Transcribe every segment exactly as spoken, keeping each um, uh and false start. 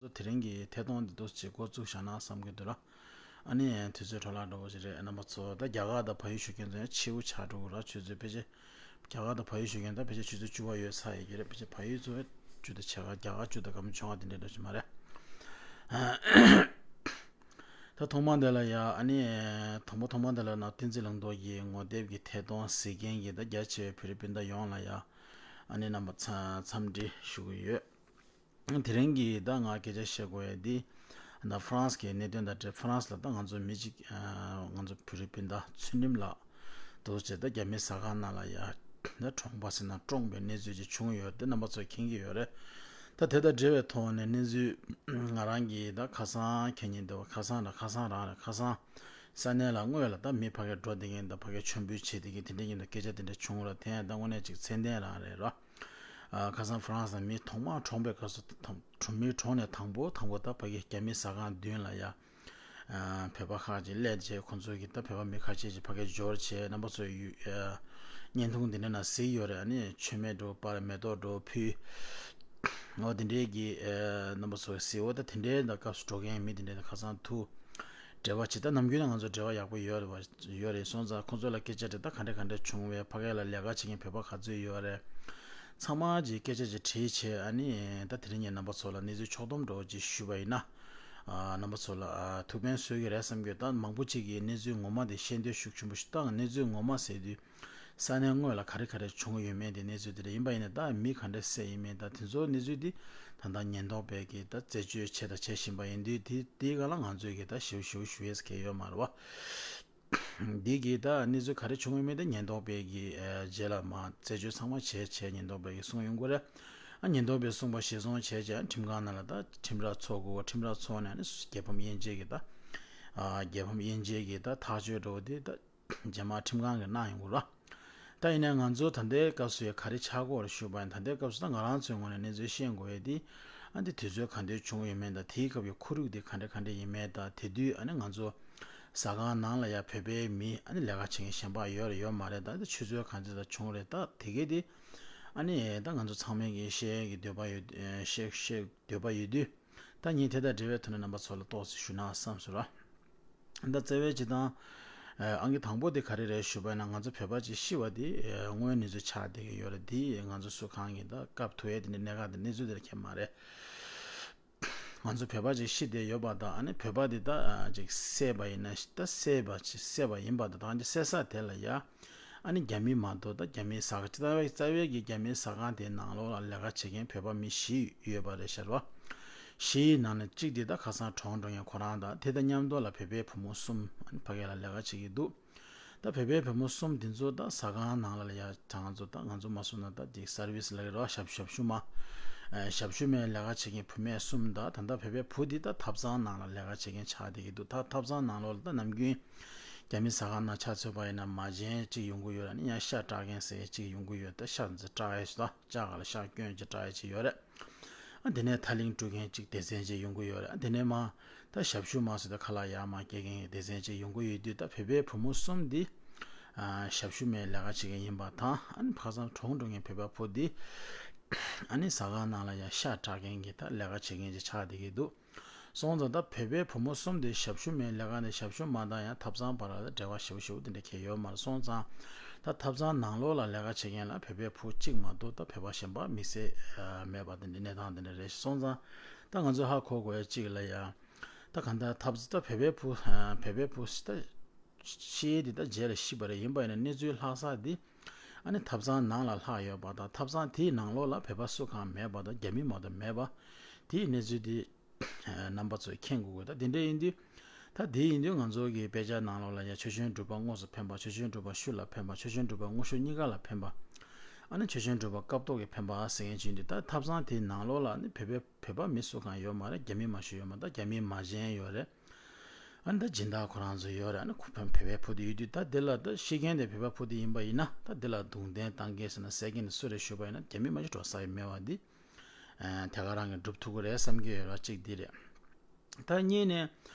དེ་རིང་གི་ཐད་གཏོང་འདི་འདུག་ཅིག་འགོ་བཙུགས་བཞག་ན་བསམ་གྱི་འདུག་ར། ཨ་ནི་དུས་ཚོད་འཕྲོ་བརླག་འགྲོ་གི་རེད། རྣམ་པ་ཚོ་ད་རྒྱ་གར་དང་བལ་ཡུལ་བཞུགས་མཁན་ཚོ་ཡང་ཕྱི་པོ་ཆགས་འགྲོ་གི་ར། ཆུ་ཚོད་ཕལ་ཆེར་རྒྱ་གར་དང་བལ་ཡུལ་བཞུགས་མཁན་ད་ཕལ་ཆེར་ཆུ་ཚོད་བཅུ་པ་ཡོལ་ཚར་ཡོད་ཀྱི་རེད། ཕལ་ཆེར་བལ་ཡུལ་ཚོ་བཅུ་དང་ཕྱེད་ཀ་རྒྱ་གར་བཅུ་དང་སྐར་མ་བཅོ་ལྔ་དེ་འདྲ་འདྲ་ཞིག་མ་རེད། ད་ཐོག་མ་འདི་ལ་ཡ་ཨ་ནི་དང་པོ་ཐོག་མ་འདི་ལ་ན་བསྟན་འཛིན་ལྷུན་རྡོར་གྱི་ངོ་དེབ་ཀྱི་ཐད་གཏོང་གཟིགས་མཁན་གྱི་ད་རྒྱ་ཆེ་བའི་བོད་རིགས་སྤུན་ཟླ་ཡོངས་ལ་ཡ་ཨ་ནི་རྣམ་པ་ཚ་འཚམས་འདྲི་ཞུ་གི་ཡོད། དེ་རིང་གི་ད་ང་སྐད་ཆ་བཤད་དགོས་ཡ་འདི་ད་ཧྥ་རན་སི་གི་གནད་དོན་དང་འབྲེལ། ཧྥ་རན་སི་ལ་ད་ང་ཚོ་མི་གཅིག་ང་ཚོ་བོད་རིགས་སྤུན་ཟླ་ཚུལ་ཁྲིམས་ལགས་འདུག་ཅེས་ད་རྒྱ་མིའི་ཟ་ཁང་ནང་ལ་ཡ་ད་གྲོངས་པ་ཟེར་ན་བཀྲོངས་པའི་གནས་ཚུལ་ཅིག་བྱུང་ཡོད་དེ་རྣམ་པ་ཚོས་མཁྱེན་གྱི་ཡོད་རེད། ད་དེ་དང་འབྲེལ་བའི་ཐོག་ནས་གནས་ཚུལ་ང་རང་གིས་ད་ཁ་སང་ཁ་ཉིན་དེ་བ་ཁ་སང་ར་ཁ་སང་རང་རེད། ཁ་སང་ས་གནས་ལ་དངོས་ལ་ད་མི་ཕ་གིར་འགྲོ་བསྡད་མཁན་དང་ཕ་གིར་མཆོད་འབུལ་བྱེད་བསྡད་མཁན་དེ་འདྲའི་མཉམ་དུ་སྐད་ཆ་དེ་འདྲ་བྱུང་ར། དེ་ཡང་ད་དངོས་གནས་ཅིག་ཚད་ལྡན་རང་རེད་ར། ཨ་ཁ་སང་ཧྥ་རན་སི་ནང་མི་ཐོག་མར་གྲོངས་པའི་སྐབས་སུ་དང་མི་གྲོངས་ནས་དང་པོ་དང་པོ་ད་ཕ་གི་རྒྱ་མི་ཟ་ཁང་མདུན་ལ་ཡ་ཨ་བོད་པ་ཁག་ཅིག་སླེབས་བྱས་ཁོང་ཚོ་གིས་ད་བོད་པ་མི་ཁ་ཤས་ཅིག་ཕ་གིར་འབྱོར་བྱས། རྣམ་པ་ཚོས་ཡུ་ཨ་བརྙན་ཐུང་འདི་འདྲ་ནང་གཟིགས་ཡོད་རེད། ཨ་ནི་མཆོད་མེ་འགྲོ་པར་མེ་ཏོག་འགྲོ་ཕུལ། འོ་དེ་འདྲའི་གི་ཨ་རྣམ་པ་ཚོས་གཟིགས། འོ་ད་དེ་འདྲའི་ད་སྐབས་སུ་འགྲོ་མཁན་མི་དེ་འདྲའི་ད་ཁ་སང་ཐུག་འབྲེལ་བ་བྱེད། ད་ནམ་རྒྱུན་ནས་ང་ཚོ་འབྲེལ་བ་ཡག་པོ་ཡོད་རེད་བ། ཡོད་རེད། སོང་ཙང་ཁོང་ཚོ་ལ་སྐད་ཆ་དྲིས། ད་ག་འདྲ་ག་འདྲ་བྱུང་བས། ཕ་གི་ལ་ལས་ཀ་བྱེད་མཁན་བོད་པ་ག་ཚོད་ཡོད་རེད། ཚང་མ་གྱིས་སྐད་ཆ་ཅིག་དྲིས་བྱས། ཨ་ནི་ད་དེ་རིང་ངས་རྣམ་པ་ཚོ་ལ་གནས་ཚུལ་ཕྱོགས་བསྡོམས་འདྲ་བོ་ཅིག་ཞུས་པ་ཡིན་ན། ཨ་རྣམ་པ་ཚོ་ལ་ཨ་ཐུགས་ཕན་གསོས་ཀྱི་རེད་བསམ་གྱི་ཡོད། ད་མང་པོ་ཅིག་གིས་གནས་ཚུལ་ངོ་མ་དེ་ཤེས་འདོད་ཤུགས་ཆེན་པོ་ཞིག་བཏང་། གནས་ཚུལ་ངོ་མ་ཟེར་དུས་ས་གནས་དངོས་ལ་ག་རེ་ག་རེ་བྱུང་གི་ཡོད་མེད་དེ། གནས་ཚུལ་དེ་འདྲ་ཡིན་པ་ཡིན་ན་ད་མི་ག་འདྲ་བསད་ཡིན་མིན་ད་དེ་ཚོ་གནས་ཚུལ་དེ་ད་ལྟ་ཉེན་རྟོག་པས་ཀྱིས་ད་རྩད་གཅོད་བྱས་དང་བྱེད་བཞིན་པ་ཡིན་དུས། དེ་དེའི་སྒང་ལ་ང་ཚོས་ཀྱིས་ད་ཞིབ་ཞིབ་ཞུ་ཡས་གང་ཡང་ཡོད་མ་རེད་བ། འདི་གི་ད་གནས་ཚུལ་ག་རེ་བྱུང་ཡོད་མེད་དེ་ཉེན་རྟོག་པས་ཀྱིས་ཨ་རྗེས་ལ་མ་རྩད་གཅོད་ཚང་མ་བྱས་བྱས་ཉེན་རྟོག་པས་ཀྱིས་གསུངས་ཡོང་གི་རེད། ཨ་ཉེན་རྟོག་པས་གསུངས་པ་གཞིར་བཟུང་བྱས་བྱས་ཁྲིམས་ཁང་ནང་ལ་ད་ཁྲིམས་ར་ཚོགས་དགོས། ཁྲིམས་ར་ཚོགས་ནས་ཨ་ནི་རྒྱལ་ཕམ་དབྱེ་འབྱེད་ཀྱི་ད་ཨ་རྒྱལ་ཕམ་དབྱེ་འབྱེད་ཀྱི་ད་ཐག་གཅོད་འདྲ་བོ་དེ་ད་རྗེས་མ་ཁྲིམས་ཁང་གིས་གནང་ཡོང་གི་རེད། ད་ཡིན་ནའི་ང་ཚོ་ད་ལྟའི་སྐབས་སུ་ཡ་ག་རེ་ཆགས་ཀྱི་ཡོད་རེད་ཞུས་པ་ཡིན། ད་ལྟའི་སྐབས་སུ་ད་ང་རང་ཚོའི་ངོས་ནས་གནས་ཚུལ་ཤེས་དགོས་ཡས་དེ་ཨ་འདི་དུས་ཚོད་ག་འདྲ་བྱུང་ཡོད་མེད་དང་དེའི་སྐབས་ཀྱི་ཁོར་ཡུག་དེ་ག་འདྲ་ག་འདྲ་ཡིན་མེད་དང་། དེ་དུས་ཨ་ནི་ང་ཚོ་ཟ་ཁང་ནང་ལ་ཡ་བོད་པའི་མི་ཨ་ནི་ལས་ཀ་བྱེད་མཁན་གཞན་པ་ཡོད་རེད་ཡོད་མ་རེད། ད་ཆུ་ཚོད་ག་ཚོད་ད་བྱུང་རེད། ད་དེ་གས་དེ་ཨ་ནི་ད་ང་ཚོ་ཚང་མས་ཀྱི་ཤེས་ཀྱི་འདོད་པ་ཡོད། ཤེས་ཤེས་འདོད་པ་ཡོད་དུས། ད་ངས་དེ་དང་འབྲེལ་བའི་ཐོག་ནས་རྣམ་པ་ཚོ་ལ་ཏོག་ཙམ་ཞུ་ན་བསམ་སོང་ར། ད་རྩ་བའི་སྤྱིར་བཏང་ཨང་ཀི་དང་པོ་དེ་ག་རེ་རེད་ཞུས་པ་ཡིན་ན། ང་ཚོ་བོད་པ་ཅིག་ཤི་བ་དེ་དངོས་གནས་ཚུལ་ཆགས་བསྡད་ཀྱི་ཡོད་རེད། དེ་ང་ཚོ་སུ་གང་གིས་ད་བཀབ་ཐུབ་ཡས་དེ་འདྲ་གནད་འགག་དེ་གནས་ཚུལ་དེ་ར་ཁྱད་མ་རེད། ང་ཚོ་བོད་པ་ཅིག་ཤི་བསྡད་ཡོད་པ་དང་། ཨ་ནི་བོད་པ་དེ་ད་ཅིག་བསད་པ་ཡིན་ན་ད་བསད་པ་ཅིག་བསད་པ་ཡིན་པ་དང་། ད་ཅིག་བསད་ས་དེ་ལ་ཡ་ཨ་ནི་རྒྱ་མི་མ་གཏོགས་ད་རྒྱ་མིའི་ཟ་ཁང་རྩ་བའི་རྩ་བའི་གི་རྒྱ་མིའི་ཟ་ཁང་དེའི་ནང་ལོགས་ལ་ལས་ཀ་བྱེད་མཁན་བོད་པ་མི་བཞི་ཡོད་པ་རེད་ཤག་ར། བཞིའི་ནང་ནས་གཅིག་དེ་ད་ཁ་སང་གྲོངས་འགྲོ་མཁན་ཁོ་རང་དང་། དེ་དང་མཉམ་དུ་ལ་བོད་པའི་བུ་མོ་གསུམ་ཨ་ནི་ཕ་གི་ལ་ལས་ཀ་བྱེད་ཀྱི་འདུག་ད་བོད་པའི་བུ་མོ་གསུམ་དེ་ཚོ་ད་ཟ་ཁང་ནང་ལ་ཡ་ད་ང་ཚོ་ད་ང་ཚོ་མ་སོང་ན་ད་དེ་སར་བིས་ལབ་ཀྱི་རེད་བ། ཞབས་ཞབས་ཞུ་མ། ཨ་ཞབས་ཞུ་མའི་ལས་ཀ་བྱེད་མཁན་བུད་མེད་གསུམ་དང་། ད་ལྟ་བོད་པའི་བུ་དེ་ད་ཐབ་ཚང་ནང་ལ་ལས་ཀ་བྱེད་མཁན་ཆགས་བསྡད་ཀྱི་འདུག་ད་ཐབ་ཚང་ནང་ལོགས་ལ་ད་ནམ་རྒྱུན་རྒྱ་མི་ཟ་ཁང་ནང་ཆ་མཚོན་པ་ཡིན་ན་མ་བྱན་གཅིག་ཡོང་གི་ཡོད་རེད། ཨ་ནི་ཡང་ཤ་སྐྲག་མཁན་ཟེར་གཅིག་ཡོང་གི་ཡོད། ད་ཤ་འཛི་སྐྲག་ཡས་ད་ལྕགས་ཁ་ལ་ཤ་སྐྱོན་གྱི་སྐྲག་ཡས་གཅིག་ཡོད་རེད། ཨ་དེ་ནས་ཐག་ལིང་དཀྲུག་མཁན་གཅིག་སྡེ་ཚན་གཅིག་ཡོང་གི་ཡོད་རེད། ཨ་དེ་ནས་མ་ད་ཞབས་ཞུ་མ་ཟེར་ད་ཁ་ལག་ཡར་མར་སྐྱེལ་མཁན་གྱི་སྡེ་ཚན་གཅིག་ཡོང་གི་ཡོད་དུས། ད་བོད་པའི་བུ་མོ་གསུམ་འདི་ཨ་ཞབས་ཞུ་མའི་ལས་ཀ་བྱེད་མཁན་ཡིན་པ་དང་། ཨ་ནི་ཁ་སང་གྲོངས་འགྲོ་མཁན་བོད་པ་བུ་འདི་ཨ་ནི་ཟ་ཁང་ནང་ལ་ཡང་ཤ་སྐྲག་མཁན་གྱི་ད་ལས་ཀ་བྱེད་མཁན་གཅིག་ཆགས་བསྡད་ཀྱི་འདུག་སོང་ཙང་ད་བོད་པའི་བུ་མོ་གསུམ་དེ་ཞབས་ཞུ་མའི་ལས་ཀ་ནས་ཞབས་ཞུ་མ་དང་ཡང་ཐབ་ཚང་བར་ལ་འབྲེལ་བ་ཞེ་པོ་ཞེ་པོ་དེ་འདྲ་གང་ཡང་ཡོད་མ་རེད། སོང་ཙང་ད་ཐབ་ཚང་ནང་ལོགས་ལ་ལས་ཀ་བྱེད་མཁན་ལ་བོད་པའི་བུ་གཅིག་མ་གཏོགས་ད་བོད་པ་གཞན་པ་དམིགས་བསལ་མེད་པ་དེ་འདྲའི་གནས་སྟངས་དེ་འདྲ་རེད། སོང་ཙང་ད་ང་ཚོས་ཧ་གོ་དགོས་ཡ་གཅིག་ལ་ཡ། ད་གང་ལྟར་ཐབ་ད་བོད་པའི་བུ་བོད་པའི་བུ་ད་ཤི་ཡས་དེ་ད་རྗེས་ལ་ཤི་བ་རེད། ཡིན་པ་ཡིན་ན་གནས་ཚུལ་ལྷག་ས་དེ་ཨ་ནི་ཐབ་ཚང་ནང་ལ་ལྷག་ཡོད་པ་དང་། ཐབ་ཚང་དེའི་ནང་ལོགས་ལ་བོད་པ་སུ་གང་མེད་པ་དང་། རྒྱ་མི་མ་གཏོགས་མེད་པ། དེའི་གནས་ཚུལ་དེ་རྣམ་པ་ཚོས་མཁྱེན་དགོས་ཀྱི། ད་དེ་འདྲ་ཡིན་དུས་ད་དེ་ཡིན་དུས་ང་ཚོ་གི་དཔེ་ཆ་ནང་ལོགས་ལ་ཡང་ཆོས་སྐྱོང་སྒྲུབ་པ་དངོས་སུ་འཕེན་པ། ཆོས་སྐྱོང་སྒྲུབ་པ་ཤུགས་ལ་འཕེན་པ། ཆོས་སྐྱོང་སྒྲུབ་པ་དངོས་ཤུགས་གཉིས་ཀ་ལ་འཕེན་པ། ཨ་ནི་ཆོས་སྐྱོང་སྒྲུབ་པ་སྐབས་ཐོག་གི་འཕེན་པ་ཟེར་མཁན་ཅིག་ཡིན་དུས། ད་ཐབ་ཚང་དེའི་ནང་ལོགས་ལ་ནི་བོད་པའི་བོད་པ་མི་སུ་གང་ཡོད་མ་རེད། རྒྱ་མི་མང་ཤོས་ཡོད་མ་རེད། ད་རྒྱ་མི་མ་བྱན་ཡོད་རེད། ཨ་ནི་ད་སྦྱིན་བདག་ཁོ་རང་ཚོ་ཡོད་རེད། ཨ་ནི་ཁོ་བོད་པའི་བུ་དེ་ཡོད་དུས་ད་འདི་ལ་ད་ཤི་མཁན་དེ་བོད་པའི་བུ་དེ་ཡིན་པ་ཡིན་ན་ད་འདི་ལ་རྡུང་རྡེག་བཏང་མཁན་ཟེར་ན་བསད་མཁན་དེ་སུ་རེད་ཞུས་པ་ཡིན་ན་རྒྱ་མི་མ་གཏོགས་གྲོགས་ས་ཡི་མེད་པ་འདི། ཨ་དེ་ག་རང་གིས་སྒྲུབ་ཐུབ་ཀྱི་རེད་བསམ་གྱི་ཡོད་ར། གཅིག་འདི་རེད། ད་གཉིས་ནས་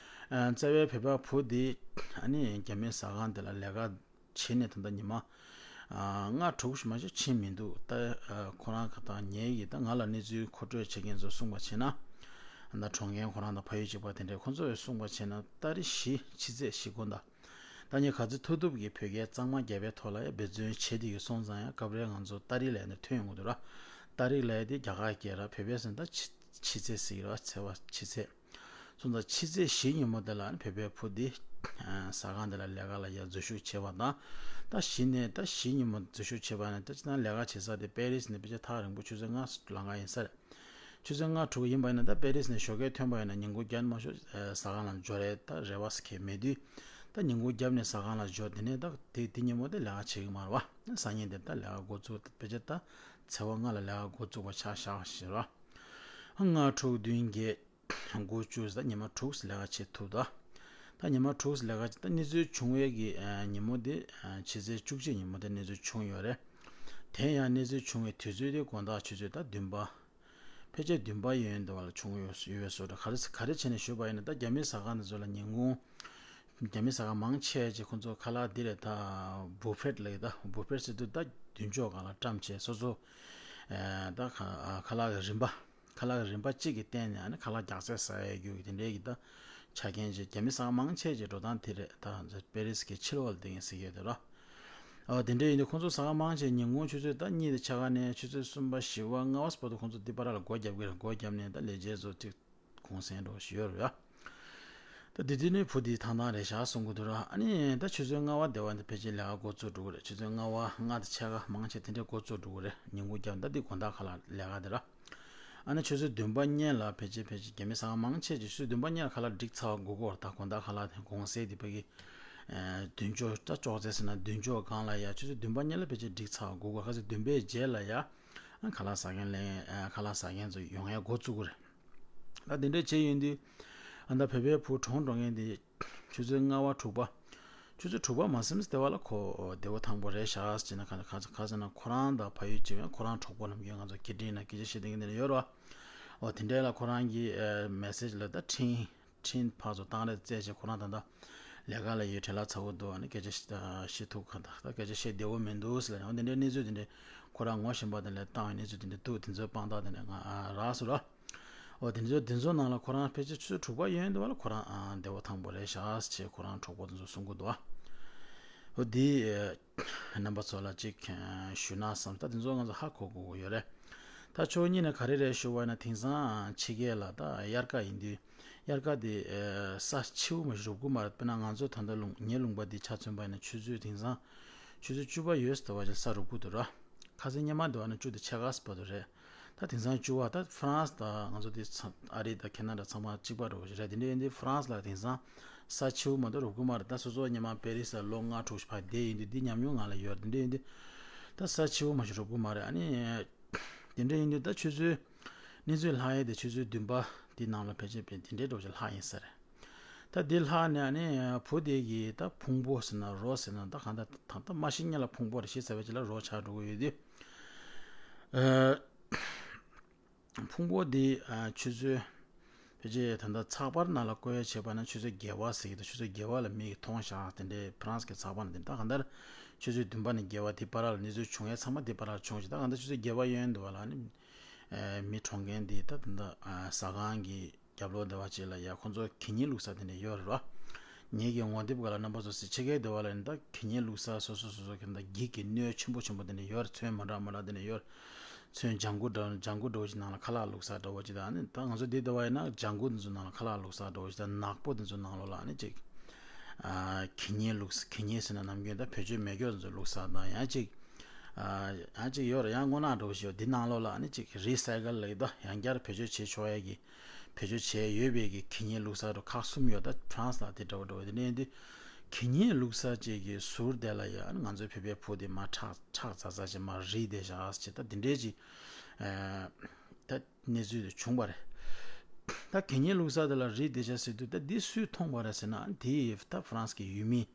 ཨ་རྩ་བའི་བོད་པ་བུ་འདི་ཨ་ནི་རྒྱ་མིའི་ཟ་ཁང་དེ་ལ་ལས་ཀ་བྱེད་ནས་ད་ལྟ་ཉི་མ་ཨ་ལྔ་དྲུག་ཞིག་མ་གཏོགས་ཕྱིན་མི་འདུག་ད་ཨ་ཁོ་རང་ག་དང་ངེད་ཀྱིས་ད་ང་ལ་གནས་ཚུལ་མཁོ་སྤྲོད་བྱེད་མཁན་ཚོ་གསུངས་པ་བྱས་ན། ད་གྲོང་ཁྱེར་ཁོ་རང་དང་ཕ་ཡུལ་གཅིག་པ་དེ་འདྲས་ཁོ་ཚོས་གསུངས་པ་བྱས་ན་ཏ་རིག་བཞི་ཕྱི་ཚེས་བཞི་དགོངས་དག་ད་ངས་ག་ཚོད་ཐུབ་ཐུབ་ཀྱིས་བོད་སྐད་གཙང་མ་རྒྱབ་པའི་ཐོག་ལ་ཡང་འབད་བརྩོན་བྱེད་དེ་ཡོད་སོང་ཙང་ཡང་སྐབས་རེ་ང་ཚོ་ཏ་རིག་ལབ་ནས་ཐོན་ཡོང་གི་འདུག་ར། ཏ་རིག་ལབ་ཡ་དེ་རྒྱ་གར་སྐད་ར། བོད་པས་ཟེར་ན་ད་ཕྱི་ཕྱི་ཚེས་ཟེར་གྱི་ར། ཚེས་པ་ཕྱི་ཚེས། སོང་ཙང་ཕྱི་ཚེས་བཞི་ཉིན་མོ་དེ་ལ་ནི་བོད་པའི་བུ་འདི་ཟ་ཁང་དེ་ལ་ལས་ཀ་ལ་ཡར་འཛུལ་ཞུགས་བྱས་པ་དང་། ད་གཞི་ནས་ད་གཞི་ཉིན་མོ་འཛུལ་ཞུགས་བྱས་པ་ནི་ད་ཅི་ན་ལས་ཀ་བྱེད་ས་དེ་པེ་རིས་ནས་ཕལ་ཆེར་ཐག་རིང་པོ་ཆུ་ཚོད་ལྔ་ལང་ཀ་ཡིན་ས་རེད། ཆུ་ཚོད་ལྔ་དྲུག་ཡིན་པ་ཡིན་ན་ད་པེ་རིས་ནས་ཞོགས་ཀས་ཐོན་པ་ཡིན་ན་ཉིན་གུང་བརྒྱབ་ནས་མ་ཞོག་ཟ་ཁང་ལ་འབྱོར་རེད། ད་རེ་བ་ཟེར་མཁན་མེད་དུས། ད་ཉིན་གུང་བརྒྱབ་ནས་ཟ་ཁང་ལ་འབྱོར། དེ་ནས་ད་དེ་དེ་ཉིན་མོ་དེ་ལས་ཀ་བྱེད་ཀྱི་མ་རེད་བ། སང་ཉིན་དེ་ད་ལས་ཀ་འགོ་བཙུགས། ད་ཕལ་ཆེར་ད་ཚེས་པ་ལྔ་ལ་ལས་ཀ་འགོ་བཙུགས་པ་ཆ་བཞག་པ་ཞིག་རེད་བ། ལྔ་དྲུག་བདུན་བརྒྱད། དགུ་བཅུ་ཟེར་ཉི་མ་དྲུག་ལས་ཀ་བྱེད་ཐུབ་ད། ད་ཉི་མ་དྲུག་ལས་ཀ་བྱེད། ད་གནས་ཚུལ་བྱུང་བའི་གི་ཨ་ཉིན་མོ་དེ་ཨ་ཕྱི་ཚེས་བཅུ་གཅིག་ཉིན་མོ་དེ་གནས་ཚུལ་བྱུང་ཡོད་རེད། དེ་ཡང་གནས་ཚུལ་བྱུང་བའི་དུས་ཚོད་དེ་དགོང་དག་ཆུ་ཚོད་ད་བདུན་པ། ཕལ་ཆེར་བདུན་པ་ཡན་དུ་བ་ལ་བྱུང་ཡོད་ཡོད་བཟོ་འདྲ། ག་རེ་ག་རེ་བྱས་ནས་ཞུས་པ་ཡིན་ན་ད་རྒྱ་མི་ཟ་ཁང་དེ་ཚོ་ལ་ཉིན་གུང་རྒྱ་མི་ཟ་ཁང་མང་ཆེ་ཅིག་ཁོ་ཚོ་ཁ་ལག་འདི་རེད། ད་བུ་ཕེཊ་ལབ་ཀྱི། ད་བུ་ཕེཊ་ཟེར་དུས་ད་མདུན་ཅོག་སྒང་ལ་བཀྲམ་བྱས་སོ་སོ་ཨ་ད་ཁ་ཁ་ལག་གི་རིམ་པ། ཁ་ལག་རིམ་པ་གཅིག་གི་སྟེང་ནས་ཨ་ནི་ཁ་ལག་རྒྱགས་ཚད་ཟ་ཡ་རྒྱུ་དེ་འདྲའི་གི་ད་ཆ་རྐྱེན་ཅིག་རྒྱ་མི་ཟ་ཁང་མང་ཆེ་ཅིག་འགྲོ་སྟངས་དེ་རེད། ད་པེ་རིས་ཀྱི་ཕྱི་ལོགས་ལ་བསྡད་མཁན་ཟེར་གྱི་ཡོད་དེ་ར། ཨ་དེ་འདྲའི་ཡིན་དུས་ཁོང་ཚོ་ཟ་ཁང་མང་ཆེ་ཉིན་གུང་ཆུ་ཚོད་ད་གཉིས་དང་ཕྱེད་ཀ་ནས་ཆུ་ཚོད་གསུམ་པ་བཞི་པ་ལྔ་པ་བར་དུ་ཁོང་ཚོ་འདི་པར་ལ་སྒོ་རྒྱབ་ཀྱི་རེད། སྒོ་རྒྱབ་ནས་ད་ལས་བྱེད་ཚོ་ཅིག་གུང་སེང་འགྲོ་བཞིན་ཡོད་རེད་ཡ། ད་དེ་དུས་ནས་བུ་དེའི་ཐང་ཐང་རེད་ཤག་གསུང་གི་འདུག་ར། ཨ་ནི་ད་ཆུ་ཚོད་ལྔ་པ་དེ་བ་འདི་ཕལ་ཆེར་ལས་ཀ་འགོ་བཙུགས་འགྲོ་གི་རེད། ཆུ་ཚོད་ལྔ་པ་ལྔ་དང་ཕྱེད་ཀ་མང་ཆེ་དེ་འདྲའི་འགོ་བཙུགས་འགྲོ་གི་རེད། ཉིན་གུང་རྒྱབ་ད་འདི་དགོང་དག་ཁ་ལག་ལས་ཀ་དེ་ར། ཨ་ནི་ཆུ་ཚོད་བདུན་པ་གཉིས་ལ་ཕལ་ཆེར་ཕལ་ཆེར་རྒྱ་མི་ཟ་ཁང་མང་ཆེ་ཅིག་ཆུ་ཚོད་བདུན་པ་གཉིས་ལ་ཁ་ལག་སྒྲིག་ཚར་བ་དགོས་ཀྱི་ཡོད་རེད། ད་དགོང་དག་ཁ་ལག་དེ་གུང་སེང་དེ་ཕ་གི་ཨ་མདུན་ཅོག་ད་ཅོག་ཙེ་ཟེར་ན་མདུན་ཅོག་སྒང་ལ་ཡ་ཆུ་ཚོད་བདུན་པ་གཉིས་ལ་ཕལ་ཆེར་སྒྲིག་ཚར་བ་དགོས་ཀྱི་ཡོད། ཁ་སང་བདུན་པའི་རྗེས་ལ་ཡ་ཨ་ཁ་ལག་ཟ་མཁན་ལེན། ཨ་ཁ་ལག་ཟ་མཁན་ཚོ་ཡོང་ཡ་འགོ་བཙུགས་ཀྱི་རེད། ད་དེ་འདྲ་བྱས་ཡོང་དུས་ཨ་ད་བོད་པའི་བུ་གྲོངས་འགྲོ་མཁན་དེ་ཆུ་ཚོད་ལྔ་པ་དྲུག་པ། ཆུ་ཚོད་དྲུག་པ་མ་ཟིན་ཙམ་དེ་བ་ལ་ཁོ་བདེ་པོ་ཐང་པོ་རེད་ཤག་ཟེར་ན། ག་ག་ག་ཟེར་ན་ཁོ་རང་དང་ཕ་ཡུལ་གཅིག་པའི་ཁོ་རང་གྲོགས་པོ་ནམ་རྒྱུན་ང་ཚོ་སྐད་འཕྲིན་ན་སྐད་ཆ་བཤད་བསྡད་མཁན་དེ་འདྲ་ཡོད་རེད་བ། འོ་དེ་འདྲའི་ལ་ཁོ་རང་གི་ཨ་མེ་སེ་ཇི་ལ་ད་འཕྲིན་འཕྲིན་ཕར་ཚུར་བཏང་རེས་བཙལ་བྱས། ཁོ་རང་ད་ལྟ་ལས་ཀ་ལ་ཡོད། བྲེལ་བ་ཚ་པོ་འདུག་ཨ་ནི་སྐད་ཆ་བཤད་ཐུབ་ག་ད་ད་སྐད་ཆ་བཤད་བདེ་པོ་མི་འདུག་ཟེར་ལབ་ནས། འོ་དེ་འདྲའི་གནས་ཚུལ་དེ་འདྲ་ཁོ་རང་ངོ་ཤེས་པ་དེ་ལ་བཏང་བའི་གནས་ཚུལ་དེ་འདྲ་འདུག་དེ་ཚོའི་དཔང་རྟགས་དེ་འདྲ་ང་ཨ་རག་སོང་ར། འོ་དེ་ཚོ་དེ་ཚོ་ནང་ལ་ཁོ་རང་ཕལ་ཆེར་ཆུ་ཚོད་དྲུག་པ་ཡོང་དུས་བ་ལ་ཁོ་རང་ཨ་བདེ་པོ་ཐང་པོ་རེད་ཤག་ཅེས་ཁོ་རང་གྲོགས་པོ་དེ་ཚོ་གསུང་གི་འདུག་ཨ། འོ་དེ་ཨ་རྣམ་པ་ཚོ་ལ་ཅིག་ཨ་ཞུ་ན་བསམ། ད་དེ་ཚོ་ང་ཚོ་ཧ་གོ་དགོས་ཀྱི་ཡོད་རེད། ད་ཕྱོགས་གཉིས་ནས་ག་རེ་རེད་ཞུ་བ་ཡིན་ན། དེང་སང་ཕྱི་རྒྱལ་ལ་ད་དབྱར་ཁ་ཡིན་དུས་དབྱར་ཁ་དེ་ཨ་ས་ཆེ་པོ་མ་ཞིག་རུབ་ཀྱི་མ་རེད། དཔེར་ན་ང་ཚོ་ད་ལྟ་ལུང་ངའི་ལུང་པ་འདི་ཆ་མཚོན་པ་ཡིན་ན་ཆུ་ཚོད་དེང་སང་ཆུ་ཚོད་བཅུ་པ་ཡོལ་ཙམ་དུ་བ་ཅིག་ས་རུབ་ཀྱི་འདུག་ར། ཁ་སང་སྔོན་མ་འདི་བ་ན་བཅུ་དང་ཕྱེད་ཀ་ཙམ་བར་དུ་རེད། ད་དེང་སང་བཅུ་པ། ད་ཧྥ་རན་སི་དང་ང་ཚོ་འདི་ཚང་ཨ་རི་དང་ཁེ་ན་ཌ་ཚང་མ་གཅིག་པ་འདྲ་བོ་ཞིག་རེད། དེ་འདྲ་ཡིན་དུས་ཧྥ་རན་སི་ལ་དེང་སང་ས་ཆེ་པོ་མ་གཏོགས་རུབ་ཀྱི་མ་རེད། ད་སོ་སོ་སྔོན་མ་པེ་རི་སི་ལ་ལོ་ལྔ་དྲུག་ཞིག་ཕར་བསྡད་ཡིན་དུས་འདི་ཉམས་མྱོང་ང་ལ་ཡོད་རེད། དེ་འདྲ་ཡིན་དུས་ད་ས་ཆེ་པོ་མ་ཞིག་རུབ་ཀྱི་མ་རེད། ཨ་ནི་དེ་འདྲ་ཡིན་དུས་ད་ཆུ་ཚོད་གནས་ཚུལ་ལྷག་ཡས་དེ་ཆུ་ཚོད་བདུན་པ་དེ་ནང་ལ་ཕལ་ཆེར་དེ་འདྲའི་འདྲ་བོ་ཞིག་ལྷག་ཡིན་ས་རེད། ད་འདི་ལྷག་ནས་ཨ་ནི་བུ་དེ་གིས་ད་ཕུང་པོ་ཟེར་ན་རོ་ཟེར་ན་ད་གང་ལྟར་ད་ལྟ་མ་ཤི་ཉིན་ལ་ཕུང་པོ་རེད། ཤི་ཚར་བའི་རྗེས་ལ་རོ་ཆགས་འགྲོ་གི་ཡོད་དུས། ཨ་ཕུང་པོ་འདི་ཨ་ཆུ་ཚོད་ཕལ་ཆེར་ད་ལྟ་ཚགས་པར་ནང་ལ་བཀོད་ཡ་བྱས་པ་ན་ཆུ་ཚོད་བརྒྱད་པ་ཟེར་གྱི་འདུག་ཆུ་ཚོད་བརྒྱད་པ་ལ་མི་གིས་མཐོང་བཞག་དེ་འདྲའི་ཧྥ་རན་སི་གི་ཚགས་པར་ནང་དེ། ད་གང་ལྟར་ཆུ་ཚོད་བདུན་པ་ནས་བརྒྱད་པ་དེ་བར་ལ་གནས་ཚུལ་བྱུང་ཡ་ཚང་མ་དེ་བར་ལ་བྱུང་ཞིང་། ད་གང་ལྟར་ཆུ་ཚོད་བརྒྱད་པ་ཡོང་དུས་བ་ལ་ནི་ཨ་མི་གྲོངས་མཁན་དེ་ད་ད་ལྟ་ཨ་ཟ་ཁང་གི་རྒྱབ་ལོགས་སྡེ་བ་ཅིག་ལ་ཡ་ཁོང་ཚོ་གད་སྙིགས་བླུགས་ས་དེ་འདྲ་ཡོད་རེད་བ། ངེད་ཀྱི་ངོ་དེབ་སྒང་ལ་རྣམ་པ་ཚོ་གཟིགས། ཕྱི་རྒྱལ་སྡེ་བ་ལ་ཡིན་ད་གད་སྙིགས་བླུགས་ས་སོ་སོ་སོ་སོ་གི་ད་འགྱིག་གི་སྣོད་ཆེན་པོ་ཆེན་པོ་དེ་འདྲ་ཡོད་རེད། ཚོན་མ་འདྲ་མ་འདྲ་དེ་འདྲ་ཡོད་རེད། ཚོན་ལྗང་གུ་འདྲ་ལྗང་གུ་འདྲ་བོ་ཅིག་ནང་ལ་ཁ་ལག་བླུགས་ས་འདྲ་བོ་ཅིག་དང་། ཨ་ནི་ད་ང་ཚོ་འདི་སྡེ་བ་ཡིན་ན་ལྗང་གུ་འདི་ཚོ་ནང་ལ་ཁ་ལག་བླུགས་ས་འདྲ་བོ་ཅིག་དང་། ནག་པོ་འདི་ཚོ་ནང་ལོགས་ལ་ཨ་ནི་ཅིག་ཨ་གད་སྙིགས་བླུགས། གད་སྙིགས་ཟེར་ན་ནམ་རྒྱུན་ད་བེད་སྤྱོད་མེད་མཁན་འདི་ཚོ་བླུགས་ས་དང་། ཡང་ཅིག་ཨ་ཡང་ཅིག་ཡོད་རེད། ཡང་སྔོ་ནག་འདྲ་བོ་ཞིག་ཡོད། འདི་ནང་ལོགས་ལ་ཨ་ནི་ཅིག་རི་སའི་ཀལ་ལབ་ཀྱི་འདུག་ཡང་བསྐྱར་བེད་སྤྱོད་བྱེད་ཆོག་ཡ་གི་བེད་སྤྱོད་བྱས་ཡོད་པའི་གི་གད་སྙིགས་བླུགས་ས་འདྲ་ཁག་གསུམ་ཡོད། ད་ཧྥ་རན་སི་ལ་དེ་འདྲ་བོ་འདྲ་བོ་དེ་འདྲ་ཡིན་དུས་གད་སྙིགས་བླུགས་ས་ཅིག་གི་ཟུར་དེ་ལ་ཡ་ཨ་ནི་ང་ཚོའི་བོད་པའི་བུ་དེ་མར་ཁྲག་ཁྲག་ཚ་ཚ་ཅིག་མར་རིལ་བསྡད་བཞག་ཅིག་ད་དེ་འདྲའི་ཅིག་ཨ་ད་གནས་ཚུལ་དེ་བྱུང་བ་རེད། ད་གད་སྙིགས་བླུགས་ས་དེ་ལ་རིལ་བསྡད་བཞག་ཟེར་དུས་ད་འདི་སུས་མཐོང་བ་རེད་ཟེར་ན། ཨ་ནི་དེ་ད་ཧྥ་རན་སི་གི་ཡུལ་མི།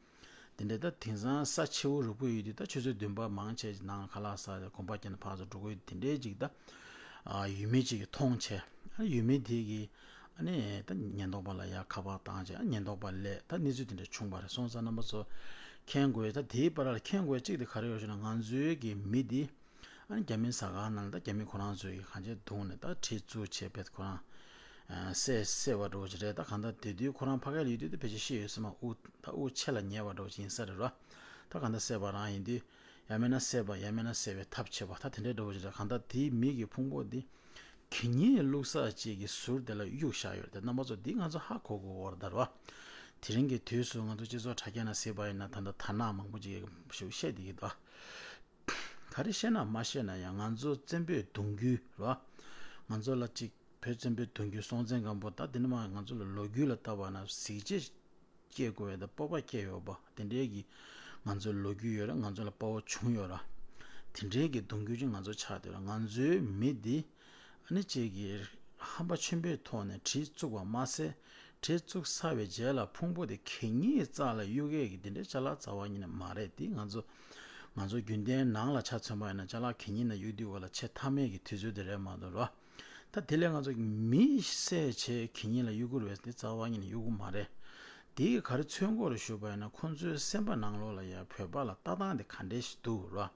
དེ་འདྲ་ད་དེང་སང་ས་ཆེ་པོ་རུབ་ཀྱི་ཡོད་དུས་ད་ཆུ་ཚོད་བདུན་པ་མང་ཆེ་ནང་ཁ་ལག་ཟ་གོམ་པ་རྒྱག་ནས་ཕར་ཚུར་འགྲོ་གི་ཡོད་དུས། དེ་འདྲའི་ཅིག་ད་ཨ་ཡུལ་མི་ཅིག་གིས་མཐོང་བྱས། ཨ་ཡུལ་མི་དེ་གིས་ཨ་ནི་ད་ཉེན་རྟོག་པ་ལ་ཡར་ཁ་པར་བཏང་བྱས། ཨ་ཉེན་རྟོག་པ་སླེབས། ད་གནས་ཚུལ་དེ་འདྲ་བྱུང་བ་རེད། སོང་ཙང་རྣམ་པ་ཚོ་མཁྱེན་དགོས། ད་དེའི་བར་ལ་མཁྱེན་དགོས་གཅིག་དེ་ག་རེ་ཡོད་ཞུ་ན། ང་ཚོའི་གི་མི་དེ་ཨ་ནི་རྒྱ་མི་ཟ་ཁང་ནང་ལ་ད་རྒྱ་མི་ཁོ་རང་ཚོའི་གི་གང་ཅི་བརྡུངས་ནས་ད་གྲི་བཙུགས་བྱས་པས་ཁོ་རང་ བསད་བསད་པ་འདྲ་བོ་ཅིག་རེད། ད་གང་ལྟར་དེ་དུས་ཁོ་རང་ཕ་གིར་ཡོད་དུས་དེ་ཕལ་ཆེར་ཤི་ཡོད་ས་མ། དབུགས་ད་དབུགས་ཆད་ལ་ཉེ་བ་འདྲ་བོ་ཅིག་ཡིན་ས་རེད་རོ། ད་གང་ལྟར་བསད་པ་རང་ཡིན་དུས། ཡང་མིན་ན་བསད་པ། ཡང་མིན་ན་བསད་པའི་ཐབས་བྱེད་པ། ད་དེ་འདྲའི་འདྲ་བོ་ཅིག་རེད། གང་ལྟར་དེའི་མི་གི་ཕུང་པོ་འདི་གད་སྙིགས་བླུགས་ས་ཅིག་གི་ཟུར་དེ་ལ་གཡུགས་བཞག་ཡོད་རེད། ད་རྣམ་པ་ཚོ་འདི་ང་ཚོ་ཧ་གོ་དགོས་ཀྱི་ཡོད་རེད་ད་རོ། དེ་རིང་གི་དུས་སུ་ང་ཚོ་སྤྱི་ཚོགས་དྲ་རྒྱ་ནང་གཟིགས་པ་ཡིན་ན། ད་ལྟ་དར་ནག་མང་པོ་ཅིག་ཞིག་བཤད་བསྡད་ཀྱི་འདུག་ག་རེ་བཤད་ན་མ་བཤད་ན་ཡང་ང་ཚོ་བཙན་པོའི་གདུང་རྒྱུད་རོ། ང་ཚོ་ལ་ཅིག་བོད་བཙན་པོའི་གདུང་རྒྱུད་སྲོང་བཙན་སྒམ་པོ། ད་དེ་ནི་མ་ང་ཚོ་ལ་ལོ་རྒྱུས་ལ་བལྟས་པ་ན་གཟི་བརྗིད་སྐྱེ་དགོས་པའི་ད་སྤོབས་པ་སྐྱེ་ཡོད་པ་དེ་འདྲའི་གི་ང་ཚོའི་ལོ་རྒྱུས་ཡོད་རེད། ང་ཚོ་ལ་དཔའ་བོ་བྱུང་ཡོད་ར། དེ་འདྲའི་གི་གདུང་རྒྱུད་ཅིག་ང་ཚོ་ཆགས་བསྡད་ར། ང་ཚོའི་མི་འདི་ཨ་ནི་ཅིག་གི་ཧམ་པ་ཆེན་པོའི་ཐོག་ནས་གྲི་བཙུགས་པ་མ་ཟད། གྲི་བཙུགས་ཚར་བའི་རྗེས་ལ་ཕུང་པོ་དེ་གད་སྙིགས་རྩ་ལ་གཡུག་ཡས་ཀྱི་དེ་འདྲའི་ཅ་ལག་རྩ་བ་ཉིད་ནས་མ་རེད། དེ་ང་ཚོ་ང་ཚོ་རྒྱུན་ལྡན་ནང་ལ་ཆ་མཚོན་པ་ཡིན་ན་ཅ་ལག་གད་སྙིགས་ནང་གཡུག་དུས་སྐབས་ལ་ཆེས་མཐའ་མའི་གི་དུས་ཚོད་དེ་རེད་མ་གཏོགས་ར། ད་དེ་ལས་ང་ཚོ་མི་བསད་བྱས་གད་སྙིགས་ལ་གཡུག་གི་རེད་པས། དེ་རྩ་བ་ཉིད་ནས་གཡུག་གི་མ་རེད། དེ་གིས་ག་རེ་མཚོན་གྱི་ཡོད་རེད་ཞུས་པ་ཡིན་ན། ཁོང་ཚོའི་སེམས་པ་ནང་ལོགས་ལ་ཡ་བོད་པ་ལ་ལྟ་སྟངས་དེ་ག་འདྲས་ཤིག་འདུག་ར།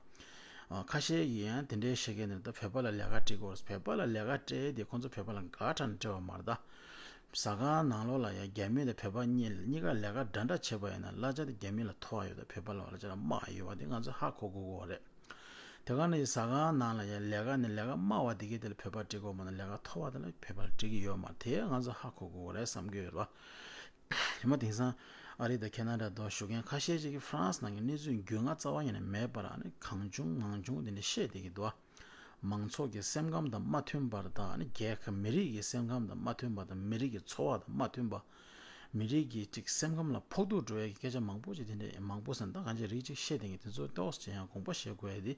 ཨ། ཁ་ཤས་ཀྱིས་ཡང་དེ་འདྲའི་བཤད་མཁན་དེ། ད་བོད་པ་ལ་ལས་ཀ་སྤྲད་དགོས། བོད་པ་ལ་ལས་ཀ་སྤྲད་དེ་ཁོང་ཚོ་བོད་པ་ལ་དགའ་དྲགས་ནས་སྤྲད་པ་མ་རེད་ད། ཟ་ཁང་ནང་ལོགས་ལ་ཡ་རྒྱ་མི་དང་བོད་པ་གཉིས་གཉིས་ཀ་ལས་ཀ་འདྲ་འདྲ་བྱེད་པ་ཡིན་ན་གླ་ཆ་དེ་རྒྱ་མི་ལ་མཐོ་བ་ཡོད་ད། བོད་པ་ལ་གླ་ཆ་ལ་དམའ་བ་ཡོད་པ་དེ་ང་ཚོས་ཧ་གོ་དགོས་ཀྱི་ཡོད་རེད། དེ་ག་ནང་བཞིན་ཟ་ཁང་ནང་ལ་ཡ་ལས་ཀ་ནི་ལས་ཀ་དམའ་བ་དེ་གའི་དེ་ལ་བོད་པ་སྤྲད་དགོས་མ་གཏོགས་ལས་ཀ་མཐོ་བ་དེ་ལ་བོད་པ་ལ་སྤྲད་ཀྱི་ཡོད་མ་རེད། དེ་ང་ཚོས་ཧ་གོ་དགོས་ཀྱི་ཡོད་རེད་བསམ་གྱི་ཡོད་རེད་བ། ཉི་མ་དེང་སང་ཨ་རི་དང་ཁེ་ན་ཌ་དུ་བཞུགས་མཁན་ཁ་ཤས་ཅིག་གིས་ཧྥ་རན་སི་ནང་གི་གནས་ཚུལ་རྒྱུས་མངའ་རྩ་བ་ཉིད་ནས་མེད་པར། ཨ་ནི་གང་བྱུང་མང་བྱུང་དེ་འདྲ་བཤད་བསྡད་ཀྱི་འདུག་མང་ཚོགས་ཀྱི་སེམས་ཁམས་དང་མ་མཐུན་པར་དང་། ཨ་ནི་རྒྱལ་ཁབ་མི་རིགས་ཀྱི་སེམས་ཁམས་དང་མ་མཐུན་པ་དང་། མི་རིགས་ཀྱི་འཚོ་བ་དང་མ་མཐུན་པ། མི་རིགས་ཀྱི་ཅིག་སེམས་ཁམས་ལ་ཕོག་ཐུག་འགྲོ་ཡས་ཀྱི་སྐད་ཆ་མང་པོ་ཅིག་དེ་འདྲ་མང་པོ་ཟེར་ན་ད་གང་ཅི་རིགས་ཅིག་བཤད་བསྡད་མཁན་དེ་ཚོ་ཏོག་ཙམ་ཡང་དགོངས་པ་བཞེས་དགོས་ཡས་དེ་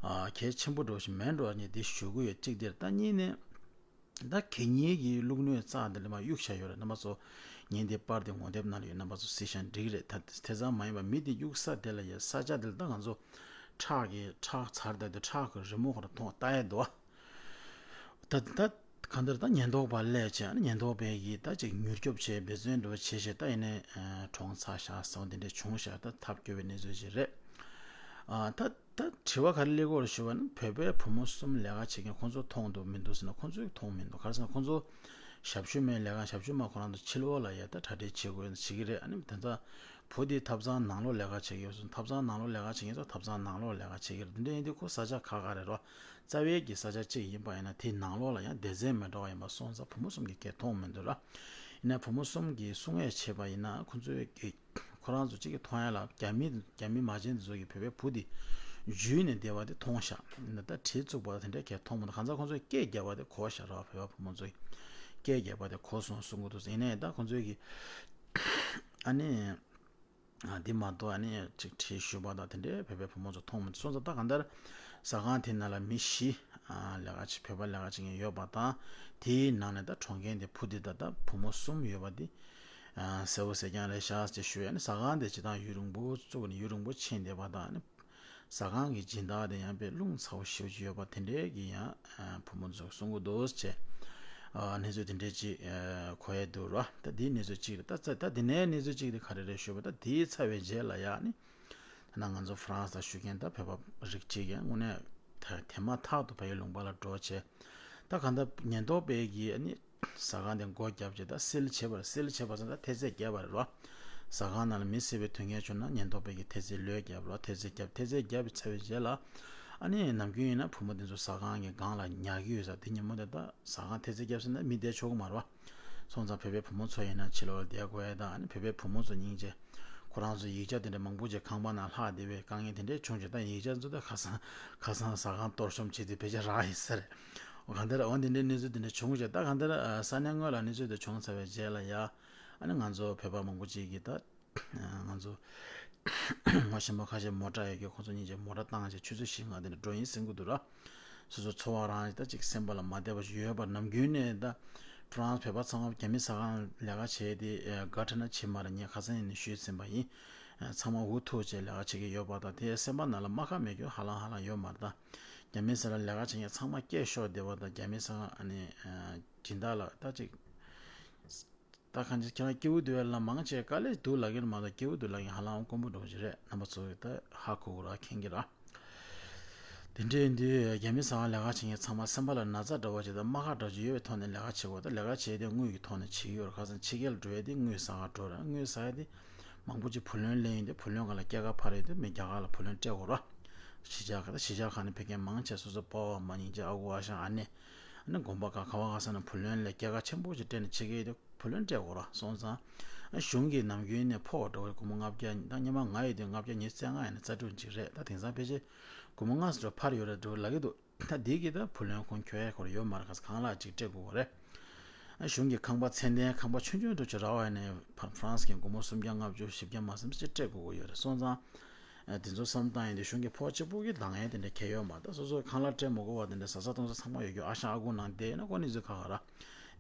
ཨ་གལ་ཆེན་པོ་འདྲ་བོ་ཞིག་མེད་འགྲོ་ནས་དེ་ཞུ་གི་ཡོད། གཅིག་དེར་ད་གཉིས་ནས། ད་གད་སྙིགས་ཀྱི་བླུགས་སྣོད་རྩ་དེ་ལ་མར་གཡུགས་བཞག་ཡོད་རེད། རྣམ་པ་ཚོ་ངའི་འདི་པར་དེ་ངོ་དེབ་ནང་ལ་ཡོད། རྣམ་པ་ཚོ་གཟིགས་ཤིག་འགྲིག་རེད། ད་དེ་ཙམ་མ་ཡིན་པ་མི་དེ་གཡུགས་ས་དེ་ལ་ཡ་ས་ཆ་དེ་ལ་ད་ང་ཚོ་ཁྲག་གི་ཁྲག་ཚར་དེ་དུས་ཁྲག་གི་རི་མོ་ཁོ་རང་མཐོང་ལྟ་ཡས་འདུག་བ། ད་ད་གང་ལྟར་ད་ཉེན་རྟོག་པ་སླེབས་བྱས། ཨ་ནི་ཉེན་རྟོག་པས་ཀྱིས་ད་ཅིག་མྱུར་སྐྱོབ་བྱས་འབད་བརྩོན་འདྲ་བོ་བྱས་བྱས། ད་ཡིན་ནའི་གྲོངས་ཚར་བཞག་སོང་། དེ་འདྲ་བྱུང་བཞག་ད་ཐབས་སྐྱོ་བའི་གནས་ཚུལ་ཞིག་རེད། ཨ་ད། ད་དྲི་བ་ག་རེ་སླེབས་ཀྱི་ཡོད་རེད་ཞུ་བ་ན། བོད་པའི་བུ་མོ་གསུམ་ལས་ཀ་བྱེད་མཁན་ཁོང་ཚོ་མཐོང་འདུག་མི་འདུག་ཟེར་ན། ཁོང་ཚོས་མཐོང་མི་འདུག་ག་རེ་ཟེར་ན་ཁོང་ཚོ་ཞབས་ཞུ་མའི་ལས་ཀ། ཞབས་ཞུ་མ་ཁོ་རང་ཚོ་ཕྱི་ལོགས་ལ་ཡ་ད་གྲ་སྒྲིག་བྱེད་དགོས་བྱེད་ཀྱི་རེད། ཨ་ནི་དེ་ཚོ་བུ་དེ་ཐབ་ཚང་ནང་ལོགས་ལས་ཀ་བྱེད་ཀྱི་ཡོད་སོང་། ཐབ་ཚང་ནང་ལོགས་ལས་ཀ་བྱེད་མཁན་ཚོ་ཐབ་ཚང་ནང་ལོགས་ལས་ཀ་བྱེད་ཀྱི་རེད། དེ་འདྲ་ཡིན་དུས་ཁོ་ས་ཆ་ཁག་ཁག་རེད་རོ། རྩ་བའི་གི་ས་ཆ་གཅིག་ཡིན་པ་ཡིན་ན་དེའི་ནང་ལོགས་ལ་ཡང་སྡེ་ཚན་མི་འདྲ་བ་ཡིན་པ་སོང་ཙང་བུ་མོ་གསུམ་གྱིས་སྐད་མཐོང་མི་འདུག་ར། ཡིན་ན་བུ་མོ་གསུམ་གྱིས་གསུང་ཡས་བྱས་པ་ཡིན་ན་ཁོ་ཚོའི་གི་ཁོ་རང་ཚོ་གཅིག་གིས་མཐོང་ཡ་ལ་རྒྱ་མི་རྒྱ་མི་མ་བྱན་དེ་ཚོ་གིས་བོད་པའི་བུ་དེ་འཇུས་ནས་བསྡད་པ་དེ་མཐོང་ཤག་ཡིན་ན་ད་གྲི་བཙུགས་པ་དེ་འདྲའི་གས་མཐོང་མ་ཐུབ། གང་ཟག་ཁོ་ཚོས་སྐད་བརྒྱབ་པ་དེ་གོ་ཤག་ར། བོད་པ་བུ་མོ་ཚོས་སྐད་བརྒྱབ་པ་དེ་གོ་སོང་གསུང་གི་འདུག་ཡིན་ནའི་ད་ཁོ་ཚོས་གི་ཨ་ནི་ཨ་འདི་མ་གཏོགས་ཨ་ནི་ཅིག་གྲི་གཞུས་པ་དང་དེ་འདྲའི་བོད་པའི་བུ་མོ་ཚོ་མཐོང་མ་ཐུབ་སོང་ཙང་། ད་གང་ལྟར་ཟ་ཁང་དེ་ནང་ལ་མི་བཞི་ལས་ཀ་བྱེད། བོད་པ་ལས་ཀ་བྱེད་མཁན་ཡོད་པ་དང་། དེའི་ནང་ནས་ད་གྲོངས་མཁན་དེ་བུ་དེ་དང་ད་བུ་མོ་གསུམ་ཡོད་པ་དེ། ཨ་གསལ་པོ་གསལ་རྐྱང་རེད་ཤག་ཅེས་ཞུ་ཡ་ནི། ཟ་ཁང་དེ་སྤྱིར་བཏང་ཡུན་རིང་པོ་བཙུགས་ནས་ཡུན་རིང་པོ་ཕྱིན་བསྡད་པ་དང་ནི། ཟ་ཁང་གི་སྦྱིན་བདག་དེ་ཡང་དཔེ་རླུང་ཚ་པོ་ཞེ་པོ་ཅིག་ཡོད་པ་དེ་འདྲའི་གི་ཡང་ཨ་བུ་མོ་ཚོས་གསུང་གི་འདུག་ཅེས། ཨ་གནས་ཚུལ་དེ་འདྲའི་ཅིག་ཨ་གོ་ཡ་འདུག་ར། ད་དེའི་གནས་ཚུལ་གཅིག་རེད། ད་ད་དེ་ནས་གནས་ཚུལ་གཅིག་དེ་ག་རེ་རེད་ཞུས་པ། ད་དེའི་ཚར་བའི་རྗེས་ལ་ཡ་ནི། ད་ང་ཚོ་ཧྥ་རན་སི་ལ་བཞུགས་མཁན་ད་བོད་པ་རིགས་གཅིག་གིས་དངོས་གནས་ད་དེ་མ་ཐག་ཏུ་ཕ་གི་ལུང་པ་ལ་འགྲོ་བྱས། ད་གང་ལྟར་ཉེན་རྟོག་པས་ཀྱིས་ཨ་ནི་ཟ་ཁང་དེ་སྒོ་བརྒྱབ་བྱས། ད་སིལ་བྱས་པ་རེད། སིལ་བྱས་པ་ཟེར་ན་ད་ཐེལ་ཙེ་བརྒྱབ་པ་རེད་རོ། ཟ་ཁང་ནང་ལ་མི་བསད་པའི་དོན་རྐྱེན་བྱུང་ན་ཉེན་རྟོག་པས་ཀྱིས་ཐེལ་ཙེ་ལོས་བརྒྱབ་རོ། ཐེལ་ཙེ་བརྒྱབ། ཐེལ་ཙེ་བརྒྱབ་ཚར་བའི་རྗེས་ལ་ཨ་ནི་ནམ་རྒྱུན་ཡིན་ན་བུ་མོ་དེ་ཚོ་ཟ་ཁང་གི་སྒང་ལ་ཉལ་གྱི་ཡོད་ས། དེ་ཉིན་མོ་དེ་ད་ཟ་ཁང་ཐེལ་ཙེ་བརྒྱབ་ཟེར་ན་མི་བསྡད་ཆོག་གི་མ་རེད་བ། སོང་ཙང་བོད་པའི་བུ་མོ་ཚོ་ཡིན་ན་ཕྱི་ལོགས་ལ་བསྡད་དགོས་ཡ་དང་། ཨ་ནི་བོད་པའི་བུ་མོ་ཚོ་སྙིང་རྗེ། ཁོ་རང་ཚོ་ཡིག་ཆ་དེ་འདྲ་མང་པོ་ཅིག་ཁང་པ་ནང་ལྷག་བསྡད་པའི་དཀའ་ངལ་དེ་འདྲ་བྱུང་བྱས། ད་ཡིག་ཆ་ཚོ་ད་ཁ་སང་ཁ་སང་ཟ་ཁང་གཏོར་བཅོམ་བྱས་དུས་ཕལ་ཆེར་རག་ཡིན་ས་རེད། འོ་གང་ལྟར་འོ་དེ་འདྲའི་གནས་ཚུལ་དེ་འདྲ་བྱུང་བྱས། ད་གང་ལྟར་ཨ་ས་གནས་དངོས་ལ་གནས་ཚུལ་དེ་བྱུང་ཚར་བའི་རྗེས་ལ་ཡ། ཨ་ནི་ང་ཚོ་བོད་པ་མང་པོ་ཅིག་གིས་ད་ང་ཚོ་ངོ་ཤེས་པ་ཁ་ཤས་མོ་ཊ་ཡོད་ཀྱི། ཁོ་ཚོ་གཉིས་ཀྱིས་མོ་ཊ་བཏང་བྱས་ཆུ་ཚོད་བཞི་ལྔ་དེ་འདྲ་འགྲོ་ཡིན་ཟེར་གྱི་འདུག་ར། སོ་སོ་འཚོ་བ་རང་ད་ཅིག་སེམས་པ་ལ་མ་བདེ་བ་ཞིག་ཡོད་པ། ནམ་རྒྱུན་ནས་ད་ཧྥ་རན་སི་བོད་པ་ཚང་མ་རྒྱ་མི་ཟ་ཁང་ལས་ཀ་བྱས་ཏེ་དགའ་དྲན་ན་བྱེད་མ་རེད། ངས་ཁ་སང་ཡིན་ནས་ཞུས་ཟིན་པ་ཡིན། ཚང་མ་འུ་ཐུག་བྱས་ལས་ཀ་བྱེད་ཀྱི་ཡོད་པ་དང་། དེ་སེམས་པ་ནང་ལ་རྨ་ཁ་མེད་རྒྱུ་ཧ་ལམ་ཧ་ལམ་ཡོད་མ་རེད། ད་རྒྱ་མི་ཟ་ཁང་ལས་ཀ་བྱེད་མཁན་ཚང་མ་སྐད་ཤོར་བསྡད་པ་དང་། རྒྱ་མི་ཟ་ཁང་ཨ་ནི་སྦྱིན་བདག་ལ་ད་ཅིག་ད་གང་ཅི་ཁྱེད་རང་སྐྱིད་པོ་འདུག་ཡ་ལ་མང་ཆེ་དཀའ་ལས་འདུག་ལབ་ཀྱི་རེད་མ་གཏོགས་སྐྱིད་པོ་འདུག་ལབ་མཁན་ཧ་ལམ་དཀོན་པོ་འདྲ་བོ་ཅིག་རེད། རྣམ་པ་ཚོ་ད་ཧ་གོ་གི་ར་མཁྱེན་གྱི་ར། དེ་འདྲའི་དུས་རྒྱ་མི་ཟ་ཁང་ལས་ཀ་བྱེད་མཁན་ཚང་མ་སེམས་པ་ལ་ན་ཚ་འདྲ་བོ་ཅིག་དང་རྨ་ཁ་འདྲ་བོ་ཅིག་ཡོད་པའི་ཐོག་ནས་ལས་ཀ་བྱེད་དགོས། ད་ལས་ཀ་བྱེད་དེ་དངུལ་གྱི་ཐོག་ནས་བྱེད་ཀྱི་ཡོད་རེད། ཁ་སང་ཕྱི་རྒྱལ་ལ་འགྲོ་ཡ་དེ་དངུལ་ཟ་ཁང་འགྲོ་རེད། དངུལ་ཟ་ཡ་དེ་མང་པོ་ཅིག་བུ་ལོན་ལེན་ཡོང་དུས་བུ་ལོན་སྒང་ལ་སྐྱེད་ཀ་འཕར་ཡོང་དུས་མི་རྒྱ་གར་ལ་བུ་ལོན་སྤྲད་དགོས་རེད། གཞིས་ཆགས་ཁག་ད་གཞིས་ཆགས་ཁག་ནས་ཕེབས་མཁན་མང་ཆེ་སོ་སོ་སྤོ་བོ་མ་ཉིན་ཅིག་ཨ་ཁུ་ཨ་ཞང་ཨ་ནེ། ཨ་ནི་དགོན་པ་ག་ག་བ་ག་ས་ན་བུ་ལོན་ལས་སྐྱེད་ཀ་ཆེན་པོ་ཞིག་སྤྲད་ནས་ཕྱི་རྒྱལ་དུ་བུ་ལོན་སྤྲད་དགོས་ར་སོང་ཙང་། ཨ་གཞུང་གིས་ནམ་རྒྱུན་ནས་ཕོགས་འགྲོ་བའི་སྒོར་མོ་ལྔ་བརྒྱ་ད་སྔོན་མ་ང་ཡོད་དུས་ལྔ་བརྒྱ་ཉི་ཤུ་རྩ་ལྔ་ཡིན་ན་རྩ་དྲུག་ཅིག་རེད། ད་དེང་སང་ཕལ་ཆེར་སྒོར་མོ་ལྔ་ཙམ་འགྲོ་ཕར་ཡོད་རེད་འགྲོ་ལབ་ཀྱི་འདུག་ད་འདི་གི་ད་བུ་ལོན་ཁོང་འཁྱོལ་ཡ་ཁོ་ར་ཡོད་མ་རེད། ག་ས་གང་ལ་ཅིག་སྤྲད་དགོས་ཀྱི་རེད། ཨ་གཞུང་གི་ཁང་པ་ཚད་ལྡན་ཁང་པ་ཆུང་ཆུང་འགྲོ་ཅིག་རག་པ་ཡིན་ན་ཕ་ཧྥ་རན་སི་གི་སྒོར་མོ་སུམ་བརྒྱ་ལྔ་བཅུ་བཞི་བརྒྱ་མ་ཟིན་ཅིག་སྤྲད་དགོས་ཀྱི་ཡོད་རེད་སོང་ཙང་། དེ་ཚོ་བསམ་བཏང་ཡིན་དུས་གཞུང་གི་ཕོགས་གཅིག་པུ་གི་འདང་ཡས་དེ་འདྲ་གལ་ཡོད་མ་རེད། སོ་སོ་ཁང་གླ་སྤྲད་མ་དགོས་པ་དེ་འདྲ་བཟའ་ཚང་གཏོང་ས་ཚང་མ་ཡོད་རྒྱུ་ཨ་ཞང་ཨ་ཁུ་ནང་བསྡད་ཡོད་ན་ཁོ་གནས་ཚུལ་ཁག་ཁག་ར།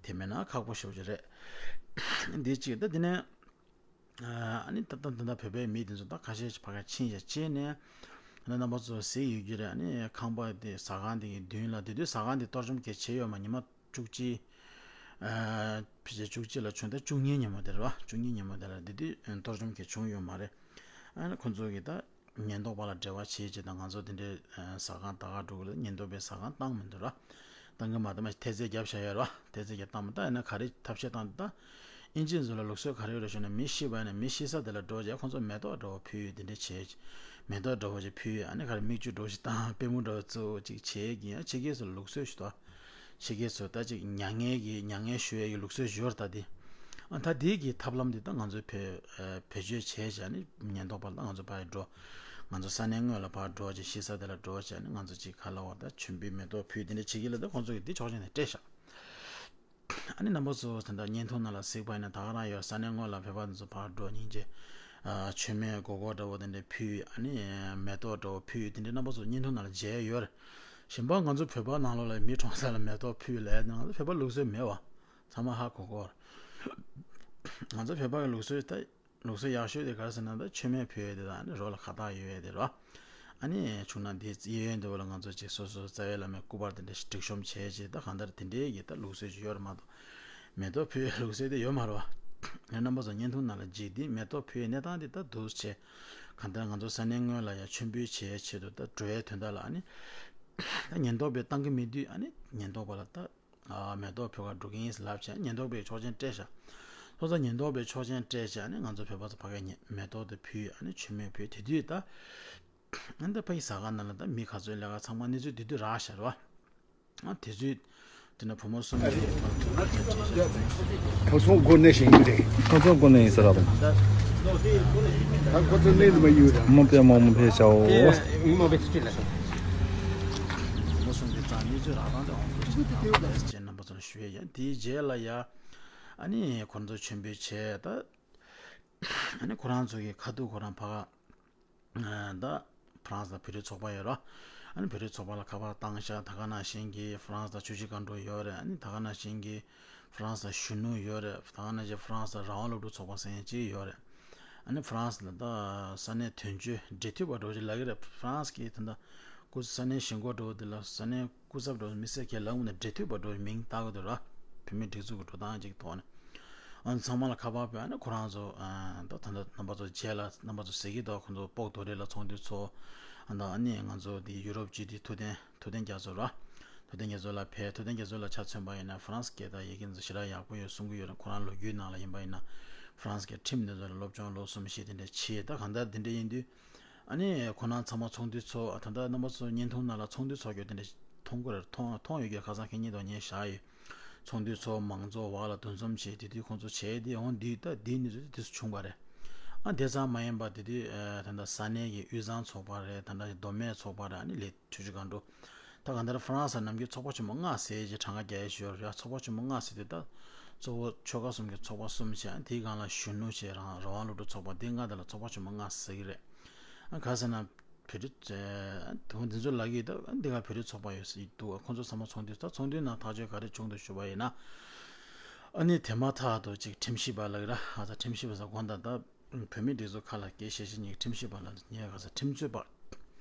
དེ་མེད་ན་ཁག་པོ་ཞེ་པོ་ཅིག་རེད། འདི་གཅིག་ད་དེ་ནས་ཨ་ནི་ད་ལྟ་འདི་འདྲ་བོད་པའི་མི་དེ་ཚོ་ད་ཁ་ཤས་ཕ་ག་ཕྱིན་ཡ་ཕྱིན་ནས་ཨ་ནི་རྣམ་པ་ཚོ་གཟིགས་ཡོད་རྒྱུ་རེད། ཨ་ནི་ཁང་པ་དེ་ཟ་ཁང་དེ་གི་མདུན་ལ་དེ་དུས་ཟ་ཁང་དེ་གཏོར་བཅོམ་གལ་ཆེ་ཡོད་མ་ཉི་མ་བཅུ་གཅིག་ཨ་ཕལ་ཆེར་བཅུ་གཅིག་ལ་བྱུང་སྟེ་བཅུ་གཉིས་ཉིན་མོ་དེ་རེད་བ། བཅུ་གཉིས་ཉིན་མོ་དེ་ལ་དེ་དུས་གཏོར་བཅོམ་གྱི་བྱུང་ཡོད་མ་རེད། ཨ་ནི་ཁོ་ཚོ་གིས་ད་ཉེན་རྟོག་པ་ལ་འབྲེལ་བ་བྱེད་ཅེས་དང་ང་ཚོ་དེ་འདྲའི་ཟ་ཁང་ད་ག་འགྲོ་གི་ལ་ཉེན་རྟོག་པས་ཟ་ཁང་བཏང་མི་འདུག་ར། བཏང་གི་མ་བཏང་མ་ཐེལ་ཙེ་བརྒྱབ་བཞག་ཡོད་ར། ཐེལ་ཙེ་བརྒྱབ་བཏང་མ་ད་ཡིན་ན་ག་རེ་ཐབས་ཤེས་བཏང་འདུག་ད། ཨིན་ཇི་ཚོ་ལ་ལུགས་སྲོལ་ག་རེ་ཡོད་རེད་ཞུ་ན་མི་ཤི་བ་ཡིན་ན་མི་ཤི་ས་དེ་ལ་འགྲོ་རྗེས་ཁོ་ཚོ་མེ་ཏོག་འདྲ་བོ་ཕུལ་དེ་འདྲ་བྱེད། མེ་ཏོག་འདྲ་བོ་ཅིག་ཕུལ་ཨ་ནི་ག་རེ་མིག་ཆུ་འདྲ་བོ་ཞིག་བཏང་པུས་མོ་འདྲ་བོ་བཙུགས་ཅིག་བྱེད་ཀྱི་ཡང་ཕྱི་རྒྱལ་ཚོ་ལ་ལུགས་སྲོལ་ཞིག་འདུག་ཕྱི་རྒྱལ་ཚོ་ད་ཅིག་མྱ་ངན་གྱི་མྱ་ངན་ཞུ་ཡས་ཀྱི་ལུགས་སྲོལ་ཞིག་ཡོད་རེད་ད་དེ། ཨ་ད་དེ་གི་ཐབས་ལམ་དེ་ད་ང་ཚོས་བེད་བེད་སྤྱོད་བྱས་བྱས་ནི་ཉེན་རྟོག་པ་ལ་ང་ཚོ་ཕར་འགྲོ། ང་ཚོ་ས་གནས་དངོས་ལ་ཕར་འགྲོ་བྱས་ཤི་ས་དེ་ལ་འགྲོ་བྱས་ནི་ང་ཚོ་ཅིག་ག་ལ་བ་ད་མཆོད་འབུལ་མེ་ཏོག་ཕུལ་དེ་འདྲ་བྱེད་ཀྱི་ལ་ད་ཁོང་ཚོ་གི་དེ་ཕྱོགས་ཞེན་ནས་སྤྲད་ཤག་ཨ་ནི་རྣམ་པ་ཚོ་ད་ལྟ་བརྙན་ཐུང་ནང་ལ་གཟིགས་པ་ཡིན་ན་ད་ག་རང་ཡོད་ས་གནས་དངོས་ལ་བོད་པ་ཚོ་ཕར་འགྲོ་སྙིང་རྗེ། ཨ་མཆོད་མེ་སྒོར་སྒོར་འདྲ་བོ་དེ་འདྲ་ཕུལ་ཨ་ནི་མེ་ཏོག་འདྲ་བོ་ཕུལ་དེ་འདྲ་རྣམ་པ་ཚོ་བརྙན་ཐུང་ནང་ལ་མཇལ་ཡོད་རེད། གཞན་པ་ང་ཚོ་བོད་པ་ནང་ལོགས་ལ་མི་གྲོངས་ས་ལ་མེ་ཏོག་ཕུལ་ལབ་ཡ་ང་ཚོ་བོད་པ་ལུགས་སྲོལ་མེད་བ། ཚང་མ་ཧ་གོ་གོ་རེད། ང་ཚོ་བོད་པ་གི་ལུགས་སྲོལ་ད་ལུགས་སྲོལ་ཡག་ཤོས་དེ་ག་རེ་ཟེར་ན་ད་མཆོད་མེ་ཕུལ་ཡས་དེ་དང་ཨ་ནི་རོ་ལ་ཁ་བཏགས་ཡོད་ཡས་དེ་རོ། ཨ་ནི་བྱུང་ན་འདི་གཡས་གཡོན་དེ་བ་ལ་ང་ཚོ་ཅིག་སོ་སོ་རྩ་བའི་བླ་མའི་སྐུ་པར་དེ་འདྲ་ཞིག་སྒྲིག་གཤོམ་བྱས་ཅིག་ད་གང་ལྟར་དེ་འདྲའི་གི་ད་ལུགས་སྲོལ་ཅིག་ཡོད་རེད་མ་གཏོགས། མེ་ཏོག་ཕུལ་ཡས་ལུགས་སྲོལ་དེ་ཡོད་མ་རེད་བ། ངས་རྣམ་པ་ཚོ་བརྙན་ཐུང་ནང་ལ་འཇིག་འདི་མེ་ཏོག་ཕུལ་ཡས་གནས་སྟངས་དེ་ད་འདུག་བྱས། གང་ལྟར་ང་ཚོ་ས་གནས་དངོས་ལ་ཡང་མཆོད་འབུལ་བྱེད་ཡས་ཆེད་དུ་ད་འགྲོ་ཡས་དོན་དག་ལ་ཨ་ནི། ད་ཉེན་རྟོག་པས་བཏང་གི་མེད་དུས་ཨ་ནི་ཉེན་རྟོག་པ་ལ་ད། ཨ་མེ་ཏོག་ཕུལ་ག་འགྲོ་གི་ཡིན་ལབ་བྱས་ཉེན་རྟོག་པས་ཆོག་མཆན་སྤྲད་ཤག་སོ་སོ་ཉེན་རྟོག་པས་ཆོག་མཆན་སྤྲད་བྱས་ནས་ང་ཚོ་བོད་པ་ཚོ་ཕ་གིར་ཉེ་མེ་ཏོག་དེ་ཕུལ་ཨ་ནི་མཆོད་མེ་ཕུལ་དེ་དུས་ད། ཨ་ནི་ད་ཕ་གི་ཟ་ཁང་ནང་ལ་ད་མི་ག་ཚོད་ལས་ཀ་ཚང་མ་གནས་ཚུལ་དེ་དུས་རག་ཤག་རེད་བ། ཨ་དེ་ཚོས་དེ་ན་བུ་མོ་གསུམ་གྱིས་ཁོ་ཚོ་སྒོ་ནས་ཞིག་ཡིན་ཏེ། ཁོ་ཚོ་སྒོ་ནས་ཡིན་ཟེར་ར་དང་། ད་ཁོ་ཚོ་གནས་ལ་མ་ཡོད་ར། མོ་པས་མོ་མོ་ཕེ་ཤའོ། མོ་པས་ཅི་ལ་སོང་། བུ་མོ་གསུམ་གྱིས་ད་གནས་ཚུལ་རག་སྟངས་དེ་འོང་དགོས་ཅིག་ད་ལས་ཅན་རྣམ་པ་ཚོ་ལ་ཞུ་ཡ་ཡ་དེའི་རྗེས་ལ་ཡ། ཨ་ནི་ཁོ་ཚོ་མཆོད་འབུལ་བྱས་ད། ཨ་ནི་ཁོ་རང་ཚོ་གི་ཁ་ཐུག་ཁོ་རང་ཕ་ག་ད་ཧྥ་རན་སི་དང་བོད་རིགས་ཚོགས་པ་ཡོད་ར། ཨ་ནི་བོད་རིགས་ཚོགས་པ་ལ་ཁ་པར་བཏང་ཤག་ད་ག་ནང་བཞིན་གྱི་ཧྥ་རན་སི་དང་ཆུ་བཞི་སྒང་དྲུག་ཡོད་རེད། ཨ་ནི་ད་ག་ནང་བཞིན་གྱི་ཧྥ་རན་སི་དང་གཞོན་ནུ་ཡོད་རེད། ད་ག་ནང་བཞིན་ཧྥ་རན་སི་དང་རང་དབང་སློབ་ཕྲུག་ཚོགས་པ་ཟེར་མཁན་ཅིག་ཡོད་རེད། ཨ་ནི་ཧྥ་རན་སི་ལ་ད་ས་གནས་དོན་གཅོད་འབྲེལ་མཐུད་པ་འདྲ་བོ་ཅིག་ལབ་ཀྱི་རེད། ཧྥ་རན་སི་གི་ད་ལྟ་སྐུ་ས་གནས་གཞིས་འགོ་འདྲ་བོ་དེ་ལ་ས་གནས་སྐུ་ཚབ་འདྲ་བོ་མི་སེར་གྱི་ལམ་ནས་འབྲེལ་མཐུད་པ་འདྲ་བོ་མིང་བཏགས་ཀྱི་འདུག་ར། བོད་མིའི་སྒྲིག་འཛུགས་ཀྱི་འགྲོ་སྟངས་ཅིག་ཐོག་ནས། ཨ་ཚང་མ་ལ་ཁ་པར་ཕུལ་ཨ་ནི་ཁོ་རང་ཚོ་ཨ་ད་ད་ལྟ་རྣམ་པ་ཚོ་རྗེས་ལ་རྣམ་པ་ཚོ་གཟིགས་ཀྱི་འདུག་ཁོ་ཚོ་སྤོག་རྡོ་རིང་ལ་ཚོགས་འདུ་ཚོགས། ཨ་ད་ཨ་ནི་ང་ཚོ་འདི་ཡུ་རོབ་སྤྱི་འཐུས་ཐུབ་བསྟན་ཐུབ་བསྟན་རྒྱ་མཚོ་ར། ཐུབ་བསྟན་རྒྱ་མཚོ་ལ་ཕེབས། ཐུབ་བསྟན་རྒྱ་མཚོ་ལ་ཆ་མཚོན་པ་ཡིན་ན་ཧྥ་རན་སི་སྐད་དང་ཡི་གེ་འདི་ཚོ་ཞེ་དྲག་ཡག་པོ་ཡོད་གསུང་གི་ཡོད་རེད། ཁོ་རང་ལོ་རྒྱུས་ནང་ལ་ཡིན་པ་ཡིན་ན་ཧྥ་རན་སི་གི་ཁྲིམས་འདི་ཚོ་ལ་སློབ་སྦྱོང་ལོ་གསུམ་བཞི་དེ་འདྲ་བྱས། ད་གང་ལྟར་འདི་འདྲ་ཡིན་དུས། ཨ་ནི་ཁོ་རང་ཚང་མ་ཚོགས་འདུ་ཚོགས། ད་ལྟ་རྣམ་པ་ཚོ་བརྙན་ཐུང་ནང་ལ་ཚོགས་འདུ་ཚོགས་རྒྱུ་དེ་འདྲ་མཐོང་གི་རེད། མཐོང་མཐོང་ཡོད་ཀྱི་ཁ་སང་ཁེ་ཉིན་དང་ཉིན་བཞག་ཡོད། ཚོགས་འདུ་ཚོགས་མང་ཚོགས་བར་ལ་འདུ་འཛོམས་བྱས་དེ་དུས་ཁོང་ཚོ་བྱས་དེ་འོང་འདི་ད་འདིའི་གནས་ཚུལ་དེ་དུས་སུ་བྱུང་བ་རེད། ཨ་དེ་ཙམ་མ་ཡིན་པ་དེ་དུས་ད་ལྟ་ས་གནས་ཀྱི་དབུས་གཙང་ཚོགས་པ་རེད། ད་ལྟ་མདོ་སྨད་ཚོགས་པ་རེད། ཨ་ནི་ལས་ཆུ་བཞི་སྒང་དྲུག་ད་གང་ལྟར་ཧྥ་རན་སི་ནམ་རྒྱུན་ཚོགས་པ་ཆེན་མོ་ལྔ་ཟེར་གྱི་གྲངས་ཀ་རྒྱག་ཡས་ཞིག་ཡོད་རེད། ཡ་ཚོགས་པ་ཆེན་མོ་ལྔ་ཟེར་དུས་ད་གཙོ་བོ་ཆོལ་ཁ་གསུམ་གྱི་ཚོགས་པ་གསུམ་བྱས། དེའི་སྒང་ལ་གཞོན་ནུ་བྱས་རང་རང་དབང་སློབ་ཕྲུག་ཚོགས་པ་འདི་ལྔ་དེ་ལ་ཚོགས་པ་ཆེན་མོ་ལྔ་ཟེར་གྱི་རེད། ཨ་ག་ཟེར་ན་བོད་རིགས་དུང་འདི་ཚོ་ལ་གི་ད་འདི་ག་བོད་རིགས་ཚོགས་པ་ཡོད་ཟེར་འདུག་ཁོང་ཚོ་ཚང་མ་ཚོགས་འདུ་ད་ཚོགས་འདུའི་ནང་ཐག་གཅོད་ག་རེ་བྱུང་འདུག་ཞུ་བ་ཡིན་ན། ཨ་ནི་དེ་མ་ཐག་ཏུ་ཅིག་ཁྲིམས་ཞིབ་པ་ལ་གི་ར་ཨ་ད་ཁྲིམས་ཞིབ་པ་ཟེར་དགོངས་དག་ད། བོད་མིའི་སྒྲིག་འཛུགས་ཁག་ལ་དགེ་བཤེས་ཤིང་ཉིད་ཁྲིམས་ཞིབ་པ་ལ་ཉེ་ག་ས་ཁྲིམས་རྩོད་པ།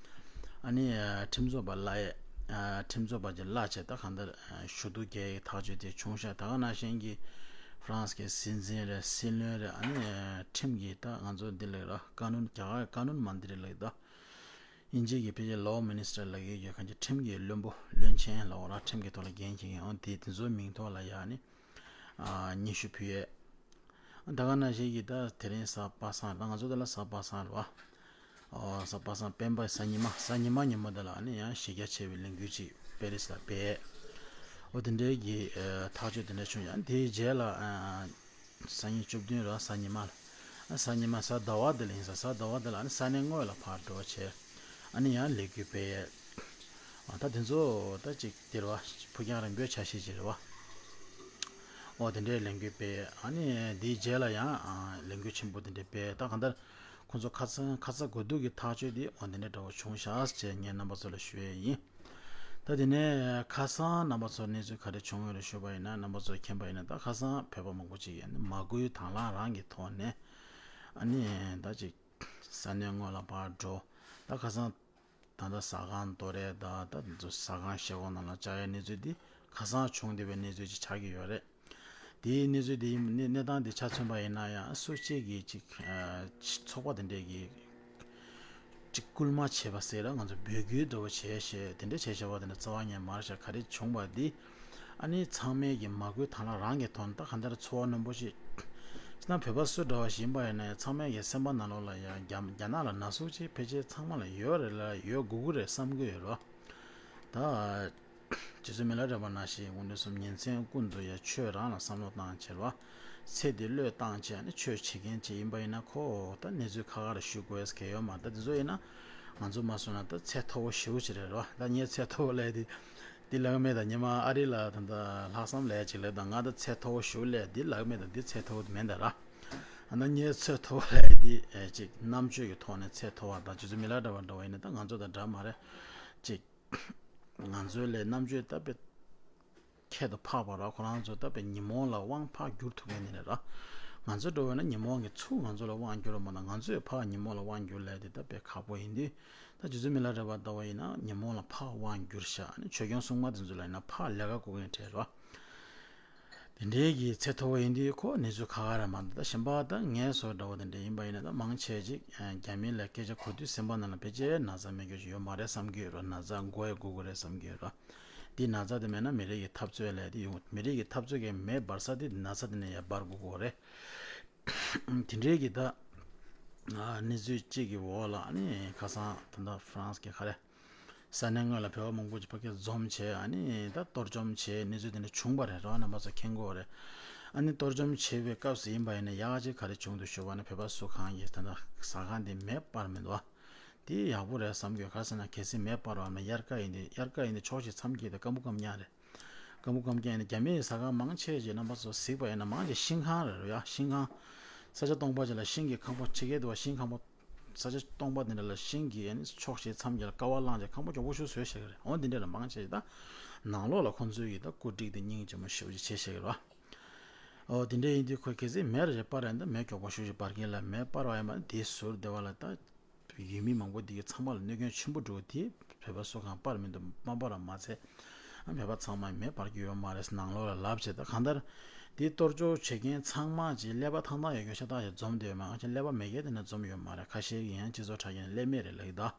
ཨ་ནི་ཁྲིམས་རྩོད་པ་ལ་ཡ་ཁྲིམས་རྩོད་པ་ཅིག་གླ་བྱས་ད་གང་ལྟར་ཞུ་གཏུག་རྒྱག་ཡའི་ཐག་གཅོད་དེ་བྱུང་ཤག་ད་ག་ནང་བཞིན་གྱི་ཧྥ་རན་སི་གི་སྲིད་འཛིན་རེད། སྲིད་བློན་རེད། ཨ་ནི་ཁྲིམས་ཀྱི་ད་ང་ཚོ་འདི་ལ་ར་ཀ་ནུན་རྒྱ་གར་ཀ་ནུན་མ་འདི་རེད་ལ་ད། དབྱིན་ཇི་གི་ཕལ་ཆེར་Law Minister ལབ་ཀྱི་ཡོད། གང་ཅི་ཁྲིམས་ཀྱི་བློན་པོ་བློན་ཆེན་ལབ་དགོས་ར། ཁྲིམས་ཀྱི་ཐོག་ལ་འགན་འཁྱེར་མཁན། འོ་དེ་དེ་ཚོའི་མིང་ཐོག་ལ་ཡ་ནི་ཨ་སྙན་ཞུ་ཕུལ་ཡས། ད་ག་ནང་བཞིན་གྱི་ད་དེ་རིང་གཟའ་པ་སངས། ད་ང་ཚོ་དེ་ལ་གཟའ་པ་སངས་རེད་བ། ཨོ་གཟའ་པ་སངས། སྤེན་པ་གཟའ་ཉི་མ། གཟའ་ཉི་མ་ཉིན་མོ་དེ་ལ་ནི་ཡང་གཞི་རྒྱ་ཆེ་བའི་ལས་འགུལ་ཅིག་པེ་རིས་ལ་སྤེལ། ཨོ་དེ་འདྲའི་གི་ཨ་ཐག་གཅོད་དེ་འདྲ་བྱུང་། ཡང་དེའི་རྗེས་ལ་ཨ་སང་ཉིན་བཅུ་བདུན་རེད། གཟའ་ཉི་མ་ལ། ཨ་གཟའ་ཉི་མ་གཟའ་ཟླ་བ་དེ་ལ་ཡིན་ས། གཟའ་ཟླ་བ་དེ་ལ་ཨ་ནི་ས་གནས་དངོས་ལ་ཕར་འགྲོ་བྱས། ཨ་ནི་ཡང་ལས་འགུལ་སྤེལ་ཡས། ཨ་ད་དེ་ཚོ་ད་ཅིག་དེ་རེད་བ། ཕུགས་རྒྱང་རིང་པོའི་འཆར་གཞི་ཅིག་རེད་བ། ཨོ་དེ་འདྲའི་ལས་འགུལ་སྤེལ། ཨ་ནི་དེའི་རྗེས་ལ་ཡང་ཨ་ལས་འགུལ་ཆེན་པོ་དེ་འདྲ་སྤེལ། ད་གང་ལྟར་ཁོང་ཚོ་ཁ་སང་ཁ་ས་དགོས་གཏུགས་ཀྱི་ཐག་གཅོད་དེ་འོ་དེ་འདྲ་འདྲ་བོ་བྱུང་ཤག་ཅེས་ངས་རྣམ་པ་ཚོ་ལ་ཞུ་ཡས་ཡིན། ད་དེ་ནས་ཁ་སང་རྣམ་པ་ཚོར་གནས་ཚུལ་ག་རེ་བྱུང་ཡོད་རེད་ཞུས་པ་ཡིན་ན། རྣམ་པ་ཚོས་མཁྱེན་པ་ཡིན་ན། ད་ཁ་སང་བོད་པ་མང་པོ་ཅིག་ཡིན་ན་མ་བསྐུལ་དང་བླངས་རང་གི་ཐོག་ནས་ཨ་ནི་ད་ཅིག་ས་གནས་དངོས་ལ་ཕར་འགྲོ། ད་ཁ་སང་ད་ལྟ་ཟ་ཁང་དོ་རེད། ད་ད་ཟ་ཁང་བཞེས་སྒོ་ནང་ལ་བཅར་ཡའི་གནས་ཚུལ་འདི་ཁ་སང་བྱུང་བསྡད་པའི་གནས་ཚུལ་ཅིག་ཆགས་ཀྱི་ཡོད་རེད། དེའི་གནས་ཚུལ་དེ་ཡིན་གནས་གནས་སྟངས་དེ་ཆ་མཚོན་པ་ཡིན་ན་ཡང་སུ་གཅིག་གིས་ཅིག་ཨ་ཚོགས་པ་དེ་འདྲས་ཀྱིས་ཅིག་སྐུལ་མ་བྱས་པ་ཟེར་ར། ང་ཚོ་འབོད་སྐུལ་འདྲ་བོ་བྱས་ཞེས་དེ་འདྲས་བྱས་བྱས་པ་དེ་འདྲ་རྩ་བ་ཉིད་མ་རེད་ཤག། ག་རེ་བྱུང་བ་འདི་ཨ་ནི་ཚང་མས་ཀྱི་མ་བསྐུལ་དང་བླངས་རང་གི་ཐོག་ནས་ད་ག་འདྲ་ཚོར་བ་རྣོན་པོ་ཞིག། ཅི་ན་བོད་པ་སུ་འདྲ་བ་ཞིག་ཡིན་པ་ཡིན་ན་ཡང་ཚང་མས་ཀྱི་སེམས་པ་ནང་ལོགས་ལ་ཡང་རྒྱ་རྒྱ་ནག་ལ་ན་ཟུག་ཅིག་ཕལ་ཆེར་ཚང་མ་ལ་ཡོད་རེད་ལ་ཡོད་དགོས་ཀྱི་རེད་བསམ་གྱི་ཡོད་རེད་བ། ད། རྗེ་བཙུན་མི་ལ་རས་པ་ནང་བཞིན་དགོངས་དོན་གསུམ་ཉིན་མཚན་ཀུན་ཏུ་ཡང་ཆོས་རང་ལ་བསམ་བློ་བཏང་བྱས་རེད་བ། ཚེ་འདི་བློས་བཏང་བྱས་ནས་ཆོས་བྱེད་མཁན་ཅིག་ཡིན་པ་ཡིན་ན་ཁོ་ད་གནས་ཚུལ་ཁ་ཁ་ར་ཞུ་དགོས་ཟེར་གྱི་ཡོད་མ་རེད། ད་དེ་ཚོ་ཡིན་ན་ང་ཚོ་མ་སོང་ན་ད་ཚད་མཐོ་བོ་ཞེ་པོ་ཅིག་རེད་རེད་བ། ད་ངས་ཚད་མཐོ་བོ་ལབ་དེ་འདི་ལབ་མེད། ད་ཉི་མ་ཨ་རི་ལ་ད་ད་ལྷག་བསམ་ལབ་ཅིག་ལབ། ད་ང་ད་ཚད་མཐོ་བོ་ཞེ་པོ་ལབ་འདི་ལབ་མེད། ད་འདི་ཚད་མཐོ་བོ་མེད་ད་ར། ཨ་ན་ངས་ཚད་མཐོ་བོ་ལབ་འདི་ཨེ་ཅིག་རྣམ་དཔྱོད་ཀྱི་ཐོག་ནས་ཚད་མཐོ་བ་དང་རྗེ་བཙུན་མི་ལ་རས་པ་འདྲ་བ་ཡིན་ན་ད་ང་ཚོ་དང་འདྲ་མ་རེད་ཅིག། ང་ཚོའི་ལས་རྣམ་དཔྱོད་ད་དཔེ་ཁྱད་དུ་འཕགས་པ་ར། ཁོ་རང་ཚོ་ད་དཔེ་ཉོན་མོངས་ལ་དབང་འཕགས་བསྒྱུར་ཐུབ་མཁན་ནི་རེད་ར། ང་ཚོ་འགྲོ་བས་ན་ཉོན་མོངས་ཀྱི་ཚུར་ང་ཚོ་ལ་དབང་བསྒྱུར་བ་མ་གཏོགས་ང་ཚོས་ཕར་ཉོན་མོངས་ལ་དབང་བསྒྱུར་ལས་དེ་ད་དཔེ་ཁག་པོ་ཡིན་དུས། ད་རྗེ་བཙུན་མི་ལ་རས་པ་ལྟ་བུ་ཡིན་ན་ཉོན་མོངས་ལ་ཕར་དབང་བསྒྱུར་ཤག། ཨ་ནི་ཆོས་སྐྱོང་སྲུང་མ་དེ་ཚོ་ལ་ཡིན་ན་ཕར་ལས་ཀ་བསྐུལ་མཁན་གྲས་རེད་བ། དེ་འདྲའི་གི་ཚད་མཐོ་བོ་ཡིན་དུས་ཁོ་གནས་ཚུལ་ཁག་ཁག་རེད་མ་གཏོགས། ད་གཞན་པ་ད་ངའི་བཟོ་འདྲ་བོ་དེ་འདྲ་ཡིན་པ་ཡིན་ན་ད་མང་ཆེ་ཅིག་རྒྱ་མི་ལ་སྐད་ཆ་གོ་དུས་སེམས་པ་ནང་ལ་ཕལ་ཆེར་ན་ཚ་མེད་རྒྱུ་ཅིག་ཡོད་མ་རེད་བསམ་གྱི་ཡོད་རེད། ན་ཚ་འགོ་ཡ་དགོས་ཀྱི་རེད་བསམ་གྱི་ཡོད་རེད། འདི་ན་ཚ་དེ་མེད་ན་མི་རིགས་ཀྱི་འཐབ་རྩོད་ལས་དེ་ཡོང་། མི་རིགས་ཀྱི་འཐབ་རྩོད་ཀྱི་མེ་འབར་ས་དེ་ན་ཚ་དེ་ནས་ཡར་འབར་དགོས་ཀྱི་རེད། དེ་འདྲའི་གི་ད་གནས་ཚུལ་གཅིག་གི་འོག་ལ་ནི་ཁ་སང་ད་ལྟ་ཧྥ་རན་སི་གི་ག་རེ། ས་གནས་དངོས་ལ་བོད་པ་མང་པོ་ཅིག་ཕ་གིར་འཛོམས་བྱས། ཨ་ནི་ད་གཏོར་བཅོམ་བྱས་གནས་ཚུལ་དེ་འདྲ་བྱུང་བ་རེད་ར། རྣམ་པ་ཚོ་མཁྱེན་གྱི་ཡོད་རེད། ཨ་ནི་གཏོར་བཅོམ་བྱས་པའི་སྐབས་སུ་ཡིན་པ་ཡིན་ན་ཡག་ཅིག་ག་རེ་བྱུང་འདུག་ཞུས་པ་ན་བོད་པ་སུ་གང་གིས་ད་ལྟ་ཟ་ཁང་དེ་མེ་སྤར་མི་འདུག་ཨ། དེ་ཡག་པོ་རེད་བསམ་གྱི་ཡོད། ག་རེ་ཟེར་ན་གལ་སྲིད་མེ་སྤར་བ་ན་དབྱར་ཁ་ཡིན་དུས་དབྱར་ཁ་ཡིན་དུས་ཕྱོགས་བཞི་མཚམས་བརྒྱད་དེ་སྐམ་པོ་སྐམ་རྐྱང་རེད། སྐམ་པོ་སྐམ་རྐྱང་ཡིན་ན་རྒྱ་མིའི་ཟ་ཁང་མང་ཆེ་ཅིག་རྣམ་པ་ཚོ་གཟིགས་པ་ཡིན་ན་མང་ཆེ་ཤིང་ཁང་རེད་རོ་ཡ། ཤིང་ཁང་། ས་ཆ་སྟོང་པ་ཅིག་ལ་ཤིང་གི་ཁང་པ་ཕྱི་རྒྱལ་དུ་བ་ཤིང་ཁང་པ། ས་ཆ་སྟོང་པ་དེ་འདྲ་ལ་ཤིང་གི་ཨ་ནི་ཕྱོགས་བཞི་མཚམས་བརྒྱད་ལ་ཀ་བ་བླངས་ཀྱི་ཁང་པ་མགྱོགས་པོ་ཞིག་བཟོས་བཞག་གི་རེད། འོ་འདི་འདྲ་ལ་མང་ཆེ་ད་ནང་ལོགས་ལ་ཁོང་ཚོའི་གི་ད་བཀོད་སྒྲིག་དེ་སྙིང་རྗེ་མོ་ཞེ་པོ་ཅིག་བྱས་བཞག་གི་རེད་བ། འོ་དེ་འདྲ་ཡིན་དུས་ཁོས་གལ་སྲིད་མེ་རེ་རེ་སྤར་ཡང་ད་མེ་མགྱོགས་པོ་ཞེ་པོ་ཅིག་འབར་གི་ལ། མེ་སྤར་བ་ཡིན་པ་ན་དེའི་ཟུར་དེ་བ་ལ་ད་ཡུལ་མི་མང་པོ་འདི་གི་ཚང་མ་ལ་གནོད་སྐྱོན་ཆེན་པོ་འགྲོ། དེ་བོད་པ་སུ་གང་སྤར་མི་འདུག་མ་སྤར་བ་མ་ཚད། ཨ་བོད་པ་ཚང་མ་མེ་སྤར་རྒྱུ་ཡོད་མ་རེད་ནང་ལོགས་ལ་ལབ་བྱས། ད་གང་ལྟར་དེ་གཏོར་བཅོམ་བྱེད་མཁན་ཚང་མ་གྱི་ཀླད་པ་ཐང་ཐང་ཡོད་མཁན་ཤ་སྟག་ཞིག་འཛོམས་བསྡད་ཡོད་མ། ཨ་ཅེ་ཀླད་པ་མེད་མཁན་དེ་ནས་འཛོམས་ཡོད་མ་རེད། ཁ་ཤས་ཀྱིས་ཡང་སྤྱི་ཚོགས་དྲ་རྒྱ་ནས་ཀླད་མེད་རེད་ལབ་ཀྱི་འདུག་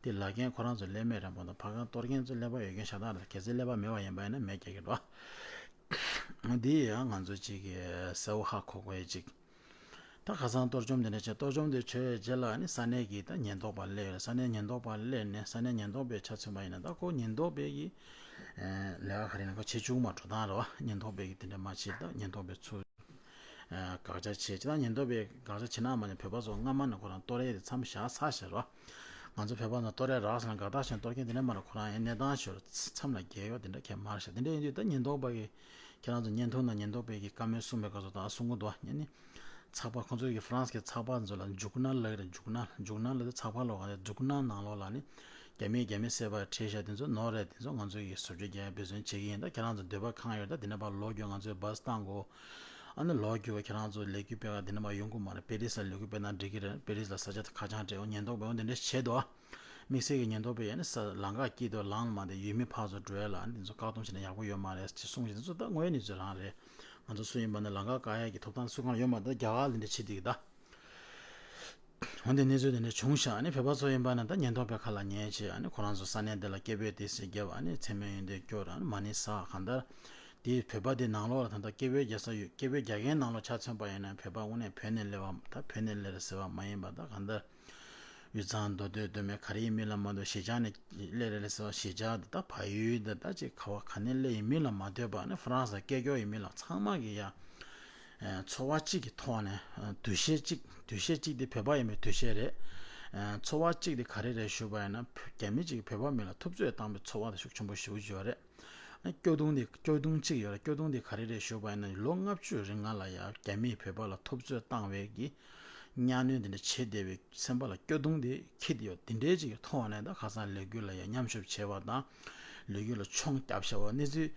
དེ་ལབ་མཁན་ཁོ་རང་ཚོ་ཀླད་མེད་རེད་མ་གཏོགས་ཕ་གང་གཏོར་མཁན་ཚོ་ཀླད་པ་ཡོད་མཁན་ཤ་སྟག་རེད། གལ་སྲིད་ཀླད་པ་མེད་པ་ཡིན་པ་ཡིན་ན་མེ་རྒྱག་གི་འགྲོ། འདི་ཡང་ང་ཚོ་གཅིག་གིས་གསལ་བོ་ཧ་གོ་དགོས་ཡ་གཅིག་ད་ཁ་སང་གཏོར་བཅོམ་དེ་འདྲ་བྱས། གཏོར་བཅོམ་དེ་བྱས་རྗེས་ལ་ནི་ས་གནས་ཀྱི་ད་ཉེན་རྟོག་པ་སླེབས་ཡོད་རེད། ས་གནས་ཉེན་རྟོག་པ་སླེབས་ནས་ས་གནས་ཉེན་རྟོག་པའི་ཆ་མཚོན་པ་ཡིན་ན་ད་ཁོ་ཉེན་རྟོག་པའི་གི་ལས་ཀ་ག་རེ་ཡིན་ན་ཁོ་བྱེད་བཅུག་མ་འགྲོ་སྟངས་རེད་བ། ཉེན་རྟོག་པའི་གི་དེ་འདྲ་མ་བྱེད། ད་ཉེན་རྟོག་པའི་ཚུར་དགག་བྱ་བྱེད། ཅི་ད་ཉེན་རྟོག་པའི་དགག་བྱ་བྱེད་ན་མ་ཉན་བོད་པ་ཚོ་སྔ་མ་ནས་ཁོ་རང་གཏོར་ཡས་དེ་མཚམས་བཞག་ཚར་ཤག་རེད་བ། ང་ཚོ་བོད་པ་ཚོ་གཏོར་ཡས་རག་སོང་ན་དགའ་ཐག་ཆོད། གཏོར་མཁན་དེ་འདྲ་མ་རེད། ཁོ་རང་ཡང་གནས་སྟངས་ཤོར་མཚམས་ལ་རྒྱལ་ཡོད་དེ་འདྲ་གས་མ་རེད་ཤག་དེ་འདྲ་ཡིན་དུས་ད་ཉེན་རྟོག་པ་གི་ཁྱེད་རང་ཚོ་བརྙན་ཐུང་ནང་ཉེན་རྟོག་པའི་གི་བཀའ་མོལ་གསུངས་པའི་སྐབས་སུ་ད་གསུང་གི་འདུག་ཨ་ནི་ཚགས་པར་ཁོང་ཚོའི་གི་ཧྥ་རན་སི་གི་ཚགས་པར་ཚོ་ལ་ཇུག་ནལ་ལབ་ཀྱི་རེད། ཇུག་ནལ་ཇུག་ནལ་ལབ་དུས་ཚགས་པར་ལབ་ག་རེད། ཇུག་ནལ་ནང་ལོགས་ལ་ནི་རྒྱ་མིས་རྒྱ་མི་བསད་པ་བྲིས་བཞག་དེ་ཚོ་ནོར་རེད། དེ་ཚོ་ང་ཚོ་གི་བཟོ་བཅོས་རྒྱག་ཡ་འབད་བརྩོན་བྱེད་ཀྱི་ཡིན། ད་ཁྱེད་རང་ཚོ་འདོད་པ་གང་ཡོད་ད་དེ་འདྲ་པར་ལོག་རྒྱུ་ང་ཚོས་བཱས་བཏང་དགོས། ཨ་ནི་ལོག་རྒྱུ་ཁྱེད་རང་ཚོ་ལས་འགུལ་སྤེལ་ག་དེ་འདྲ་པར་ཡོང་གི་མ་རེད། པེ་རིས་ལ་ལས་འགུལ་སྤེལ་ན་འགྲིག་གི་རེད། པེ་རིས་ལ་ས་ཆ་ཁ་བྱང་སྤྲད། འོ་ཉེན་རྟོག་པས་འོ་དེ་འདྲ་བྱས་འདུག་ཨ། དམིགས་བསལ་གྱི་ཉེན་རྟོག་པས་ཡང་ནི་ས་ལམ་ཁ་དཀྱིལ་དུ་ལངས་མ་བསྡད། ཡུལ་མི་ཕར་ཚུར་འགྲོ་ཡ་ལ་འདི་ཚོ་བཀག་སྡོམ་བྱས་ན་ཡག་པོ་ཡོད་མ་རེད་ཅེས་གསུངས་བཞིན་དུ་ད་དངོས་ཡོད་གནས་ཚུལ་རང་རེད། ང་ཚོ་སུ་ཡིན་པ་ནི་ལམ་ཁ་བཀག་ཡ་གི་ཐོབ་ཐང་སུ་གང་ཡོད་མ་རེད། ད་རྒྱ་གར་ལ་འདི་འདྲ་བྱེད་བསྡད་ཀྱི་ད། འོན་ཏེ་གནས་ཚུལ་དེ་འདྲ་བྱུང་ཤག་ཨ་ནི་བོད་པ་ཚོ་ཡིན་པ་ན་ད་ཉེན་རྟོག་པའི་ཁ་ལ་ཉན་བྱས། ཨ་ནི་ཁོ་རང་ཚོ་ས་གནས་དེ་ལ་སྐད་འབོད་དེ་ཟེར་བརྒྱབ། ཨ་ནི་མཚན་སྨད་ཡོན་ཏན་སྐྱོར། ཨ་ནི་མ་ཎི་བསགས། གང་ལྟར་དེའི་བོད་པ་དེ་ནང་ལོགས་ལ་ད་ལྟ་སྐད་འབོད་རྒྱག་ས་ཡོད། སྐད་འབོད་རྒྱག་མཁན་ནང་ལོགས་ཆ་མཚོན་པ་ཡིན་ན་བོད་པ་དངོས་གནས་བོད་ནས་སླེབས་པ། ད་བོད་ནས་སླེབས་རེད་ཟེར་བ་མ་ཡིན་པ། ད་གང་ལྟར་དབུས་གཙང་མདོ་སྟོད་མདོ་སྨད་ག་རེ་ཡིན་མིན་ལ་མ་ལྟོས། གཞིས་ཆགས་ནས་སླེབས་རེད་ལ་ཟེར་བ། གཞིས་ཆགས་འདི་ད་བལ་ཡུལ་འདི་ད་ཅིག་ག་བ་ག་ནས་སླེབས་ཡིན་མིན་ལ་མ་ལྟོས་པ། ཨ་ནི་ཧྥ་རན་སི་སྐད་སྐྱོར་ཡིན་མིན་ལ། ཚང་མ་གི་ཡ་ཚོར་བ་གཅིག་གི་ཐོག་ནས། འདུ་ཤེས་གཅིག་འདུ་ཤེས་གཅིག་དེ་བོད་པ་ཡིན་པའི་འདུ་ཤེས་རེད། ཚོར་བ་གཅིག་དེ་ག་རེ་རེད་ཞུས་པ་ཡིན་ན། རྒྱ་མི་གཅིག་གིས་བོད་པ་མི་ལ་ཐུབ་ཚོད་བཏང་བའི་ཚོར་བ་དེ་ཤུགས་ཆེན་པོ་ཞེ་པོ་ཅིག་ཡོད་རེད། སྐྱོ་གདུང་དེ། སྐྱོ་གདུང་གཅིག་ཡོད་རེད། སྐྱོ་གདུང་དེ་ག་རེ་རེད་ཞུས་པ་ཡིན་ན། ལོ་ལྔ་བཅུ་རིང་ང་ལ་ཡ་རྒྱ་མིས་བོད་པ་ལ་ཐུབ་ཚོད་བཏང་བའི་གི་གཉའ་གནོན་དེ་འདྲ་བྱེད་བསྡད་པའི་སེམས་པ་ལ་སྐྱོ་གདུང་དེ་འཁྱེར་བསྡད་ཡོད། དེ་འདྲའི་ཅིག་གི་ཐོག་ནས་ད་ཁ་སང་ལས་འགུལ་ལ་ཡ་མཉམ་ཞུགས་བྱས་པ་དང་། ལས་འགུལ་ལ་མཆོང་རྒྱབ་བྱས་པ། གནས་ཚུལ་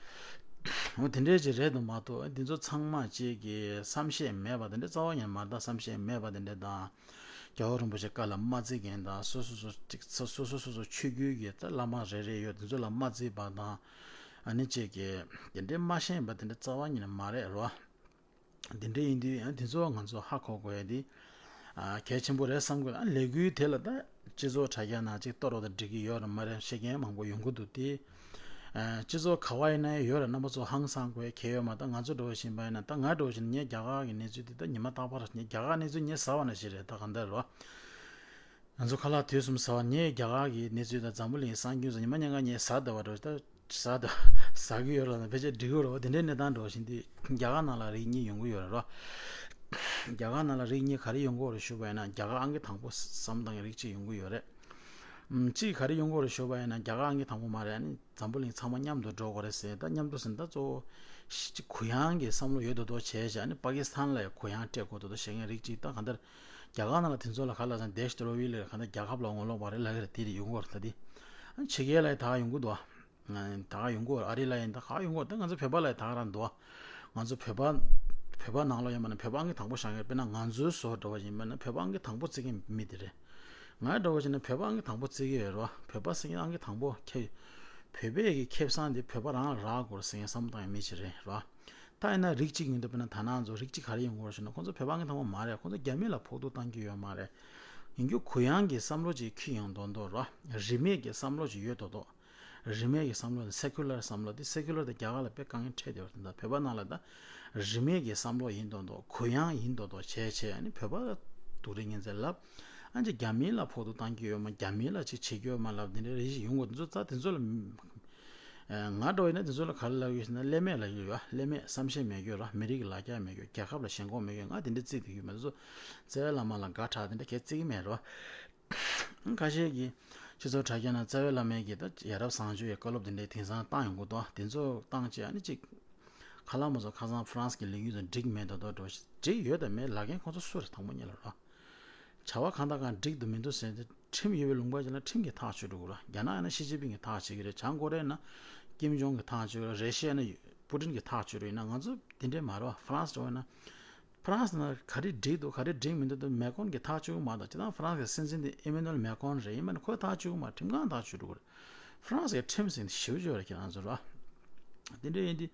འོ་དེ་འདྲའི་ཅིག་རེད་འདུག་མ་གཏོགས། འདི་ཚོ་ཚང་མ་ཅིག་གི་བསམ་ཤེས་མེད་པ་དེ་འདྲ། རྩ་བ་ཉིད་མ་རེད། ད་བསམ་ཤེས་མེད་པ་དེ་འདྲ་དང་། རྒྱལ་བ་རིན་པོ་ཆེ་བཀའ་ལ་མ་བརྩི་མཁན་དང་། སོ་སོ་སོ་ཅིག་སོ་སོ་སོ་སོ་ཆོས་བརྒྱུད་ཀྱི་ད་བླ་མ་རེ་རེ་ཡོད། དེ་ཚོ་ལ་མ་བརྩི་བ་དང་། ཨ་ནི་ཅིག་གི་དེ་འདྲའི་མ་ཤེས་པ་དེ་འདྲ་རྩ་བ་ཉིད་ནས་མ་རེད་རོ། དེ་འདྲ་ཡིན་དུས་ཡང་དེ་ཚོ་ང་ཚོ་ཧ་གོ་དགོས་ཡ་དེ་ཨ་གལ་ཆེན་པོ་རེད་བསམ་དགོས། ཨ་ལས་འགུལ་དེ་ལ་ད་སྤྱི་ཚོགས་དྲ་རྒྱ་ནང་ཅིག་གཏོར་རོགས་དང་འགྲིག་གི་ཡོད་རེད་མ་རེད་བཤད་མཁན་མང་པོ་ཡོང་གི་འདུག་སྟེ། ཨ་སྤྱི་ཚོགས་ག་བ་ཡིན་ན་ཡང་ཡོད་རེད། རྣམ་པ་ཚོ་ཧང་སང་དགོས་ཡ་གལ་ཡོད་མ་རེད། ད་ང་ཚོ་འདྲ་བོ་ཞིག་ཡིན་པ་ཡིན་ན། ད་ང་འདྲ་བོ་ཞིག་ཡིན་ན་ངས་རྒྱ་གར་གྱི་གནས་ཚུལ་དེ་ད་ཉི་མ་རྟག་པར། ངས་རྒྱ་གར་གནས་ཚུལ་ངས་ཟ་བ་ནང་བཞིན་རེད། ད་གང་ལྟར་རོ། ང་ཚོ་ཁ་ལག་དུས་གསུམ་ཟ་བ། ངས་རྒྱ་གར་གྱི་གནས་ཚུལ་དང་འཛམ་བུ་གླིང་གསར་འགྱུར་ཚོ་ཉི་མ་ཉིན་གང་ངས་ཟ་བསྡད་པ་འདྲ་བོ། ད་ཟ་བསྡད་ཟ་གི་ཡོད་རེད་ལ། ཕལ་ཆེར་འགྲིག་གི་རེད་བ། དེ་འདྲའི་གནས་སྟངས་འདྲ་བོ་ཞིག་འདི་རྒྱ་གར་ནང་ལ་རིགས་གཉིས་ཡོང་གི་ཡོད་རེད་རོ། རྒྱ་གར་ནང་ལ་རིགས་གཉིས་ག་རེ་ཡོང་གི་ཡོད་རེད་ཞུས་པ་ཡིན་ན། རྒྱ་གར་ཨང་ཀི་དང་པོ་བསམ་བཏང་གི་རིགས་གཅིག་ཡོང་གི་ཡོད་རེད། ཨམ་གཅིག་ག་རེ་ཡོང་གི་ཡོད་རེད་ཞུས་པ་ཡིན་ན། རྒྱ་གར་ཨང་ཀི་དང་པོ་མ་རེད། ཨ་ནི་འཛམ་བུ་གླིང་ཚང་མ་མཉམ་དུ་འགྲོ་དགོས་རེད་ཟེར། ད་མཉམ་དུ་ཟེར་ན་ད་གཙོ་བོ་ཤི་གུ་ཡངས་ཀྱི་བསམ་བློ་ཡོད་མདོག་མདོག་བྱས་བྱས། ཨ་ནི་པ་ཀི་སི་ཐན་ལ་ཡང་གུ་ཡངས་སྤྲད་དགོས་མདོག་མདོག་བྱེད་མཁན་རིགས་གཅིག་ད་གང་ལྟར་རྒྱ་གར་ནང་ལ་དེ་ཚོ་ལ་ག་ལ་ཟེར་ན་དེཤ་དྲོ་བི་ལ་གང་ལྟར་རྒྱལ་ཁབ་ལ་ངོ་ལོག་པ་རེད་ལབ་ཀྱི་རེད། དེ་རེད་ཡོང་གི་ཡོད་རེད། ད་དེ་ཨ་ནི་ཕྱི་རྒྱལ་ལ་ཡང་ད་ག་ཡོང་གི་འདུག་ཨ། ད་ག་ཡོང་གི་ཡོད་རེད། ཨ་རི་ལ་ཡིན་ད་ག་ཡོང་གི་ཡོད་རེད། ད་ང་ཚོ་བོད་པ་ལ་ཡང་ད་ག་རང་འདུག་ང་ཚོ་བོད་པ་བོད་པ་ནང་ལོགས་ཡིན་པ་ན་བོད་པ་ཨང་ཀི་དང་པོ་བཞག་མཁན། དཔེར་ན་ང་ཚོའི་བཟོ་འདྲ་བ་ཡིན་པ་ན་བོད་པ་ཨང་ཀི་དང་པོ་བརྩི་མཁན་མི་དེ་རེད། ང་འདྲ་བ་བྱས་ན་བོད་པ་ཨང་ཀི་དང་པོ་བརྩི་གི་ཡོད་རེད་བ། བོད་པ་ཟེར་མཁན་ཨང་ཀི་དང་པོ་ཁྱེད་བོད་པའི་གི་ཁེ་བཟང་དེ་བོད་པ་རང་ལ་རག་དགོས་རེད་ཟེར་མཁན་བསམ་བློ་བཏང་མཁན་མི་ཞིག་རེད་རེད་བ། ད་ཡིན་ན་རིགས་གཅིག་ཡིན་དུས་དཔེར་ན་ད་ནང་ཚོ་རིགས་གཅིག་ག་རེ་ཡོང་གི་ཡོད་རེད་ཞུ་ན། ཁོང་ཚོ་བོད་པ་ཨང་ཀི་དང་པོ་མ་རེད། ཁོང་ཚོ་རྒྱ་མི་ལ་ཕོག་ཐུག་བཏང་གི་ཡོད་མ་རེད། ཡིན་རྒྱུ་གུ་ཡངས་ཀྱི་བསམ་བློ་ཅིག་འཁྱེར་ཡོང་མདོག་མདོག་རེད་བ། རིས་མེད་ཀྱི་བསམ་བློ་ཅིག་ཡོད་མདོག་མདོག་རིས་མེད་ཀྱི་བསམ་བློ་དེ་སེ་ཀུ་ལར་བསམ་བློ་དེ། སེ་ཀུ་ལར་དེ་རྒྱ་གར་ལ་དཔེ་དཀའ་ངལ་འཕྲད་བསྡད་པ་རེད། ད་བོད་པ་ནང་ལ་ད་རིས་མེད་ཀྱི་བསམ་བློ་ཡིན་མདོག་མདོག་གུ་ཡངས་ཡིན་མདོག་མདོག་བྱས་བྱས། ཨ་ནི་བོད་པ་ལ་སྡུག་རུས་ངན་ཚད་ལབ། ཨ་ཅེ་རྒྱ་མི་ལ་ཕོག་ཐུག་བཏང་གི་ཡོད་མ། རྒྱ་མི་ལ་ཅིག་བྱེད་ཀྱི་ཡོད་མ་ལབ། དེ་འདྲའི་རེ་ཞིག་ཡོང་གི་འདུག་ད་དེ་ཚོ་ལ་ང་འདྲ་བོ་ཡིན་ན་དེ་ཚོ་ལ་ག་རེ་ལབ་ཡོད་ཟེར་ན། ཀླད་མེད་ལབ་ཡོད་ཡ། ཀླད་མེད། བསམ་ཤེས་མེད་རྒྱུ་ར། མི་རིགས་ལ་རྒྱ་མེད་རྒྱུ། རྒྱལ་ཁབ་ལ་ཞེན་ཁོག་མེད་རྒྱུ། ང་དེ་འདྲ་བརྩི་བསྡད་ཀྱི་ཡོད་མ་རེད། དེ་ཚོ་རྩ་བའི་བླ་མ་ལ་དགའ་དྲགས་དེ་འདྲ་གས་བརྩི་གི་མེད་རོ། ཁ་ཤས་ཀྱིས་སྤྱི་ཚོགས་དྲ་རྒྱ་ནང་རྩ་བའི་བླ་མའི་གི་ད་ཡ་རབས་བཟང་སྤྱོད་ཡི་བཀའ་སློབ་དེ་འདྲའི་དེང་སང་བཏང་ཡོང་གི་འདུག་དེ་ཚོ་བཏང་བྱས་ཨ་ནི་ཅིག་ཁ་ལག་མ་ཚོ་ཁ་སང་ཧྥ་རན་སི་གི་ལས་འགུལ་དང་འགྲིག་མེད་མདོག་མདོག་འགྲོ། འགྲིག་ཡོད་དང་མེད་ལབ་མཁན་ཁོང་ཚོ་སུ་རེད། དང་པོ་ཉིད་ལ་རོ། བྱ་བ་གང་དང་གང་འགྲིག་འདུག་མི་འདུག་ཟེར་ཏེ་ཁྲིམས་ཡོད་པའི་ལུང་པ་ཅིག་ལ་ཁྲིམས་ཀྱིས་ཐག་གཅོད་འགྲོ་དགོས་ར། རྒྱ་ནག་ཡིན་ན་ཞི་ཅིན་ཕིང་གིས་ཐག་གཅོད་ཀྱི་རེད། བྱང་ཀོ་རི་ཡ་ཡིན་ན་ཀིམ་ཇོང་གིས་ཐག་གཅོད་ཀྱི་རེད། རེ་ཤི་ཡ་ཡིན་ན་པུ་ཏིན་གྱིས་ཐག་གཅོད་རེད། ཡིན་ན་ང་ཚོ་དེ་འདྲས་མ་རེད་བ། ཧྥ་རན་སི་འགྲོ་ཡིན་ན། ཧྥ་རན་སི་ནང་ག་རེ་འགྲིག་འདུག་ག་རེ་འགྲིག་མི་འདུག་དེ་མེ་ཀོན་གྱིས་ཐག་གཅོད་ཀྱི་མ་རེད། སྤྱིར་བཏང་ཧྥ་རན་སི་གི་སྲིད་འཛིན་དེ་ཨེ་མེ་ནུ་ཨེལ་མེ་ཀོན་རེད། ཡིན་པ་ནི་ཁོས་ཐག་གཅོད་ཀྱི་མ་རེད། ཁྲིམས་ཁང་ཐག་གཅོད་འགྲོ་གི་རེད། ཧྥ་རན་སི་གི་ཁྲིམས་ཟེར་ནི་ཞེ་པོ་ཅིག་ཡོད་རེད། ཁྱེད་རང་ཚོ་ར། དེ་འདྲ་ཡིན་དུས།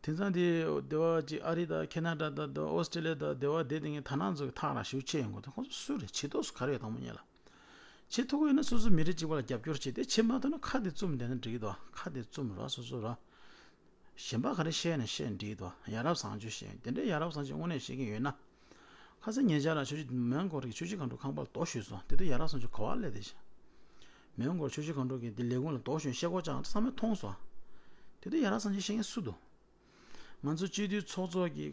དེང་སང་དེ་སྡེ་བ་ཅིག་ཨ་རི་དང་ཁེ་ན་ཌ་དང་དེ་བ་ཨོ་སི་ཀྲི་ལི་ཡ་དང་སྡེ་བ་དེ་དེ་ངས་ཐ་ན་ཚོ་གི་ཐག་རང་ཞེ་པོ་ཆད་ཡོང་གི་འདུག་ཁོང་ཚོ་སུ་རེད། བྱེད་ཐུབ་ས་ག་རེ་ཡོད། དང་པོ་ཉིད་ལ། བྱེད་ཐུབ་ཀྱི་ཡོད་ན་སོ་སོ་མི་རིགས་གཅིག་པ་ལ་རྒྱབ་སྐྱོར་བྱེད། དེ་བྱེད་མ་ཐུབ་ན་ཁ་དེ་བཙུམ་བསྡད་ན་འགྲིག་གི་འདུག་ཁ་དེ་བཙུམ་ར་སོ་སོ་ར། གཞན་པ་ག་རེ་བཤད་ན་བཤད་འགྲིག་འདུག་ཡ་རབས་བཟང་སྤྱོད་བཤད། དེ་འདྲའི་ཡ་རབས་བཟང་སྤྱོད་དངོས་གནས་བཤད་ཀྱི་ཡོད་ན། ཁ་སང་ཉེ་ཆར་ལ་ཆུ་བཞི་མོན་གྷོ་རི་ཆུ་བཞི་སྒང་དྲུག་ཁང་པ་ལ་རྡོ་གཞུས་སོང་། དེ་དུས་ཡ་རབས་བཟང་སྤྱོད་ག་པར་སླེབས་བསྡད་ཤག་མོན་གྷོ་རི་ཆུ་བཞི་སྒང་དྲུག་གི་དེ་ལས་ཁུངས་ལ་རྡོ་གཞུས་ཤེལ་སྒོ་བཅག་ཚང་མས་མཐོང་སོང་། དེ་དུས་ཡ་རབས་བཟང་སྤྱོད་བཤད་མཁན་སུ་འདུག་ང་ཚོ་སྤྱི་འཐུས་ཚོགས་གཙོ་གི་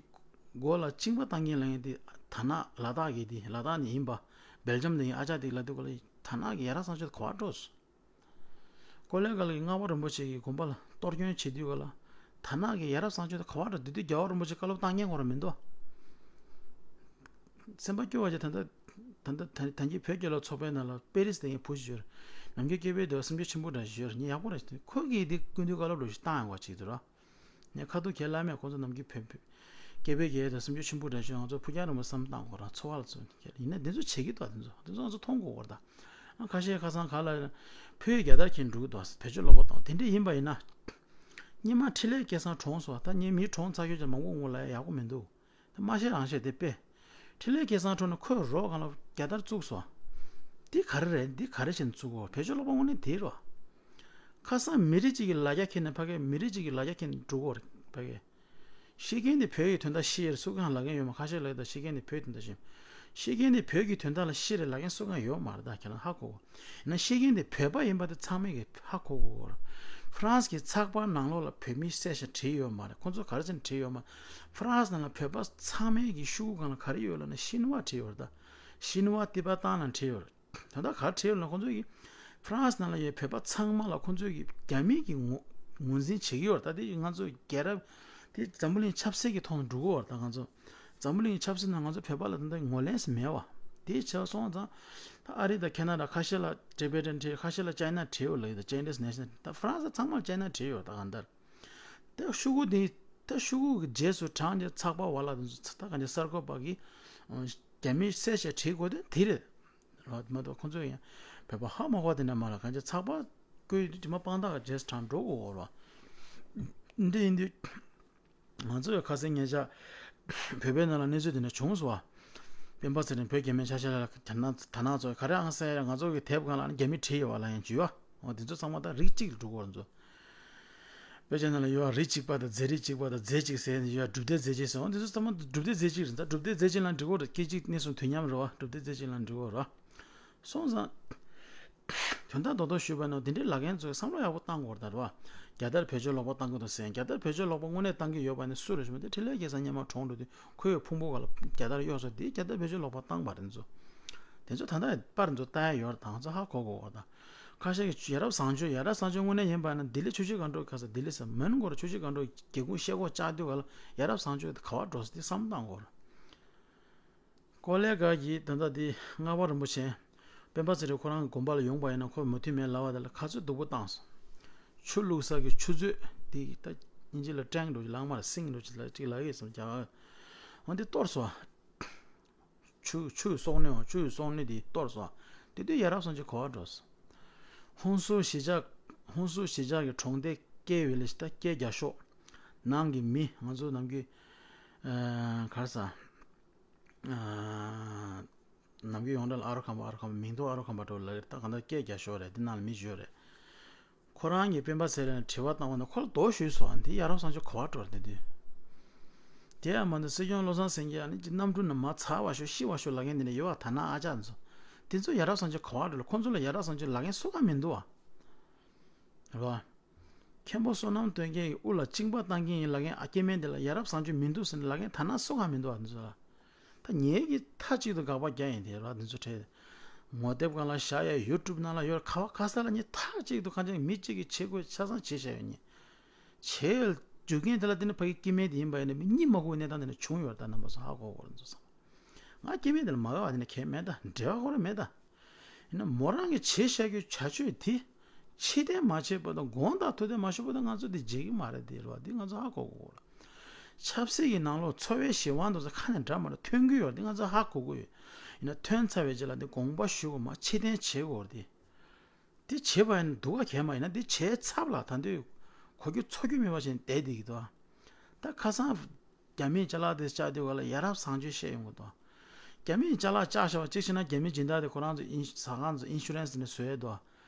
མགོ་ལ་གཅིན་པ་བཏང་གིན་ལངས་ཡིན་དེ། ད་ནག་ལ་དྭགས་ཀྱི་དེ། ལ་དྭགས་ནས་ཡིན་པ། སྦེལ་ཇམ་ནས་ཡིན། ཨ་ཅག་དེ་ལ་དུས་ག་ལ་ད་ནག་གི་ཡ་རབས་བཟང་སྤྱོད་ག་པར་འགྲོ་སོང་། ཀོ་ལེ་གྷལ་གྱི་སྔགས་པ་རིན་པོ་ཆེ་གི་དགོན་པ་ལ་གཏོར་སྐྱོན་བྱེད་དུས་ག་ལ། ད་ནག་གི་ཡ་རབས་བཟང་སྤྱོད་དེ་ག་པར་འགྲོ། དེ་དུས་རྒྱལ་བ་རིན་པོ་ཆེ་བཀའ་སློབ་བཏང་མཁན་ཁོ་རང་མི་འདུག་སེམས་པ་སྐྱོ་བ་ཅིག་ད་ལྟ་ད་ལྟ་ད་ད་གིན་བོད་རྒྱལ་ལོ་ཚོགས་པའི་ནང་ལ་པེ་རི་སི་དེ་ངའི་བུ་ཞིག་ཡོད་རེད། ནམ་རྒྱུན་སྐད་འབོད་དེ་སེམས་ཆུང་ཆེན་པོ་འདྲ་ཞིག་ཡོད་རེད། ངས་ཡག་པོ་རེད་ཟེར། ཁོ་གིས་དེ་སྐུ་མདུན་བཀའ་སློབ་འདྲ་ཞིག་བཏང་ཡོང་བ་ཅིག་འདུག་ར། ངས་ཁ་ཐུག་ཁས་ལེན་མེད། ཁོ་ཚོ་ནམ་རྒྱུན་བོད་བོད་སྐད་འབོད་རྒྱག་དེ་སེམས་ཆུང་ཆེན་པོ་འདྲ་ཞིག་ང་ཚོ་ཕུགས་རྒྱང་རིང་པོ་བསམ་བཏང་དགོས་ར། འཚོ་བ་ལ་ཚོད་ཡིན་ན་དེ་ཚོ་བྱེད་ཀྱི་འདུག་དེ་ཚོ་དེ་ཚོ་ང་ཚོ་མཐོང་དགོས་པ་རེད་ད། ཨ་ཁ་ཤས་ཁ་སང་ག་ལ་ཕུད་རྒྱ་དར་གྱིན་འགྲོ་གི་འདུག་བེད་སྤྱོད་ལོག་པ་དང་དེ་འདྲ་ཡིན་པ་ཡིན་ན། སྔོན་མ་འཕྲིན་ལས་སྐལ་བཟང་གྲོངས་སོང་། ད་ངས་མི་གྲོངས་ཚར་ཁྱོད་ཀྱང་མང་པོ་ངོ་ལ་ཡག་པོ་མི་འདུག་ད་མ་བཤད་རང་བཤད་དེ་དཔེ། འཕྲིན་ལས་སྐལ་བཟང་ཁྲོད་ནས་ཁོས་རོགས་སྒང་ལ་རྒྱལ་དར་བཙུགས་སོང་། འདི་ག་རེ་རེད། འདི་ག་རེ་བྱས་ནས་བཙུགས་གོ། བོད་ཆས་ལོག་པ་དངོས་གནས་དེ་རེད་བ། ཁ་སང་མི་རིགས་གཅིག་གི་ལ་རྒྱ་འཁྱེར་ནས་ཕ་གི་མི་རིགས་གཅིག་གི་ལ་རྒྱ་འཁྱེར་ནས་འགྲོ་གོ་རེད་ཕ་གི། བཤད་མཁན་དེ་བོད་ཀྱི་དོན་དག་བཤད་ཡས་སུ་གང་ལབ་མཁན་ཡོད་མ། ཁ་ཤས་ལབ་ད་བཤད་མཁན་དེ་བོད་དོན་དག་བཤད། བཤད་མཁན་དེ་བོད་ཀྱི་དོན་དག་ལ་བཤད་རེད་ལབ་མཁན་སུ་གང་ཡོད་མ་རེད། ད་ཁྱེད་རང་ཧ་གོ་གོ། ཡིན་ན་བཤད་མཁན་དེ་བོད་པ་ཡིན་པ་དེ་ཚང་མས་ཀྱི་ཧ་གོ་གོ་གོ། ཧྥ་རན་སི་གི་ཚགས་པར་ནང་ལོགས་ལ་བོད་མིའི་གསལ་བཤད་བྲིས་ཡོད་མ་རེད། ཁོང་ཚོ་ག་རེ་བྱས་ནས་བྲིས་ཡོད་མ་རེད། ཧྥ་རན་སི་ནང་ལ་བོད་པ་ཚང་མའི་གི་ཤོག་གུ་སྒང་ལ་ག་རེ་ཡོད་ལབ་ན་ཤིན་ཧྭ་བྲིས་ཡོད་རེད། ད་ཤིན་ཧྭ་ཏི་པ་ཏང་ལབ་བྲིས་ཡོད་རེད། ད་ལྟ་ག་རེ་བྲིས་ཡོད་ལབ་ན་ཁོང་ཚོ་གི་ཧྥ་རན་སི་ནང་ལ་ཡོད་བོད་པ་ཚང་མ་ལ་ཁོང་ཚོ་གི་རྒྱ་མི་གི་ངོ་ངོས་འཛིན་བྱེད་ཀྱི་ཡོད་རེད། ད་དེ་ང་ཚོ་རྒྱལ་རབས་དེ་འཛམ་བུ་གླིང་ཆབ་སྲིད་ཀྱི་ཐོག་ནས་འགྲོ་གི་ཡོད་རེད། ད་ང་ཚོ་འཛམ་བུ་གླིང་ཆབ་སྲིད་ནང་ང་ཚོ་བོད་པ་ལ་ད་ལྟ་ངོས་ལེན་ཟེར་མེད་བ། དེ་བྱས་སོང་ཙང་ད་ཨ་རི་དང་ཁེ་ན་ཌ་ཁ་ཤས་ལ་ཊི་བེ་ཊན་བྲིས། ཁ་ཤས་ལ་ཅའི་ན་བྲིས་ཡོད་ལབ་ཡོད། ད་ཅའི་ནིས་ནེ་ཤ་ནལ། ད་ཧྥ་རན་སི་ཚང་མ་ལ་ཅའི་ན་བྲིས་ཡོད། ད་གང་ལྟར་ད་ཤོག་གུ་དེ་ད་ཤོག་གུ་གི་རྗེས་སུ་འབྲངས་ཏེ་ཚགས་པར་བ་ལ་དེ་ཚོ་ད་གང་ཅི་གསར་འགོད་པ་གིས་རྒྱ་མིའི་གསལ་བཤད་བྲིས་དགོས་དོན་དེ་རེད། རོ་མ་གཏོགས་ཁོང་ཚོས་ཡང་བོད་པ་ཧ་མ་གོ་དེ་འདྲ་མ་ལ་གང་ཅི་ཚགས་པར་བཀོད་དེ་མ་དཔང་རྟགས་རྗེས་དྲངས་འགྲོ་དགོས་རོ། འདི་ཡིན་དུས་ང་ཚོ་ཡང་ཁ་སང་ཉེ་ཆར་བོད་པའི་ནང་ལ་གནས་ཚུལ་དེ་འདྲ་བྱུང་སོང་བ། སྤེན་པ་ཚེ་རིང་བོད་རྒྱ་མི་ཆ་ཤས་ལ་དར་ནག་དར་ནག་ཚོ་ག་རེ་ཨང་སེ་ང་ཚོ་གི་དེབ་སྒང་ལ་ནི་རྒྱ་མི་བྲིས་ཡོད་བ་ལ་ཡང་བྱུས་བ། འོ་དེ་ཚོ་ཚང་མ་ད་རིགས་གཅིག་ལ་འགྲོ་གི་རེད་ཚོ། དཔེ་ཆ་ནང་ལ་ཡོད་རིགས་གཅིག་པ་དང་རྫས་རིགས་གཅིག་པ་དང་རྫས་གཅིག་ཟེར་ནས་ཡོད་གྲུབ་མཐའ་རྫས་གཅིག་ཟེར། འོ་འདི་ཚོ་ཚང་མ་གྲུབ་མཐའ་རྫས་གཅིག་རེད། ད་གྲུབ་མཐའ་རྫས་གཅིག་ལ་འགྲིག་གོ་རེད། སྐད་ཅིག་གནས་གསུམ་དུས་མཉམ་རེད་བ། གྲུབ་མཐའ་རྫས་གཅིག་ལ་འགྲིག་གོ་རེད། སོང་ཙང་། དོན་དག་རྡོག་རྡོག་ཞུས་པ་ནི་འདི་འདྲའི་ལབ་མཁན་ཚོས་བསམ་བློ་ཡག་པོ་བཏང་དགོས་རེད་ད་རེད་བ། རྒྱལ་དར་བོད་ཆས་ལོག་པ་བཏང་གི་འདུག་ཟེར། རྒྱལ་དར་བོད་ཆས་ལོག་པ་དངོས་གནས་བཏང་གི་ཡོད་པ་ནི་སུ་རེད་ཞུས་པ་དེ་འཕྲིན་ལས་སྐལ་བཟང་སྙེ་མ་གྲོངས་འགྲོ་དུས་ཁོའི་ཕུང་པོ་ག་ལ་རྒྱལ་དར་གཡོགས་སོང་དེ་རྒྱལ་དར་བོད་ཆས་ལོག་པ་བཏང་བ་རེད་ཚོ། དེ་ཚོ་ད་ལྟ་པར་ཚོ་ལྟ་ཡ་ཡོད་རེད། ད་ང་ཚོ་ཧ་གོ་གོ་བ་དང་། ཁ་ཤས་ཀྱིས་ཡ་རབས་བཟང་སྤྱོད་ཡ་རབས་བཟང་སྤྱོད་དངོས་གནས་ཡིན་པ་ན་ལྡི་ལི་ཆུ་བཞི་སྒང་དྲུག་ག་ས་ལྡི་ལི་ས་མོན་གོ་ར་ཆུ་བཞི་སྒང་དྲུག་སྒེའུ་ཁུང་ཤེལ་སྒོ་བཅག་དུས་ག་ལ་ཡ་རབས་བཟང་སྤྱོད་དེ་ག་བ་འགྲོ་ས་དེ་བསམ་བཏང་དགོས་རེད། ཀོ་ལེ་ག་གིས་ད་ལྟ་འདི་ལྔ་པ་རིན་པོ་ཆེ་སྤེན་པ་ཚེ་རིང་ཁོ་རང་དགོན་པ་ལ་ཡོང་པ་ཡིན་ན་ཁོ་མོས་མཐུན་མེད་ལབ་པ་དེ་ལ་ག་ཚོད་སྡུག་པོ་བཏང་སོང་། ཆུ་བླུགས་ས་གི་ཆུ་མཛོད་འདི་ད་དབྱིན་ཇི་ལ་ཊེང་འགྲོ་ཅིག་ལག་དམར་སིང་འགྲོ་ཅིག་ལ་ཅིག་ལབ་ཡོད་སོང་རྒྱ་གར། འོ་འདི་གཏོར་སོང་། ཆུ་ཆུ་གསོག་ནུས་ཆུ་གསོག་ནུས་འདི་གཏོར་སོང་། དེ་དུས་ཡ་རབས་བཟང་སྤྱོད་ག་བ་འགྲོ་སོང་། ཧུན་སུར་གཞིས་ཆགས་ཧུན་སུར་གཞིས་ཆགས་ཀྱི་གྲོང་སྡེ་སྐད་ཡོད་ལས་ད་སྐད་རྒྱག་ཤོག་ནང་གི་མི་ང་ཚོ་ནམ་རྒྱུན་ག་རེ་ཟ། ནམ་རྒྱུན་ཡོངས་གྲགས་ལ་ཨ་རོ་ཁམས་པ་ཨ་རོ་ཁམས་པ་མིང་ཐོ་ཨ་རོ་ཁམས་པ་འགྲོ་ལ་ད་གང་ལྟར་སྐད་རྒྱག་ཤོག་རེད། འདི་ནང་ལ་མི་བཞུགས་རེད། ཁོ་རང་གིས་སྤེན་པ་ཚེ་རིང་ལ་དྲི་བ་བཏང་བ་ན་ཁོ་ལ་དོགས་ཞུས་སོང་། འདི་ཡ་རབས་བཟང་སྤྱོད་ག་བ་འགྲོ་རེད་འདི་དུས། དེ་ཡང་མ་གཏོགས་སྲིད་སྐྱོང་བློ་བཟང་སེང་གེ་ཨ་ནི་གནམ་གྲུ་ནང་མར་ཚར་བ་ཤོག་ཤི་བ་ཤོག་ལབ་མཁན་འདི་ནས་ཡོད་བ། ད་ནང་ཨ་ཅག་ཚོ་དེ་ཚོ་ཡ་རབས་བཟང་སྤྱོད་ག་བ་འགྲོ་ལ་ཁོ་ཚོ་ལ་ཡ་རབས་བཟང་སྤྱོད་ལབ་མཁན་སུ་གང་མི་འདུག་བ། རེད་བ། མཁན་པོ་བསོད་ནམས་དོན་རྒྱལ་གྱི་དབུ་ལ་གཅིན་པ་བཏང་གིན་ཡིན་ལབ་མཁན་ཨ་སྐྱེ་དམན་དེ་ལ་ཡ་རབས་བཟང་སྤྱོད་མི་འདུག་ཟེར་ནས་ལབ་མཁན་ད་ནང་སུ་གང་མི་འདུག་བ། འདི་ཚོ་ལ་ད་ངེད་ཀྱིས་མཐའ་གཅིག་ཏུ་དགག་པ་རྒྱག་ཡིན་དེ་ར། འདི་ཚོ་ཁྲལ་ངོ་དེབ་སྒང་ལ་བཞག་ཡ་ཡུ་ཊུབ་ནང་ལ་ཡོད་ག་བ་ག་ས་ལ་ངས་མཐའ་གཅིག་ཏུ་གང་ཅི་མི་གཅིག་གིས་བྱེད་དགོས་ཆ་ཚང་བྱེད་བཞག་ཡོད་ནི། བྱེད་རྒྱུ་མཁན་དེ་ལ་དེ་ནི་ཕ་གི་སྐྱེ་དམན་དེ་ཡིན་པ་ཡིན་ན་མི་གཉིད་མ་ཁུག་གནས་སྟངས་དེ་ནི་བྱུང་ཡོད་ར། ད་རྣམ་པ་ཚོ་ཧ་གོ་གོ་ར། འདི་ཚོ་ཚང་མ་ང་སྐྱེ་དམན་དེ་ལ་མ་དགའ་བ་དེ་ནི་གལ་མེད་ད། འབྲེལ་བ་ཁོ་ར་མེད་ད། ཡིན་ན་མོ་རང་གི་བྱས་བཞག་རྒྱུའི་བྱ་སྤྱོད་དེ་ཕྱིར་འཐེན་མ་བྱས་པ་དང་དགོངས་དག་ཐུགས་བདེན་མ་ཞུས་པ་དང་ང་ཚོ་འདི་བརྗེད་ཀྱི་མ་རེད། འདི་རེད་བ། འདི་ང་ཚོ་ཧ་གོ་དགོས་ལ། ཆབ་སྲིད་ཀྱི་ནང་ལོགས་འཚོ་བའི་གཞན་དབང་དུ་ཁ་ནས་འདྲ་མ་འདྲ་ཐོན་གྱི་ཡོད་རེད། འདི་ང་ཚོ་ཧ་གོ་གི་ཡོད། ཡིན་ན་ཐོན་ཚར་བའི་རྗེས་ལ་འདི་དགོངས་པ་ཞུ་དགོས་མ་ཕྱིར་འཐེན་བྱེད་དགོས་རེད་འདི། འདི་བྱེད་པ་ཡིན་ན་སྡུག་ག་གལ་མ་ཡིན་ན་འདི་བྱས་ཚར་ལ་ད་འདོད་གོ་རྒྱུ་ཚོར་རྒྱུ་མེད་པ་ཞིག་བསྡད་བསྡད་ཀྱི་འདུག་ཨ། ད་ཁ་སང་རྒྱ་མིའི་ཅ་ལག་དེ་བཅག་དུས་ག་ལ་ཡ་རབས་བཟང་སྤྱོད་བཤད་ཡོང་གི་འདུག་རྒྱ་མིའི་ཅ་ལག་བཅག་བཞག་པ་གཅིག་བྱས་ན་རྒྱ་མིའི་སྦྱིན་བདག་དེ་ཁོ་རང་ཚོ་ཨིན་ཟ་ཁང་ཚོ་ཨིན་ཤུ་རན་སི་ནས་བཟོ་ཡས་འདུག་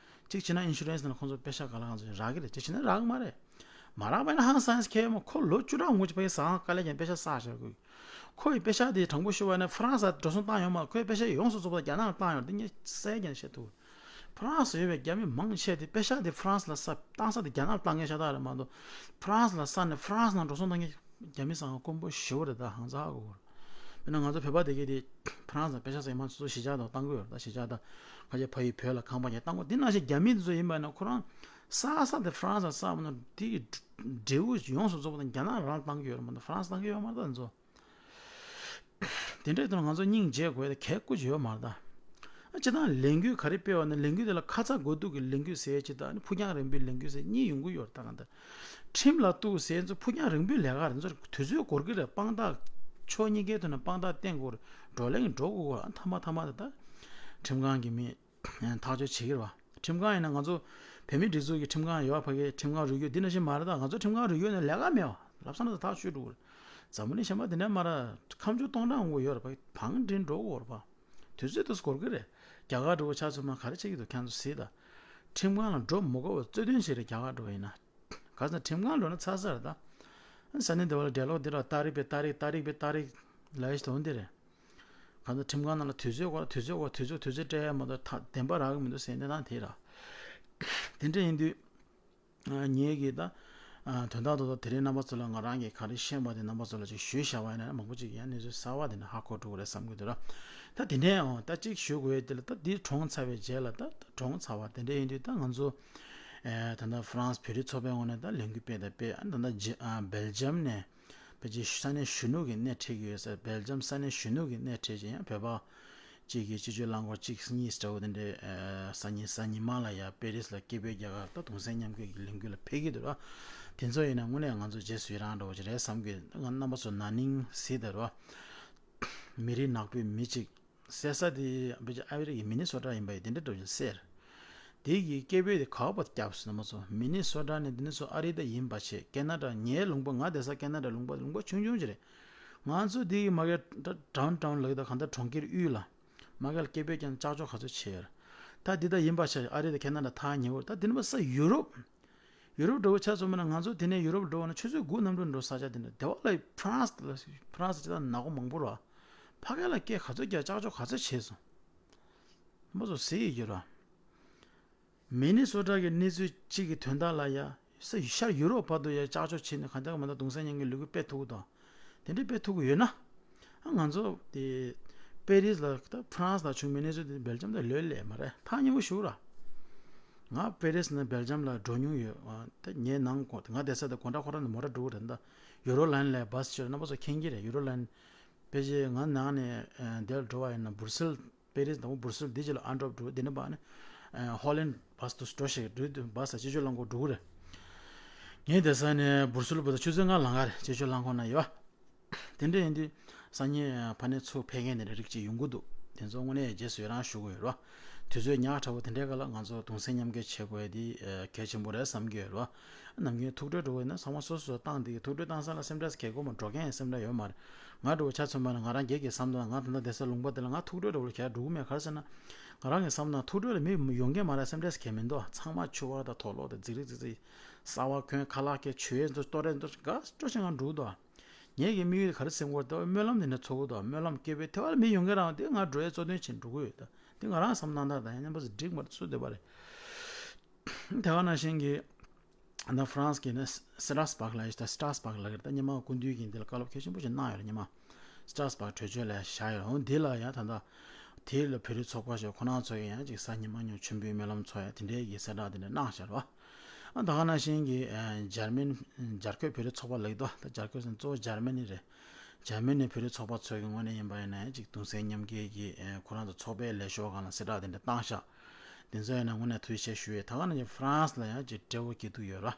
གཅིག་བྱས་ན་ཨིན་ཤུ་རན་སི་ནས་ཁོང་ཚོ་པེ་ཤག་ག་ལ་གང་ཚོ་རག་གི་རེད། གཅིག་བྱས་ན་རག་གི་མ་རེད། མ་རག་པ་ཡིན་ན་ཧང་སངས་ཁྱེད་མོ་ཁོ་ལོ་བཅུ་ཕྲག་སྔོན་གྱི་ཕ་གི་ཟ་ཁང་དཀའ་ལས་ཀྱང་པེ་ཤག་བསགས་བཞག་གི། ཁོ་ཡི་པེ་ཤག་དེ་དྲང་པོ་ཞུ་བ་ནི་ཧྥ་རན་སི་འགྲོ་སོང་བཏང་ཡོད་མ་རེད། ཁོའི་པེ་ཤག་ཡོངས་སུ་རྫོགས་པ་རྒྱ་ནག་ལ་བཏང་ཡོད་རེད། འདི་ངས་གསལ་རྐྱང་བཤད་ཐུབ། ཧྥ་རན་སི་ཡོད་པའི་རྒྱ་མི་མང་ཆེ་དེ་པེ་ཤག་དེ་ཧྥ་རན་སི་ལ་ས་བཏང་ས་དེ་རྒྱ་ནག་ལ་བཏང་མཁན་ཤ་སྟག་རེད་མ་གཏོགས། ཧྥ་རན་སི་ལ་ས་ནས་ཧྥ་རན་སི་ནང་འགྲོ་སོང་བཏང་མཁན་རྒྱ་མི་ཚང་མ་དཀོན་པོ་ཞེ་པོ་རེད། ད་ཧང་སང་ཧ་གོ་གི་རེད། དཔེར་ན་ང་ཚོ་བོད་པ་དེ་གས་དེ་ཧྥ་རན་སི་ལ་པེ་ཤག་ཚང་མ་སོ་སོ་གཞིས་ཆགས་དང་བཏང་གི་ཡོད་རེད། ད་གཞིས་ཆགས་དང་ཁ་ཤས་ཕ་ཡུལ་བོད་ལ་ཁང་པ་ཉར་བཏང་གི། དེ་ནང་བཞིན་རྒྱ་མི་དེ་ཚོ་ཡིན་པ་ན་ཁོ་རང་ས་ས་དེ་ཧྥ་རན་སི་ལ་ས་མ་གཏོགས་དེ་གི་འབྲས་བུ་ཡོངས་སུ་རྫོགས་པ་དང་རྒྱ་ནག་རང་བཏང་གི་ཡོད་རེད་མ་གཏོགས་ཧྥ་རན་སི་བཏང་གི་ཡོད་མ་རེད། ད་དེ་ཚོ། དེ་འདྲའི་དོན་ང་ཚོ་སྙིང་རྗེ་དགོས་ཡ་གལ་ཀུ་ཅི་ཡོད་མ་རེད་ད། ཨ་སྤྱིར་བཏང་ལས་འགུལ་ག་རེ་སྤེལ་བ་ན་ལས་འགུལ་དེ་ལ་ཁ་ཚ་དགོས་གཏུག་གི་ལས་འགུལ་ཟེར་ཡ་ཅིག་དང་ཕུགས་རྒྱང་རིང་པོའི་ལས་འགུལ་ཟེར་གཉིས་ཡོང་གི་ཡོད་རེད་ད། གང་ལྟར་ཁྲིམས་ལ་གཏུག་ཟེར་ཚོ་ཕུགས་རྒྱང་རིང་པོའི་ལས་ཀ་རེད། ཚོ་དུས་ཚོད་འགོར་གི་རེད། དཔང་རྟགས་ཕྱོགས་གཉིས་ཀའི་ཐོག་ནས་དཔང་རྟགས་བསྟན་དགོས་རེད། བགྲོ་གླེང་འགྲོ་དགོས་གོ། ཨ་མཐའ་མ་མཐའ་མ་དེ་ད་ཁྲིམས་ཁང་གི་མི་ཐག་གཅོད་བྱེད་ཀྱི་རེད་བ། ཁྲིམས་ཁང་ཡིན་ན་ང་ཚོ་བོད་མིའི་སྒྲིག་འཛུགས་ཀྱི་ཁྲིམས་ཁང་ཡོད་བ། ཕ་གིའི་ཁྲིམས་ཁང་རུས་སྐྱོར་འདི་ནང་བཞིན་མ་རེད་ད། ང་ཚོ་ཁྲིམས་ཁང་རུས་སྐྱོར་ནས་ལས་ཀ་མེད་བ། ལབ་ས་ན་ད་ཐག་ཆོད་འགྲོ་གི་རེད། འཛམ་བུ་གླིང་གཞན་པ་དེ་འདྲ་མ་ར་ཁ་མཆུ་སྟོང་ཕྲག་འོང་གི་ཡོད་རེད་པ། བང་སྒྲིག་འགྲོ་དགོས་རེད་པ། དུས་ཚོད་དུས་འགོར་གི་རེད། རྒྱ་གར་འགྲོ་བ་ཆ་ཚང་མ་ག་རེ་བྱེད་ཀྱི་འདུག་ཁྱེད་ཚོ་གཟིགས་དང་། ཁྲིམས་ཁང་ལ་འགྲོ་མི་དགོས་པ་རྩོད་དོན་ཞིག་རེད། རྒྱ་གར་འགྲོ་བ་ཡིན་ན། ག་ཚོད་ཁྲིམས་ཁང་འགྲོ་ན་ཚར་ཚར་རེད་ད། ས་གནས་འདི་བ་ལ་འབྲེལ་ལོག་འདི་ར་ཏ་རིག་པའི་ཏ་རིག་ཏ་རིག་པའི་ཏ་རིག་ལ་ཡི་དོན་འདི་རེད། གང་ལྟར་ཁྲིམས་ཁང་ནང་ལ་དུས་ཚོད་སྐོར་དུས་ཚོད་སྐོར་དུས་ཚོད་དུས་ཚོད་སྤྲད་ཡ་མ་གཏོགས་ད་བདེན་པ་རག་གི་མི་འདུག་ཟེར་འདི་དང་དེ་ར། དེ་འདྲ་ཡིན་དུས། ཨ་ངེད་ཀྱིས་ད། ཨ་དོན་དག་ཏུ་ད་དེ་རིང་རྣམ་པ་ཚོ་ལ་ང་རང་གིས་ག་རེ་ཤེས་པ་དེ་རྣམ་པ་ཚོ་ལ་ཅིག་ཞུས་བཞག་པ་ཡིན་ན་མང་པོ་ཅིག་ཡང་གནས་ཚུལ་གསར་བ་དེ་འདྲ་ཧ་གོ་འགྲོ་གི་རེད་བསམ་གྱི་འདུག་ར། ད་དེ་འདྲའི་ཨང་ད་ཅིག་ཞུ་དགོས་ཡ་དེ་ལ་ད་འདི་གྲོངས་ཚར་བའི་རྗེས་ལ་ད་ད་གྲོངས་ཚར་བ་དེ་འདྲ་ཡིན་དུས་ད་ང་ཚོ། ཨེ་ད་ལྟ་ཧྥ་རན་སི་བོད་རིགས་ཚོགས་པའི་ངོས་ནས་ད་ལས་འགུལ་སྤེལ་དང་སྤེལ། ཨ་ད་ལྟ་ཇི་ཨ་སྦེལ་ཇམ་ནས། ཕལ་ཆེར་ས་གནས་གཞོན་ནུ་གི་སྣེ་ཁྲིད་ཀྱི་ཡོད་ས། སྦེལ་ཇམ་ས་གནས་གཞོན་ནུ་གི་སྣེ་ཁྲིད་ཀྱི་ཡང་བོད་པ་གཅིག་གིས་སྤྱི་སྤྱོད་རླངས་འཁོར་གཅིག་གཉིས་འདྲ་བོ་དེ་འདྲའི་ཨ་སང་ཉིན་གཟའ་ཉི་མ་ལ་ཡང་པེ་རིས་ལ་སྐད་འབོད་རྒྱག་གར་ད་གདུང་སེམས་མཉམ་སྐྱེད་ཀྱི་ལས་འགུལ་ལ་ཕེབས་ཀྱི་འདུག་ར། དེ་ཚོ་ཡིན་ན་དངོས་གནས་ང་ཚོ་རྗེས་སུ་ཡི་རང་འདྲ་བོ་ཅིག་རེད་བསམ་གྱི། ང་རྣམ་པ་ཚོ་ན་ནིང་གཟིགས་དང་ར། མི་རིགས་ནག་པོའི་མི་གཅིག་གསལ་ས་དེ་ཕལ་ཆེར་ཨ་མི་རི་ཀའི་མི་ནི་སོ་ཊ་ཡིན་པ་ཡིན། དེ་འདྲ་འགྲོ་བཞིན་གསལ། དེ་གི་སྐད་འབོད་དེ་ག་བར་བརྒྱབ་སོང་ན་མ་སོང་། མི་ནི་སོ་ཊ་ནས་འདི་ནས་ཚོ་ཨ་རི་ད་ཡིན་པ་བྱས། ཀེ་ན་ཌ་ངའི་ལུང་པ་ང་བསྡད་ས་ཀེ་ན་ཌ་ལུང་པ་ལུང་པ་ཆུང་ཆུང་ཅིག་རེད། ང་ཚོ་དེ་གི་མ་གི་ཌའུན་ཊའུན་ལ་གི་ད་གང་ལྟར་གྲོང་ཁྱེར་དབུས་ལ་མ་གི་ལ་སྐད་འབོད་ཀྱང་ལྕགས་ཀྱོག་ག་ཚོད་བྱས་ཡོད་རེད། ད་འདི་ད་ཡིན་པ་བྱས་ཨ་རི་ད་ཀེ་ན་ཌ་ཐག་ཉེ་བོ་ད་འདི་ནས་པ་ས་ཡུ་རོབ། ཡུ་རོབ་འགྲོ་བ་ཆ་ཚང་མ་ན་ང་ཚོ་དེ་ནས་ཡུ་རོབ་འགྲོ་བ་ན་ཆུ་ཚོད་དགུ་གནམ་གྲུ་འགྲོ་ས་ཆ་དེ་འདྲ་དེ་བ་ལ་ཕ་རན་སི་ལ་ཕ་རན་སི་ཅི་ད་ནག་པོ་མང་པོ་ར། ཕ་གི་ལ་སྐད་ག་ཚོད་རྒྱག་ལྕགས་ཀྱོག་ག་ཚོད་བྱས་སོང་། མ་ཚོ་ཟེར་ཡི་ཡོད་ར། མི་ནི་སོ་ཊ་གི་གནས་ཚུལ་གཅིག་གི་དོན་དག་ལ་ཡ་ས་ཤར་ཡུ་རོབ་བར་དུ་ཡ་ལྕགས་ཀྱོག་བྱས་ནས་གང་ལྟར་མ་ད་གདུང་སེམས་མཉམ་སྐྱེད་ལས་འགུལ་སྤེལ་ཐུབ་ཀྱི་འདུག་དེ་འདྲའི་སྤེལ་ཐུབ་ཀྱི་ཡོད་ན། ཨ་ང་ཚོ་དེ་པེ་རིས་ལ་ད་ཕ་རན་སི་ལ་བྱུང་མི་གནས་ཚུལ་དེ་སྦེལ་ཇམ་ལ་ལོས་ལས་མ་རེད། ཐག་ཉེ་བོ་ཞུ་ར། ང་པེ་རིས་ནས་སྦེལ་ཇམ་ལ་འགྲོ་མྱོང་ཡོད། ཨ་ད་ངའི་ནང་སྒོ་ང་བསྡད་ས་དེ་སྒོ་འགྲམ་ཁོ་རང་ནས་མོ་ཊ་འགྲོ་གི་རེད། ད་ཡུ་རོ་ལན་ལ་བྷ་སི་ཅིག་རྣམ་པ་ཚོ་མཁྱེན་གྱི་རེད། ཡུ་རོ་ལན་ཕལ་ཆེར་ང་ནང་ནས་ཨ་དེར་འགྲོ་བ་ཡིན་ན་སྦུར་སེལ། པེ་རིས་དང་པོ་སྦུར་སེལ་འདི་ཅི་ལ་ཨན་ཊོབ་འགྲོ། འདི་ནས་བ་ནི་ཨ་ཧོ་ལན་བྷ་སི་དུ་འགྲོ་ཞིག་འགྲོ་དུས་བྷ་སི་སྤྱི་སྤྱོད་རླངས་འཁོར་འགྲོ་གི་རེད། ངས་བསྡད་ས་ནས་སྦུར་སེལ་བར་དུ་ཆུ་ཚོད་ལྔ་ལང་ག་རེད། སྤྱི་སྤྱོད་རླངས་འཁོར་ན་ཡོད། དེ་འདྲ་ཡིན་དུས་སང་ཉིན་ཕ་ནས་ཚུར་ཕེབས་མཁན་དེ་འདྲ་རིགས་གཅིག་ཡོང་གི་འདུག་དེ་ཚོ་དངོས་གནས་རྗེས་སུ་ཡི་རང་ཞུ་དགོས་ཡོད་ར། དུས་ཚོད་ཉག་ཕྲ་བོ་དེ་འདྲའི་སྐབས་ལ་ང་ཚོ་གདུང་སེམས་མཉམ་སྐྱེད་བྱེད་དགོས་ཡ་དེ་ཨ་གལ་ཆེན་པོ་རེད་བསམ་གྱི་ཡོད་ར། ནམ་རྒྱུན་ཐུགས་སྤྲོ་འགྲོ་བས་ན་ཚང་མ་སོ་སོ་བཏང་དེ་གི་ཐུགས་སྤྲོ་བཏང་ས་ལ་སེམས་ཁྲལ་གལ་དགོས་མ། འགྲོ་མཁན་ཡང་སེམས་ཁྲལ་ཡོད་མ་རེད། ང་འགྲོ་བ་ཆ་མཚོན་པ་ན་ང་རང་སྒེར་གྱི་བསམ་བློ་ང་ད་ལྟ་བསྡད་ས་ལུང་པ་དེ་ལ་ང་ཐུགས་སྤྲོ་འདྲ་བོ་ག་འགྲོ་གི་མེད། ག་རེ་ཟེར་ན། ང་རང་གི་བསམ་བློ་ཐུགས་སྤྲོ་ལ་མི་ཡོང་མཁན་མ་རེད། སེམས་ཁྲལ་གལ་མི་འདུག་ཚང་མ་ཕྱུ་པ་དང་དོག་ལོག་དང་རྫིག་རིག་རྫིག་རིག་གསར་པ་གོན་ཁ་ལག་གི་ཆོས་ཡས་འདུག་ལྟོ་རས་འདུག་ག་སྤྲོ་ཞིག་ང་འགྲོ་གི་འདུག་ངེད་ཀྱི་དམིགས་ཡུལ་ག་རེ་སེམས་ཁོར་ལྟ་བ་སྨོན་ལམ་འདི་འདྲ་ཚོགས་གི་འདུག་སྨོན་ལམ་སྐད་འབོད་དེ་བ་ལ་མི་ཡོང་མཁན་རང་དེ་ང་འགྲོ་ཡས་གཙོ་དོན་བྱས་འགྲོ་གི་ཡོད། ད་དེ་ང་རང་བསམ་སྣང་དག་དང་ཡང་རྣམ་པ་ཚོ་འགྲིག་མ་རེད་ཚུལ་བསྡད་པ་རེད། དེ་ག་ནང་བཞིན་གྱི། ད་ཧྥ་རན་སི་གི་ནི་སི་ཊ་ར་སི་བྷག་ལ་ཡོད། ད་སི་ཊ་ར་སི་བྷག་ལ་གི་ད་སྔོན་མ་སྐུ་མདུན་གྱིས་འདི་ལ་བཀའ་སློབ་གལ་ཆེན་པོ་ཞིག་གནང་ཡོད་རེད། སྔོན་མ་སི་ཊ་ར་སི་བྷག་གྲོས་ཆོད་ལ་བཞག་ཡོད་རེད། འོ་འདི་ལ་ཡང་ད་ལྟ་དེ་ལ་བོད་རིགས་ཚོགས་པ་ཞིག་ཁོ་རང་ཚོ་ཡིས་ཡང་ཅིག་གཟའ་ཉི་མ་ཉིན་མཆོད་འབུལ་སྨོན་ལམ་ཚོགས་ཡ་དེ་འདྲའི་གི་གསལ་བསྒྲགས་དེ་འདྲ་གནང་བཞག་རེད་བ། ཨ་ད་ག་ནང་བཞིན་གྱི་ཨ་འཇར་མན་འཇར་ཁོད་བོད་རིགས་ཚོགས་པ་ལ་གི་ད་ད་འཇར་ཁོད་ཟེར་ན་གཙོ་བོ་འཇར་མ་ནི་རེད། འཇར་མ་ནི་བོད་རིགས་ཚོགས་པ་ཚོ་གི་ངོས་ནས་ཡིན་པ་ཡིན་ན་ཡང་ཅིག་གདུང་སེམས་མཉམ་སྐྱེད་ཀྱི་ཨ་ཁོ་རང་ཚོ་ཚོགས་པའི་ལས་ཤོག་སྒང་ལ་གསལ་བསྒྲགས་དེ་འདྲ་བཏང་ཤག་དེ་ཚོ་ཡིན་ན་དངོས་གནས་ཐུགས་རྗེ་ཆེ་ཞུ་ཡས། ད་ག་ནང་བཞིན་ཧྥ་རན་སི་ལ་ཡང་ཅིག་ཊེ་ཝོ་སྐྱིད་སྡུག་ཡོད་ར།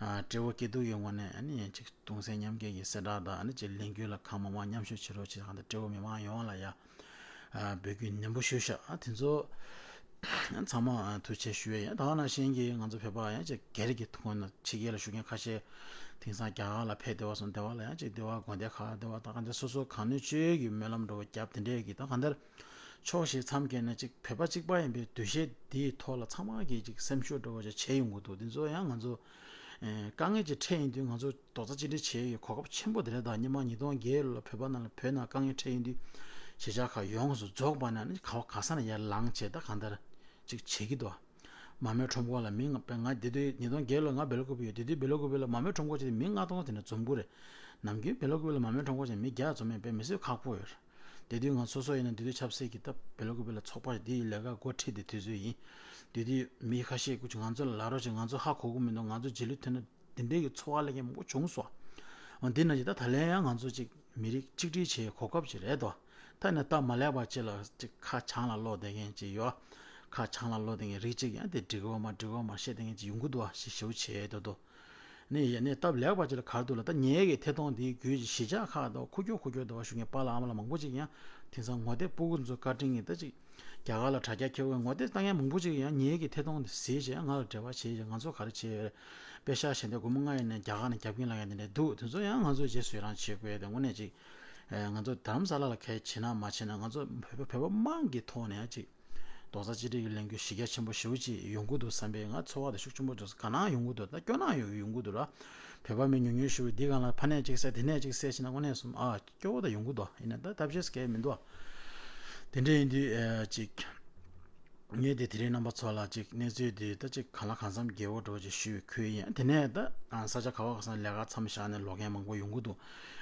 ཨ་ཊེ་ཝོ་སྐྱིད་སྡུག་གི་ངོས་ནས་ཨ་ནི་ཡང་ཅིག་གདུང་སེམས་མཉམ་སྐྱེད་ཀྱི་གསལ་བསྒྲགས་དང་ཨ་ནི་ཅིག་ལས་འགུལ་ལ་གང་མང་མང་མཉམ་ཞུགས་བྱེད་རོགས་བྱེད་གང་ལྟར་ཊེ་ཝོ་མི་མང་ཡོངས་ལ་ཡང་ཨ་འབོད་སྐུལ་ནན་པོ་ཞུས་ཤག་ཨ་དེ་ཚོ་ཚང་མ་ཨ་ཐུགས་རྗེ་ཆེ་ཞུ་ཡས་ཡིན། ད་ག་ནང་བཞིན་གྱི་ང་ཚོ་བོད་པ་ཡང་ཅིག་སྒེར་གྱི་ཐོག་ནས་ཕྱི་རྒྱལ་ལ་བཞུགས་མཁན་ཁ་ཤས་དེང་སང་རྒྱ་གར་ལ་ཕེབས་བསྡད་པ་སོང་བསྡད་པ་ལ་ཡང་ཅིག་བསྡད་པ་དགོན་སྡེ་ཁག་བསྡད་པ་ད་ག་འདྲ་སོ་སོ་གང་ནུས་ཅི་ཡོད་ཀྱིས་སྨོན་ལམ་འགྲོ་བ་བརྒྱབ་དེ་འདྲས་ཀྱི་ད་ག་འདྲ་ཕྱོགས་བཞི་མཚམས་བརྒྱད་ནས་ཅིག་བོད་པ་གཅིག་པ་ཡིན་པའི་འདུ་ཤེས་འདིའི་ཐོག་ལ་ཚང་མ་གིས་ཅིག་སེམས་ཤུགས་འགྲོ་བ་ཅིག་བྱས་ཡོང་གི་འདུག་དེ་ཚོ་ཡང་ང་ཚོ་ཨེ་དཀའ་ངལ་ཅིག་འཕྲད་ཡིན་དུས་ང་ཚོ་རྡོག་རྩ་གཅིག་སྒྲིལ་བྱེད་ཡོད་གོ་སྐབས་ཆེན་པོ་དེ་རེད། ད་ཉི་མ་ཉིས་སྟོང་བརྒྱད་ལོ་བོད་པ་ནང་ལ་བོད་ནང་དཀའ་ངལ་འཕྲད་ཡིན་དུས་གཞིས་ཆགས་ཁག་ཡོངས་སུ་རྫོགས་པ་ནས་ནི་ག་བ་ག་ས་ནས་ཡར་ལངས་བྱས་ད་གང་ལྟར་ཅིག་བྱེད་ཀྱི་འདུག་མ་རྨོས་ཁྲོམ་སྐོར་ལ་མི་ང་ང་དེ་དུས་ཉིས་སྟོང་བརྒྱད་ལོ་ང་སྦེལ་ཀོབ་ཡོད། དེ་དུས་སྦེལ་ཀོབ་ལ་མ་རྨོས་ཁྲོམ་སྐོར་བྱས་ཏེ་མི་ལྔ་སྟོང་དེ་འདྲ་འཛོམས་ཀྱི་རེད། ནམ་རྒྱུན་སྦེལ་ཀོབ་ལ་མ་རྨོས་ཁྲོམ་སྐོར་བྱས་མི་བརྒྱ་འཛོམས་མེད་པས་མི་སུས་ཁག་པོ་ཡོད་རེད། དེ་དུས་ང་སོ་སོ་ཡིན་ན་དེ་དུས་ཆབ་སྲིད་ཀྱི་སྟབས་སྦེལ་ཀོབ་ལ་ཚོགས་པ་འདིའི་ལས་ཀ་འགོ་ཁྲིད་དེ་དུས་ཚོད་ཡིན། དེ་དུས་མི་ཁ་ཤས་ཀྱིས་ང་ཚོ་ལ་ལབ་རོགས་བྱེད། ང་ཚོ་ཧ་གོ་གི་མི་འདུག་ང་ཚོ་རྗེས་ལུས་ཐོན་ན་འདི་འདྲའི་གི་ཚོར་བ་སླེབས་མཁན་མང་པོ་བྱུང་སོང་། འོ་འདི་ནང་བཞིན་ད་ད་ལན་ཡང་ང་ཚོ་ཅིག་མི་རིགས་གཅིག་སྒྲིལ་བྱེད་གོ་སྐབས་ཅིག་རེད་དོ། ད་ནི་སྟབས་མ་ལེགས་པ་ཅིག་ལ་ཅིག་ཁ་བྱང་ལ་ལོག་བསྡད་མཁན་ཅིག་ཡོད། ཁ་བྱང་ལ་ལོག་བསྡད་མཁན་རིགས་གཅིག་ཡང་དེ་འགྲིག་གི་ཡོད་མ་འགྲིག་གི་ཡོད་མ་བཤད་བསྡད་མཁན་ཅིག་ཡོང་གི་འདུག་བ་ཞེས་ཞུ་བྱེད་དོ་དོ། ནི་ཡ་ནི་སྟབས་ལེགས་པ་ཅིག་ལ་ག་རེ་འདུག་ལ། ད་ངེད་ཀྱི་ཐད་གཏོང་འདིའི་བརྒྱུད་ཀྱི་གཞིས་ཆགས་ཁག་དང་ཁུག་ཀྱོག་ཁུག་ཀྱོག་འདི་བ་བཞུགས་མཁན་པཱ་ལགས་ཨ་མ་ལགས་མང་པོ་ཅིག་ཡང་དེང་སང་ངོ་དེབ་ཕྲུ་གུ་ཚོ་བཀའ་དྲིན་གྱིས་ད་ཅིག་རྒྱ་གར་ལ་དྲ་རྒྱ་འཁྱེར་བའི་ངོ་དེབ་ལྟ་མཁན་མང་པོ་ཅིག་ཡང་ངེད་ཀྱི་ཐད་གཏོང་འདི་གཟིགས་བྱས་ང་ལ་འབྲེལ་བ་བྱེད་བྱས་ང་ཚོ་ག་རེ་བྱས་ཡོད་རེད། པེ་ཤག་ཞལ་འདེབས་སྒོར་མོ་ལྔ་ཡིན་ནའི་རྒྱ་གར་ནས་རྒྱབ་ཀྱིན་ལབ་མཁན་དེ་འདྲ་འདུག་དེ་ཚོ་ཡང་ང་ཚོས་རྗེས་སུ་ཡི་རང་བྱེད་དགོས་དེ་དངོས་གནས་ཅིག་ཨེ། ང་ཚོ་དྷ་རམ་ས་ལ་ལ་གལ་བྱེད་ན་མ་བྱེད་ན་ང་ཚོ་བོད་པ་བོད་པ་དམངས་ཀྱི་ཐོག་ནས་ཡང་ཅིག་རྡོག་རྩ་གཅིག་སྒྲིལ་གྱི་ལས་འགུལ་གཞི་རྒྱ་ཆེན་པོ་ཞེ་པོ་ཅིག་ཡོང་གི་འདུག་བསམ་པའི་ང་ཚོར་བ་དེ་ཤུགས་ཆེན་པོ་འདུག་དགའ་སྣང་ཡོང་གི་འདུག་ད་སྐྱོ་སྣང་ཡོང་ཡོང་གི་འདུག་ར། བོད་པ་མི་ཉུང་ཉུང་ཞེ་པོ་འདི་སྒང་ལ་ཕ་ནས་ཅིག་བསད་དེ་ནས་ཅིག་བསད་བྱས་ན་དངོས་གནས་སོང་ཨ་སྐྱོ་བོ་ད་ཡོང་གི་འདུག་ཡིན་ན་ད་ཐབས་ཤེས་གལ་མི་འདུག་དེ་འདྲ་ཡིན་དུས་ཨེ་ཅིག་ངས་དེ་དེ་རིང་རྣམ་པ་ཚོ་ལ་ཅིག་གནས་ཚུལ་འདི་ད་ཅིག་གང་ལ་གང་འཚམ་རྒྱས་པོ་འགྲོ་ཅིག་ཞུས་ཁུལ་ཡིན། དེ་ནས་ད་ས་ཆ་ག་བ་ག་ས་ལས་ཀ་མཚམས་བཞག་ནས་ལོག་མཁན་མང་པོ་ཡོང་གི་འདུག་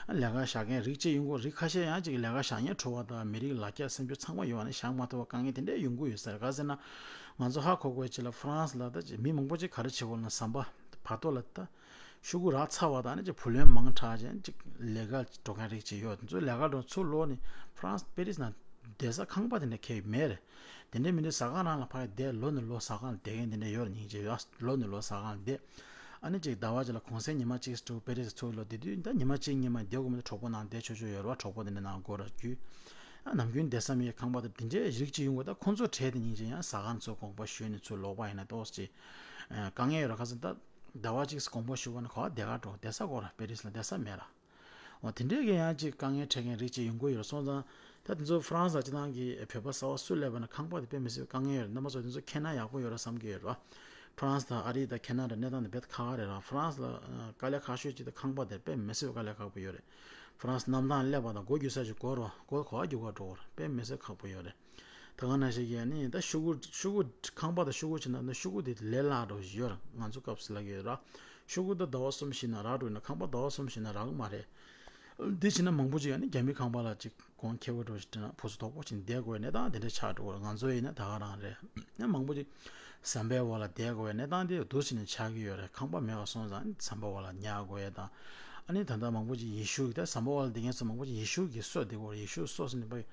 ལས་ཀ་བཞག་མཁན་རིགས་གཅིག་ཡོང་གི་རིགས་ཁ་ཤས་ཡང་ཅིག་ལས་ཀ་བཞག་མཁན་ཁྲོ་བ་དང་མི་རིགས་ལ་རྒྱ་སེམས་ཤུགས་ཚང་མ་ཡོད་པ་ནི་བཞག་མ་ཐུབ་པ་དཀའ་ངལ་དེ་འདྲས་ཡོང་གི་ཡོད་ས་རེད། ག་ཟེར་ན་ང་ཚོ་ཧ་གོ་དགོས་ཅིག་ལ་ཧྥ་རན་སི་ལ་ད་ཅིག་མི་མང་པོ་ཅིག་ག་རེ་བྱེད་དགོས་ན་ཟམ་པ་བར་ཐོག་ལ་ད་ཤོག་གུ་རག་ཚར་བ་དང་ནི་ཅིག་བུ་ལོན་མང་དྲགས་ཅན་ཅིག་ལས་ཀ་འགྲོ་མཁན་རིགས་ཅིག་ཡོད། དེ་ཚོ་ལས་ཀ་འགྲོ་ཚུར་ལོག་ནི་ཧྥ་རན་སི་པེ་རིས་ནང་བསྡད་ས་ཁང་པ་དེ་འདྲ་ཁེལ་མེད་རེད། དེ་འདྲའི་མི་འདུག་ཟ་ཁང་རང་ལ་ཕར་བསྡད་ལོ་ནས་ལོ་ཟ་ཁང་ལ་བསྡད་མཁན་དེ་འདྲ་ཡོད་རེད། སྙིང་རྗེ་ཡོད་ལོ་ནས་ལོ་ཟ་ཁང་ལ་བསྡད། ཨ་ནི་ཅིག་ཟླ་བ་གཅིག་ལ་གུང་སེང་ཉི་མ་གཅིག་ཏུ་པེ་རི་སི་ཚུར་ལོག་བསྡད་དུས་ད་ཉི་མ་གཅིག་གཉིས་མ་བསྡད་དགོས་མི་འདུག་གྲོགས་པོ་ནང་བསྡད་ཆོག་ཆོག་ཡོད་རེད་བ། གྲོགས་པོ་དེ་འདྲ་ནང་སྒོ་ར་རྒྱུ། ཨ་ནམ་རྒྱུན་བསྡད་ས་མེད་ཁང་པ་དང་དེ་འདྲའི་རིགས་ཅིག་ཡོང་དགོས། ད་ཁོང་ཚོ་གྲས་དེ་སྙིང་རྗེ་ཡང་ཟ་ཁང་ཚུར་དགོངས་པ་ཞུས་ནས་ཚུར་ལོག་པ་ཡིན་ན་ཏོག་ཙམ་ཅིག་དཀའ་ངལ་ཡོད་རེད། ཁ་སང་ད་ཟླ་བ་གཅིག་དགོངས་པ་ཞུ་བ་ན་ག་བ་བསྡད་ག་འགྲོ་བསྡད་ས་དགོས་ར་པེ་རི་སི་ལ་བསྡད་ས་མེད་ར། འོ་དེ་འདྲའི་གི་ཡང་ཅིག་དཀའ་ངལ་འཕྲད་མཁན་རིགས་ཅིག་ཡོང་གི་ཡོད་རེད། སོང་ཙང་ད་དེ་ཚོ་ཧྥ་རན་སི་ལ་སྤྱི་བཏང་གི་བོད་པ་གསར་པ་སུ་སླེབས་པ་ན་ཁང་པ་དེ་དཔེ་མི་སྲིད་དཀའ་ངལ་ཡོད་རེད། རྣམ་པ་ཚོ་དེ་ཚོ་མཁྱེན་ན་ཡག་པོ་ཡོད་རེད་བསམ་གྱི་ཡོད་རེད་བ། ཧྥ་རན་སི་དང་ཨ་རི་དང་ཁེ་ན་ཌ་གནས་སྟངས་དེ་དཔེ་ཁག་ཁག་རེད་ར། ཧྥ་རན་སི་ལ་དཀའ་ལས་ཁག་ཤོས་ཅིག་དེ་ཁང་པ་དེ་དཔེ་མི་སྲིད་དཀའ་ལས་ཁག་པོ་ཡོད་རེད། ཧྥ་རན་སི་གནམ་ཐང་སླེབས་པ་དང་སྒོ་རྒྱུག་ས་ཅིག་སྒོ་ར་སྒོ་ག་བ་རྒྱུག་ག་འགྲོ་བར་དཔེ་མི་སྲིད་ཁག་པོ་ཡོད་རེད། ད་ག་ནང་བཞིན་གྱི་ནི་ད་ཤོག་གུ་ཤོག་གུ་ཁང་པ་དང་ཤོག་གུ་བྱེད་ན་ནི་ཤོག་གུ་དེ་ལས་སླ་འགྲོ་བཞིན་ཡོད་རེད། ང་ཚོ་སྐབས་སུ་ལ་གི་ར་ཤོག་གུ་ད་ཟླ་བ་གསུམ་བཞི་ན་རག་འགྲོ་ན་ཁང་པ་ཟླ་བ་གསུམ་བཞི་ན་རག་གི་མ་རེད། འདི་བྱས་ན་མང་པོ་ཅིག་ཡང་ནི་རྒྱ་མི་ཁང་པ་ལ་ཅིག་གོང་ཁེ་བོ་འགྲོ་ཞིག་དྲན་ན་བུ་སུ་དོག་པོ་ཅིག་བསྡད་དགོས་གནས་སྟངས་དེ་འདྲ་ཆགས་འགྲོ་གི་རེད། ང་ཚོ་ཡིན་ན་ད་ག་རང་རེད། ཡང་མང་པོ་ཅིག་ཟམ་པའི་འོག་ལ་བསྡད་དགོས་གནས་སྟངས་དེ་འདུག་ཟེར་ནས་ཆགས་ཀྱི་ཡོད་རེད། ཁང་པ་མེད་པ་སོང་ཙང་ཟམ་པའི་འོག་ལ་ཉལ་དགོས་ཡ་དང་། ཨ་ནི་ད་ལྟ་མང་པོ་ཅིག་ཡེ་ཤུ་གི་ད་ཟམ་པའི་འོག་ལ་བསྡད་མཁན་ཚོ་མང་པོ་ཅིག་ཡེ་ཤུ་གི་སོ་བསྡད་དགོས་རེད། ཡེ་ཤུ་སོ་ཟེར་ནས་པ་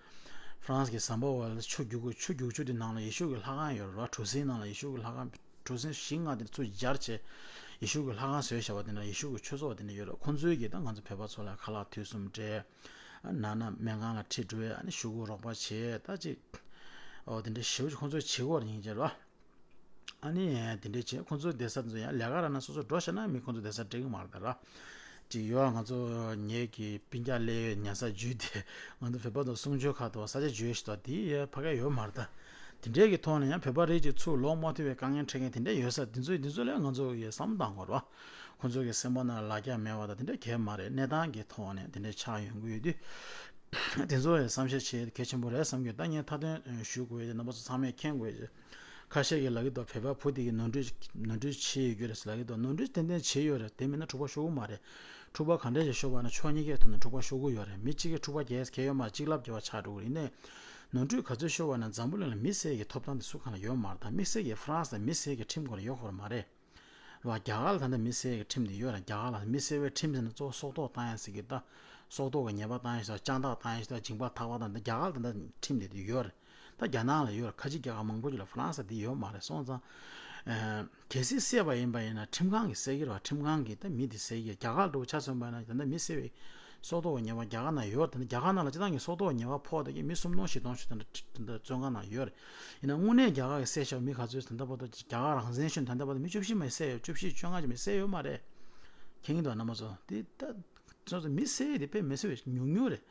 ཧྥ་རན་སི་གི་ཟམ་པའི་འོག་ལ་ཆུ་རྒྱུག་དགོས། ཆུ་རྒྱུག་ཆུ་དེ་ནང་ལ་ཡེ་ཤུ་གི་ལྷ་ཁང་ཡོད་རེད་བ། གྲུ་གཟིངས་ནང་ལ་ཡེ་ཤུ་གི་ལྷ་ཁང་གྲུ་གཟིངས་བཞི་ལྔ་དེ་ཚུར་སྦྱར་བྱས་ཡེ་ཤུ་གི་ལྷ་ཁང་བཟོས་བཞག་པ་དེ་འདྲ་ཡེ་ཤུ་གི་ཆོས་ཚོགས་དེ་འདྲ་ཡོད་རེད། ཁོང་ཚོའི་གི་ད་ང་ཚོ་བོད་པ་ཚོ་ལ་ཁ་ལག་དུས་གསུམ་སྤྲད། ནང་ན་སྨན་ཁང་ལ་ཁྲིད་འགྲོ་ཡ་ཨ་ནི་ཤོག་གུ་རོགས་པ་བྱས་ད་ཅིག་ཨོ་དེ་འདྲ་ཞེ་པོ་ཅིག་ཁོང་ཚོས་བྱེད་དགོས་རེད་སྙིང་རྗེ་རེད་བ། ཨ་ནི་དེ་འདྲ་བྱས་ཁོང་ཚོའི་བསྡད་ས་དེ་ཚོ་ཡང་ལས་ཀ་རག་ན་སོ་སོ་འགྲོ་ཤེས་ན་མི་ཁོང་ཚོ་བསྡད་ས་འགྲིག་གི་མ་རེད་ད་ར། ཅིག་ཡོད་ང་ཚོ་ངེད་ཀྱི་སྤུན་ཀྱག་སླེབས་ཡོད་ཉལ་ས་བརྒྱུད་དེ་ང་ཚོ་བོད་པ་དང་གསུང་ཆོས་ཁག་ཏུ་ས་ཆ་བརྗོད་ཞིག་ཏུ་དེ་ཡ་ཕ་ག་ཡོད་མ་རེད་ད། དེ་འདྲའི་གི་ཐོག་ནས་ཡང་བོད་པ་རིགས་ཀྱི་ཚུར་ལོག་མ་ཐུབ་པའི་དཀའ་ངལ་འཕྲད་མཁན་དེ་འདྲ་ཡོད་ས་དེ་ཚོ་དེ་ཚོ་ལ་ང་ཚོ་ཡི་བསམ་བློ་གཏང་དགོས་རེད་བ། ཁོང་ཚོ་གི་སེམས་པ་ནང་ལ་ལ་རྒྱ་མེད་པ་དང་དེ་འདྲ་གས་མ་རེད། གནས་སྟངས་ཀྱི་ཐོག་ནས་དེ་འདྲ་ཆགས་ཡོང་གི་ཡོད་དུས། དེ་ཚོ་ཡང་བསམ་ཤེས་བྱེད་གལ་ཆེན་པོ་རེད་བསམ་གྱི། ད་ངས་མཐའ་དོན་ཞུ་དགོས་ཡོད་རྣམ་པ་ཚོ་ཚང་མས་མཁྱེན་དགོས་ཡོད། ཁ་ཤས་ཀྱིས་ལབ་ཀྱི་འདུག་བོད་པ་བུ་དེ་གི་ནོར་འཁྲུལ་ནོར་འཁྲུལ་བྱེད་ཡོད་རྒྱུ་རེད་ཟེར་ལབ་ཀྱི་འདུག་ནོར་འཁྲུལ་ཏན་ཏན་བྱེད་ཡོད་རེད། དེ་མིན་ན་འཁྲུག་པ་ཤོར་གི་མ་རེད། འཁྲུག་པ་ག་འདྲ་ཞིག་ཤོར་བ་ན་ཕྱོགས་གཉིས་ཀའི་ཐོག་ནས་འཁྲུག་པ་ཤོར་གི་ཡོད་རེད། མི་གཅིག་གིས་འཁྲུག་པ་རྒྱག་གི་ཡོད་མ་རེད། གཅིག་ལབ་རྒྱག་པ་ཆགས་འགྲོ་གི་རེད། ཡིན་ནའི་ནོར་འཁྲུལ་ག་ཚོད་ཤོར་བ་ན་འཛམ་བུ་གླིང་ལ་མི་སེར་གྱི་ཐོབ་ཐང་དེ་སུ་གང་ལ་ཡོད་མ་རེད། ད་མི་སེར་གྱི་ཧྥ་རན་སི་ལ་མི་སེར་གྱི་ཁྲིམས་སྐོར་ཡོད་དགོས་མ་རེད། རེད་བ། རྒྱ་གར་ལ་ད་ལྟ་མི་སེར་གྱི་ཁྲིམས་དེ་ཡོད་རེད། རྒྱ་གར་ལ་མི་སེར་བའི་ཁྲིམས་ཟེར་ན་གཙོ་བོ་སྲོག་ཐོག་བཏང་ཡ་ཟེར་གྱི། ད་སྲོག་ཐོག་གི་ཉེས་པ་བཏང་ཡ་ཟེར་བ་དཔྱངས་ཐག་བཏང་ཡ་ཟེར་བ་འཇིང་པ་འཐག་པ་དང་། ད་རྒྱ་གར་ལ་ད་ལྟ་ཁྲིམས་དེ་དེ་ཡོད་རེད། ད་རྒྱ་ནག་ལ་ཡོད་རེད། ཁ་ཆེ་རྒྱལ་ཁབ་མང་པོ་ཅིག་ལ། ཧྥ་རན་སི་དེ་ཡོད་མ་རེད། སོང་ཙང་ཨ་གལ་སྲིད་བསད་པ་ཡིན་པ་ཡིན་ན་ཁྲིམས་ཁང་གིས་བསད་ཀྱི་རེད་བ། ཁྲིམས་ཁང་གིས་ད་མི་དེ་བསད་ཀྱི། རྒྱ་གར་འདྲ་བོ་ཆ་མཚོན་པ་ཡིན་ན་ད་ལྟ་མི་བསད་པའི་སྲོག་ཐོག་གི་ཉེས་པ་རྒྱ་གར་ནང་ཡོད་རེད། ད་ལྟ་རྒྱ་གར་ནང་ལ་སྤྱི་བཏང་གི་སྲོག་ཐོག་གི་ཉེས་པ་ཕོག་བསྡད་ཀྱི་མི་སུམ་སྟོང་བཞི་སྟོང་ཞིག་ད་ལྟ་ད་ལྟ་བཙོན་ཁང་ནང་ཡོད་རེད། ཡིན་ན་དངོས་གནས་རྒྱ་གར་གྱིས་བསད་བཞག་མི་ག་ཚོད་ད་ལྟ་བར་དུ་རྒྱ་གར་རང་བཙན་ཞུ་ད་ལྟ་བར་དུ་མི་བཅུ་བཞི་མ་བསད་ཡོད། བཅུ་བཞི་བཅོ་ལྔ་ཅིག་མ་བསད་ཡོད་མ་རེད། མཁྱེན་གྱི་འདུག་རྣམ་པ་ཚོ། དེ་ད་སོ་སོ་མི་བསད་དེ་དཔེ་མི་སྲིད་པའི་ཉུང་ཉུང་རེད།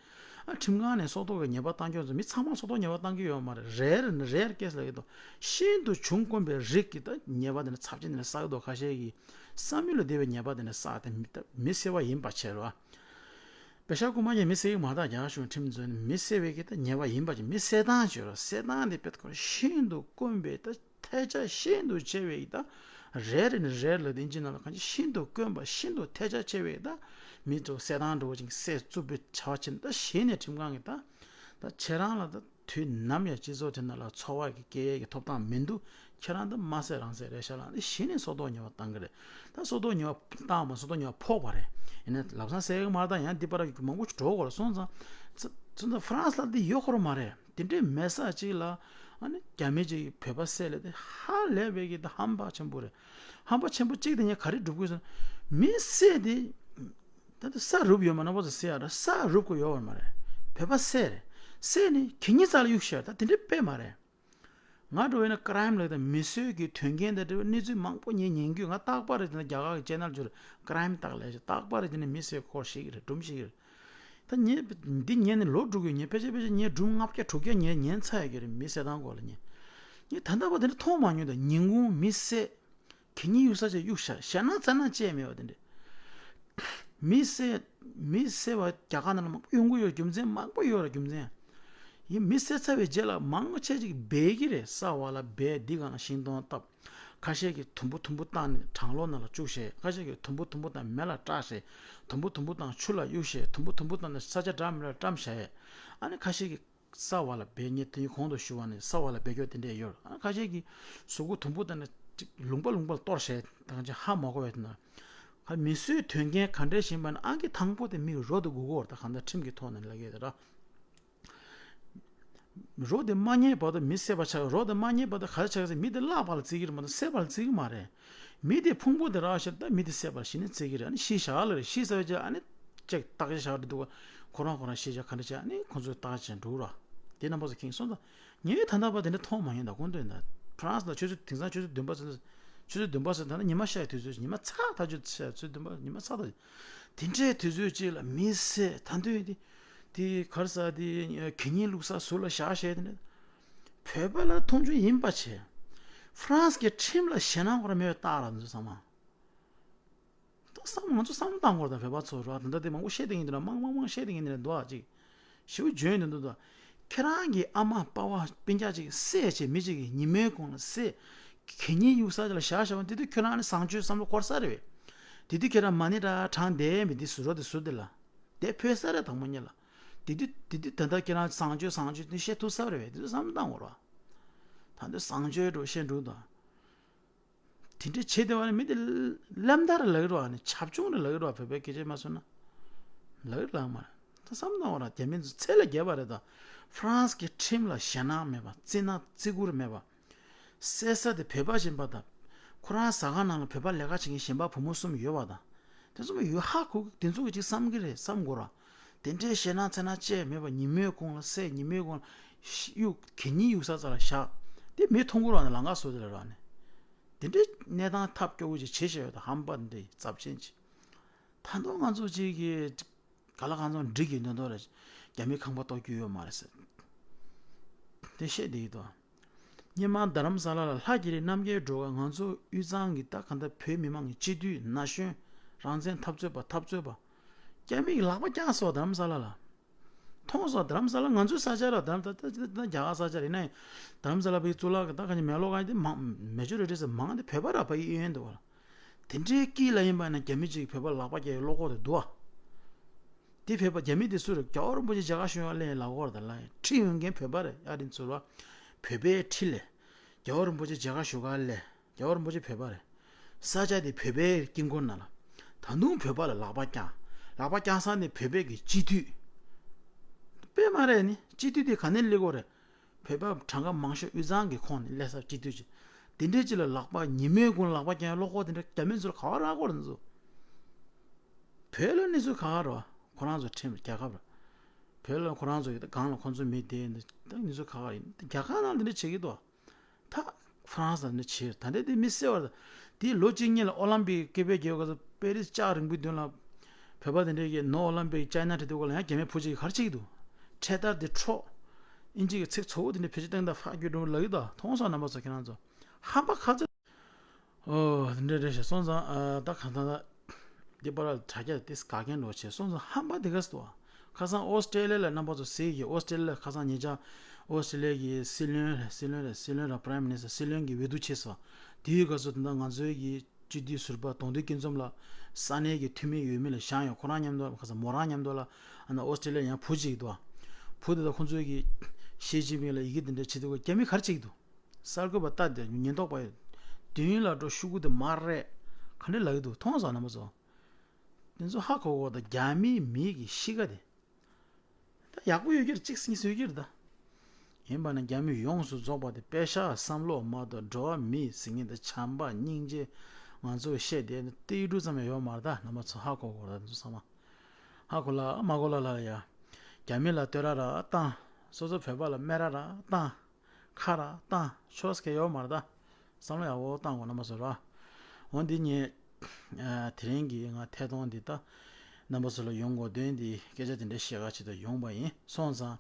ཨ་ཁྲིམས་ཁང་ནས་སྲོག་ཐོག་གི་ཉེས་པ་བཏང་རྒྱུ་ཚོ་མི་ཚང་མ་སྲོག་ཐོག་ཉེས་པ་བཏང་གི་ཡོད་མ་རེད། རེར་ནི་རེར་ཀེས་ལ་ཡོད་དོ། ཤིན་ཏུ་བྱུང་དཀོན་པའི་རིགས་ཀྱི་ད་ཉེས་པ་དེ་འདྲ་ཚབས་ཆེན་དེ་འདྲ་བསགས་ཀྱི་འདུག་ཁ་ཤས་ཀྱིས་བསམ་ཡུལ་ལས་འདས་པའི་ཉེས་པ་དེ་འདྲ་བསགས་ཏེ་མི་ད་མི་བསད་པ་ཡིན་པ་བྱས་རོ། པེ་ཤག་རྐུན་མ་གིས་མི་བསད་ཀྱི་མ་རེད། རྒྱ་གཞུང་ཁྲིམས་བཟོས་ནས་མི་བསད་པའི་གི་ད་ཉེས་པ་ཡིན་པ་ཅིག་མི་བསད་སྟངས་བྱས་རོ། བསད་སྟངས་དེ་དཔེ་ཁོ་ཤིན་ཏུ་དཀོན་པའི་ད་ཐལ་ཆ་ཤིན་ཏུ་ཆེ་བའི་ད་རེ་རེ་ནས་རེ་ལ་དེ་འཇི་ནང་ལ་གང་ཅི་ཤིན་ཏུ་དཀོན་པ་ཤིན་ཏུ་ཐལ་ཆ་ཆེ་བའི་ད་མི་ཚོ་བསད་སྟངས་འགྲོ་བ་ཅིག་བསད་རྩུབ་པའི་བྱ་བ་ཅིག་ད་གཞི་ནས་ཁྲིམས་ཁང་གིས་ད་ད་ཁྱེད་རང་ལ་ད་དུས་ནམ་ཡང་སྤྱི་ཚོགས་དེ་ནང་ལ་འཚོ་བ་གི་སྐྱེལ་ཡས་ཀྱི་ཐོབ་ཐང་མི་འདུག་ཁྱེད་རང་ད་མ་བསད་རང་བསད་རེད་ཤག་ལ་ནི་གཞི་ནས་སྲོག་ཐོག་ཉེས་པ་བཏང་གི་རེད། ད་སྲོག་ཐོག་ཉེས་པ་བཏང་བ་སྲོག་ཐོག་ཉེས་པ་ཕོག་པ་རེད། ཡིན་ན་ལམ་སང་བསད་ཀྱི་མ་རེད། ད་ཡང་འདི་པར་མང་པོ་ཞིག་འགྲོ་དགོས་རེད། སོང་ཙང་ཙི་ཙི་ད་ཧྥ་རན་སི་ལ་འདི་ཡོད་ཁོ་ར་མ་རེད། དེ་འདྲའི་མེད་ས་ཅིག་ལ་ཨ་ནི་རྒྱ་མི་ཅིག་བོད་པ་བསད་ལས་དེ་ཧ་ལས་པའི་གི་ད་ཧམ་པ་ཆེན་པོ་རེད། ཧམ་པ་ཆེན་པོ་གཅིག་དེ་ངས་ག་རེ་སྒྲུབ་དགོས་ཟེར་ན། མི་བསད་དེ་ད་ལྟ་ས་རུབ་ཡོད་མ་ན་བ་ཚོ་བསད་ཡ་ར་ས་རུབ་དགོས་ཡོད་བ་མ་རེད། བོད་པ་བསད་རེད། བསད་ནས་གད་སྙིགས་རྩ་ལ་གཡུག་བཞག་ད་དེ་འདྲའི་དཔེ་མ་རེད། ང་འགྲོ་བས་ན་ཀི་རའིམ་ལབ་དང་མི་གསོད་ཀྱི་དོན་རྐྱེན་དང་འབྲེལ་བའི་གནས་ཚུལ་མང་པོ་ངས་ཉན་གྱི་ཡོད། ང་རྟག་པར་དེ་ན་རྒྱ་གར་གྱི་ཅེ་ནལ་བརྒྱུད་ཀི་རའིམ་རྟགས་ལས་རྟག་པར་དེ་ན་མི་གསོད་སྐོར་ཞིག་རེད། སྒྲུང་ཞིག་རེད། ད་ངས་འདི་ཉན་ནས་ལོ་དྲུག་ཡོད། ངས་ཕལ་ཆེར་ཕལ་ཆེར་ངས་སྒྲུང་ལྔ་བརྒྱ་དྲུག་བརྒྱ་ངས་ཉན་ཚར་ཡོད་ཀྱི་རེད། མི་གསོད་སྟངས་སྐོར་ལ་ངས་ངས་ད་ལྟ་བར་དེ་འདྲ་མཐོང་མ་མྱོང་། ད་ཉིན་གུང་མི་བསད། གད་སྙིགས་གཡུག་ས་ཅིག་གཡུག་ཤག་ཞེད་སྣང་ཚ་ན་བཅད་མེད་པ་དེ་འདྲ། མི་བསད། མི་བསད་པ་རྒྱ་གར་ནང་ལ་མང་པོ་ཡོང་གི་ཡོད། རྒྱུ་མཚན་མང་པོ་ཡོད་ར། རྒྱུ་མཚན་ཡིན། མི་བསད་ཚར་བའི་རྗེས་ལ་མང་ཆེ་ཅིག་སྦས་ཀྱི་རེད། ས་བ་ལ་སྦས། འདི་ག་ན་ཤིང་སྡོང་བཏབ། ཁ་ཤས་ཀྱིས་དུམ་བུ་དུམ་བུ་བཏང་ནས་གྲང་གློག་ནང་ལ་བཅུག་བྱས། ཁ་ཤས་ཀྱིས་དུམ་བུ་དུམ་བུ་བཏང་མེ་ལ་བཀྲ་བྱས། དུམ་བུ་དུམ་བུ་བཏང་ཆུ་ལ་གཡུག་བྱས། དུམ་བུ་དུམ་བུ་བཏང་ནས་ས་ཆ་འདྲ་མི་འདྲ་ལ་བཀྲམ་བྱས། ཨ་ནི་ཁ་ཤས་ཀྱིས་ས་བ་ལ་སྦས། ངས་དེ་གོང་དུ་ཞུ་བ་ནི་ས་བ་ལ་སྦས་ཀྱོག་དེ་འདྲས་ཡོད། ཨ་ནི་ཁ་ཤས་ཀྱིས་གཟུགས་པོ་དུམ་བུ་བཏང་ནས་ཅིག་ལུང་པ་ལུང་པ་ལ་གཏོར་བྱས། ད་གང་ཅི་ཧ་མ་གོ་བས་དེ་ན། ཁ་མི་གསོད་དོན་རྐྱེན་ག་འདྲས་ཞིག་ཡིན་པ་ན། ཨང་ཀི་དང་པོ་དེ་མིག་རོ་དེ་སྒུག་དགོས་རེད། ད་གང་ལྟར་ཁྲིམས་ཀྱི་ཐོག་ནས་ལབ་ཡོད་དེ་ར། རོ་དེ་མ་རྙེད་བར་དུ་མི་བསད་པ་ཆགས། རོ་དེ་མ་རྙེད་བར་དུ་ག་རེ་ཆགས་ཟེར། མི་དེ་བརླག་པ་ལ་བརྩི་གི་རེད་མ་གཏོགས་བསད་པ་ལ་བརྩི་གི་མ་རེད། མི་དེ་ཕུང་པོ་དེ་རག་ཤར་ད་མི་དེ་བསད་པ་ལ་གཞི་ནས་བརྩི་གི་རེད། ཨ་ནི་ཤི་བཞག་ལ་རེད། ཤི་ཚར་བའི་རྗེས་ཨ་ནི་ཅིག་བརྟག་དཔྱད་བཞག་རེད་འདུག་ག་ཁོ་རང་ཁོ་རང་ཤི་བཞག་ག་འདྲ་བྱས། ཨ་ནི་ཁོ་ཚོས་བརྟག་དཔྱད་འགྲོ་ར། དེ་རྣམ་པ་ཚོ་མཁྱེན་སོང་ཙང་། ངས་ད་ལྟ་བར་དེ་འདྲ་མཐོང་མ་མྱོང་། ད་དགོངས་དོན་ད་ཕ་རན་སི་ལ་ཆུ་ཚོད་དེང་སང་ཆུ་ཚོད་བདུན་པ་ཟེར། ཆུ་ཚོད་བདུན་པ་ཟེར། ད་ནི་ཉི་མ་ཤར་དུས་ཚོད། ཉི་མ་ཚ་ཐག་ཆོད་ཤར། ཆུ་ཚོད་བདུན་པ་ཉི་མ་ཚ་ཐག་ཆོད། དེ་འདྲའི་དུས་ཚོད་ཅིག་ལ་མི་བསད། ད་འདོད་དེ་དེ་ག་རེ་ཟ། དེ་གད་སྙིགས་བླུགས་ས་ཟུར་ལ་བཞག་བྱས། དེ་འདྲ་བོད་པ་ལ་མཐོང་ཆུང་ཡིན་པ་བྱས། ཕ་རན་སི་གི་ཁྲིམས་ལ་ཞེད་སྣང་ཁོ་རང་མེད་པའི་རྟགས་ར། འདི་ཚོ་ཚང་མ། ད་བསམ། ང་ཚོ་བསམ་བློ་བཏང་དགོས་རེད། ད་བོད་པ་ཚོ་ར། ད་ལྟ་དེ་མང་པོ་བཤད་བསྡད་མཁན་དེ་འདྲ། མང་མང་མང་བཤད་བསྡད་མཁན་དེ་འདྲ་འདུག་ཨ། ཅིག་ཞེ་པོ་འཇོན་འདུག་འདུག་ད་ཁྱེད་རང་གི་ཨ་མ་པ་ཕ་སྤུན་ཀྱག་ཅིག་བསད་བྱས། མི་གཅིག་གིས་ཉིན་མོའི་གུང་ལ་བསད། གད་སྙིགས་གཡུག་ས་ཅིག་ལ་བཞག་བཞག་པ་དེ་དུས་ཁྱོད་རང་ནི་བཟང་སྤྱོད་བསམ་བློ་འཁོར་ས་རེད་པས། དེ་དུས་ཁྱེད་རང་མ་ཎི་འདྲ་བགྲངས་བསྡད་མི་དེ་ཟུར་རོ་དེ་ཟུར་དེ་ལ་བསྡད་ཕོད་ས་རེད། དང་པོ་ཉིད་ལ། དེ་དུས་དེ་དུས་ད་ལྟ་ཁྱེད་རང་བཟང་སྤྱོད་བཟང་སྤྱོད་དེ་བཤད་ཐུབ་ས་རེད་པས། དེ་ཚོ་བསམ་བློ་བཏང་དགོས་རེད་པ། ད་དུང་བཟང་སྤྱོད་འགྲོ་བཤད་འགྲོ་དང་། དེ་འདྲ་བྱེད་བསྡད་པ་ནི་མི་དེ་གླེན་རྟགས་རེད་ལབ་ཀྱི་རེད་པ། ནི་བྱབ་ཆུང་རེད་ལབ་ཀྱི་རེད་པ། བོད་པའི་སྐད་ཆ་མ་སོང་ན་ལབ་ཀྱི་རེད་ལབ་མ་རེད། ད་བསམ་བཏང་བ་ར། རྒྱ་མི་ཚོ་ཚད་ལས་བརྒལ་བ་རེད། ད་ཕ་རན་སི་གི་ཁྲིམས་ལ་ཞེད་སྣང་མེད་པ། བརྩི་ན་བརྩི་བཀུར་མེད་པ། བསད་ས་དེ་བོད་པ་ཡིན་པ་དང་། ཁོ་རང་ཟ་ཁང་ནང་ལ་བོད་པ་ལས་ཀ་བྱེད་མཁན་གཞན་པ་བུ་མོ་གསུམ་ཡོད་པ་དང་། དེ་ཚོ་ཡོད་ཧ་གོ་གི། དེ་ཚོ་གི་ཅིག་བསམ་གི་རེད་བསམ་དགོས་ར། དེ་འདྲའི་ཞེད་སྣང་ཚ་ན་བཅད་མེད་པ། ཉིན་མོའི་གུང་ལ་བསད། ཉིན་མོའི་གུང་ལ་གཡུག་གད་སྙིགས་གཡུག་ས་ཙམ་ལ་བཞག་དེ་མི་མཐོང་གི་ར། ནི་ལམ་ཁ་བཟོ་དེ་ལ་ར། ནི་དེ་འདྲའི་གནས་སྟངས་ཐབས་སྐྱོ་བོ་ཅིག་བྱེད་བཞག་ཡོད། ད་ཧམ་པ་འདི་འདྲའི་ཚབས་ཆེན་ཅིག་ད་དུང་ང་ཚོ་ཅིག་གི་ག་ལ་གང་འཚམ་འགྲིག་གི་འདུག་འདུག་ར། རྒྱ་མི་ཁང་པ་གཏོར་རྒྱུ་ཡོད་མ་རེད་ཟེར། དེ་བཤད་བསྡད་ཡོད་དོ། སྔོན་མ་རྡ་རམ་ས་ལ་ལ་ལྷ་རྒྱལ་རི་རྣམ་རྒྱལ་སྒྲོལ་དཀར། ང་ཚོ་དབུས་གཙང་གི་ད་ག་འདྲ་བོད་མི་མང་གི་སྤྱི་འཐུས་ན་གཞོན་རང་བཙན་འཐབ་རྩོད་པ་འཐབ་རྩོད་པ། རྒྱ་མི་གི་ལག་པ་བརྐྱངས་སོང་རྡ་རམ་ས་ལ་ལ། མཐོང་སོང་རྡ་རམ་ས་ལ། ང་ཚོའི་ས་ཆ་ར། རྡ་རམ་ས་ད་ད་ད་རྒྱ་གར་ས་ཆ་རེད་ན། རྡ་རམ་ས་ལ་བའི་གཙུག་ལག་གི་ད་ག་ནི་མེ་ལོ་ག་དེ་མང་མེ་ཇོ་རི་ཊི་ཟེར་མང་དེ་བོད་པ་ར། བ་ཡི་གཡས་གཡོན་དུ་བ་ལ། དེ་འདྲའི་དཀྱིལ་ལ་ཡིན་པ་ན་རྒྱ་མི་གཅིག་བོད་པ་ལག་པ་བརྐྱངས་བློ་ཁོག་དེ་འདུག་ཨ། དེ་བོད་པ་རྒྱ་མི་དེ་སུ་རེད། རྒྱལ་བ་རིན་པོ་ཆེ་མཇལ་ཁ་ཞུ་བ་སླེབས་ལབ་ཀྱི་ཡོད་རེད། ད་ལ་ཁྲིད་ཡོང་མཁན་བོད་པ་རེད། ཨ་རིའི་ཚུར་བ་བོད་པའི་ཁྲིད་ལས། རྒྱལ་བ་རིན་པོ་ཆེ་མཇལ་ཁ་ཞུ་ག་སླེབས། རྒྱལ་བ་རིན་པོ་ཆེ་བོད་པ་རེད། ས་ཆ་དེ་བོད་པའི་དཀྱིལ་འཁོར་ནང་ལ། ད་དུང་བོད་པ་ལ་ལག་པ་བརྐྱངས། ལག་པ་བརྐྱངས་ས་ནི་བོད་པའི་གི་སྤྱི་འཐུས། དཔེ་མ་རེད། ནི་སྤྱི་འཐུས་དེ་ག་ནས་སླེབས་ཀྱི་ཡོད་རེད། བོད་པ་གྲངས་ཀ་མང་ཤོས་དབུས་གཙང་གི་ཁོངས་ནས་སླེབས་ས་སྤྱི་འཐུས་ཅིག་དེ་འདྲའི་ཅིག་ལ་ལག་པ་ཉིན་མོའི་གུང་ལག་པ་བརྐྱངས་བློ་ཁོག་དེ་འདྲ་རྒྱ་མི་ཚོར་ག་པར་རག་གི་ཡོད་རེད། ཚོ་བོད་ལ་གནས་ཚུལ་ག་པར་རེད་པ། ཁོ་རང་ཚོ་ཁྲིམས་རྒྱལ་ཁབ་རེད། བོད་ལ་ཁོ་རང་ཚོ་ཡོད། ད་སྒང་ལ་ཁོ་ཚོ་མི་བསྡད། ད་གནས་ཚུལ་ག་པར་ཡིན། ད་རྒྱ་གར་ནང་དེ་འདྲ་བྱེད་ཀྱི་འདུག་ད་ཧྥ་རན་སི་ནས་བྱས། ད་ལྟ་དེ་མི་གསོད་པ་རེད། དེའི་ལོ་གཅིག་སྔོན་ལ་ཨོ་ལམ་པིག་སྐད་པའི་རྒྱལ་ཁབ་ཀྱི་པེ་རིས་ལྕགས་རིང་པོའི་མདུན་ལ་བོད་པ་དེ་འདྲས་ཀྱིས་No Olympic China བྲིས་དུས་སྐབས་ལ་ཡང་རྒྱ་མི་བུ་གཅིག་གིས་ག་རེ་བྱེད་ཀྱི་འདུག་འཕྲེད་དར་དེ་འཕྲོག་དབྱིན་ཇི་གི་ཚིག་ཚོ་བོ་དེ་འདྲས་བེད་སྤྱོད་བཏང་། ད་ཧྥ་གི་འགྲོ་ལབ་ཀྱི་འདུག་མཐོང་སོང་རྣམ་པ་ཚོ་ཁྱེད་རང་ཚོ། ཧམ་པ་ཁ་ཚ། ཨོ་དེ་འདྲས་རེད་ཤག་སོང་ཙང་ཨ་ད་གང་ལྟར་ད། འདི་པར་དྲ་རྒྱ་དེ་དགའ་མཁན་འགྲོ་བྱས་སོང་ཙང་ཧམ་པ་དེ་ག་སུ་བ། ཁ་སང་ཨོ་སི་ཀྲེ་ལི་ཡ་ལ་རྣམ་པ་ཚོ་གཟིགས་ཀྱི། ཨོ་སི་ཀྲེ་ལི་ཡ་ཁ་སང་ཉེ་ཆར་ཨོ་སི་ཀྲེ་ལི་ཡ་གི་སྲིད་བློན་རེད། སྲིད་བློན་རེད། སྲིད་བློན་ར་Prime Minister སྲིད་བློན་གྱི་འོས་བསྡུ་བྱས་སོང་། དེའི་སྐབས་སུ་ད་ལྟ་ང་ཚོའི་གི་སྤྱི་འཐུས་ཟུར་པ་གདོང་འདུས་སྐྱིད་འཛོམས་ལགས་ས་གནས་ཀྱི་འཐུས་མི་འོས་མི་ལ་བཞེངས་ཡོད། ཁོ་རང་མཉམ་དུ་ཁ་སང་མོ་རང་མཉམ་དུ་ལ་ཨ་ན་ཨོ་སི་ཀྲེ་ལི་ཡ་ཡང་བུ་གཅིག་འདུག་བུ་དེ་ད་ཁོ་ཚོའི་གི་ཞི་ཅིན་ཕིང་ལ་ཡི་གེ་དེ་འདྲ་བྱེད་དུས་རྒྱ་མི་ག་རེ་བྱེད་ཀྱི་འདུག་གསར་འགོད་པ་ལྟ་དེ་ཉེན་རྟོག་པ་ཡོད། མདུན་ལ་འགྲོ་ཤོག་གུ་དེ་མར་རེད། ག་འདྲ་ལབ་ཀྱི་འདུག་མཐོང་སོང་རྣམ་པ་ཚོ། དེ་ཚོ་ཧ་གོ་གོ། ད་རྒྱ་མིའི་མི་གི་གཤིས་ཀ་དེ། ད་ཡག་པོ་ཡོད་ཀྱི་རེད། གཅིག་གཉིས་ཡོད་ཀྱི་རེད་ད། ཡིན་པ་ན་རྒྱ་མི་ཡོངས་སུ་རྫོགས་པ་དེ་པེ་ཤག་བསམ་བློ་མ་གཏོགས་འགྲོ་བ་མི་ཟེར་མཁན་དེ་བྱམས་པ་སྙིང་རྗེ་ང་ཚོས་བཤད་དེ་ཏིལ་འབྲུ་ཙམ་ཡང་ཡོད་མ་རེད། ད་རྣམ་པ་ཚོ་ཧ་གོ་གོ། ད་དེ་ཚོ་ཚང་མ་ཧ་གོ་ལ་མ་གོ་ལ་ལ་ཡ། རྒྱ་མི་ལ་བསྟོད་ར་ར་བཏང་། སོ་སོ་བོད་པ་ལ་སྨད་ར་ར་བཏང་། ཁ་ར་བཏང་ཆོག་ས་ཡོད་མ་རེད་ད། བསམ་བློ་ཡག་པོ་བཏང་དགོས་རྣམ་པ་ཚོ་ར། འོ་འདི་ངས་དེ་རིང་གི་ང་ཐད་གཏོང་འདི་ད་རྣམ་པ་ཚོ་ལ་ཡོང་དགོས་དོན་འདི་སྐད་ཆ་དེ་འདྲ་བཤད་ག་ཆེད་དུ་ཡོང་པ་ཡིན། སོང་ཙང་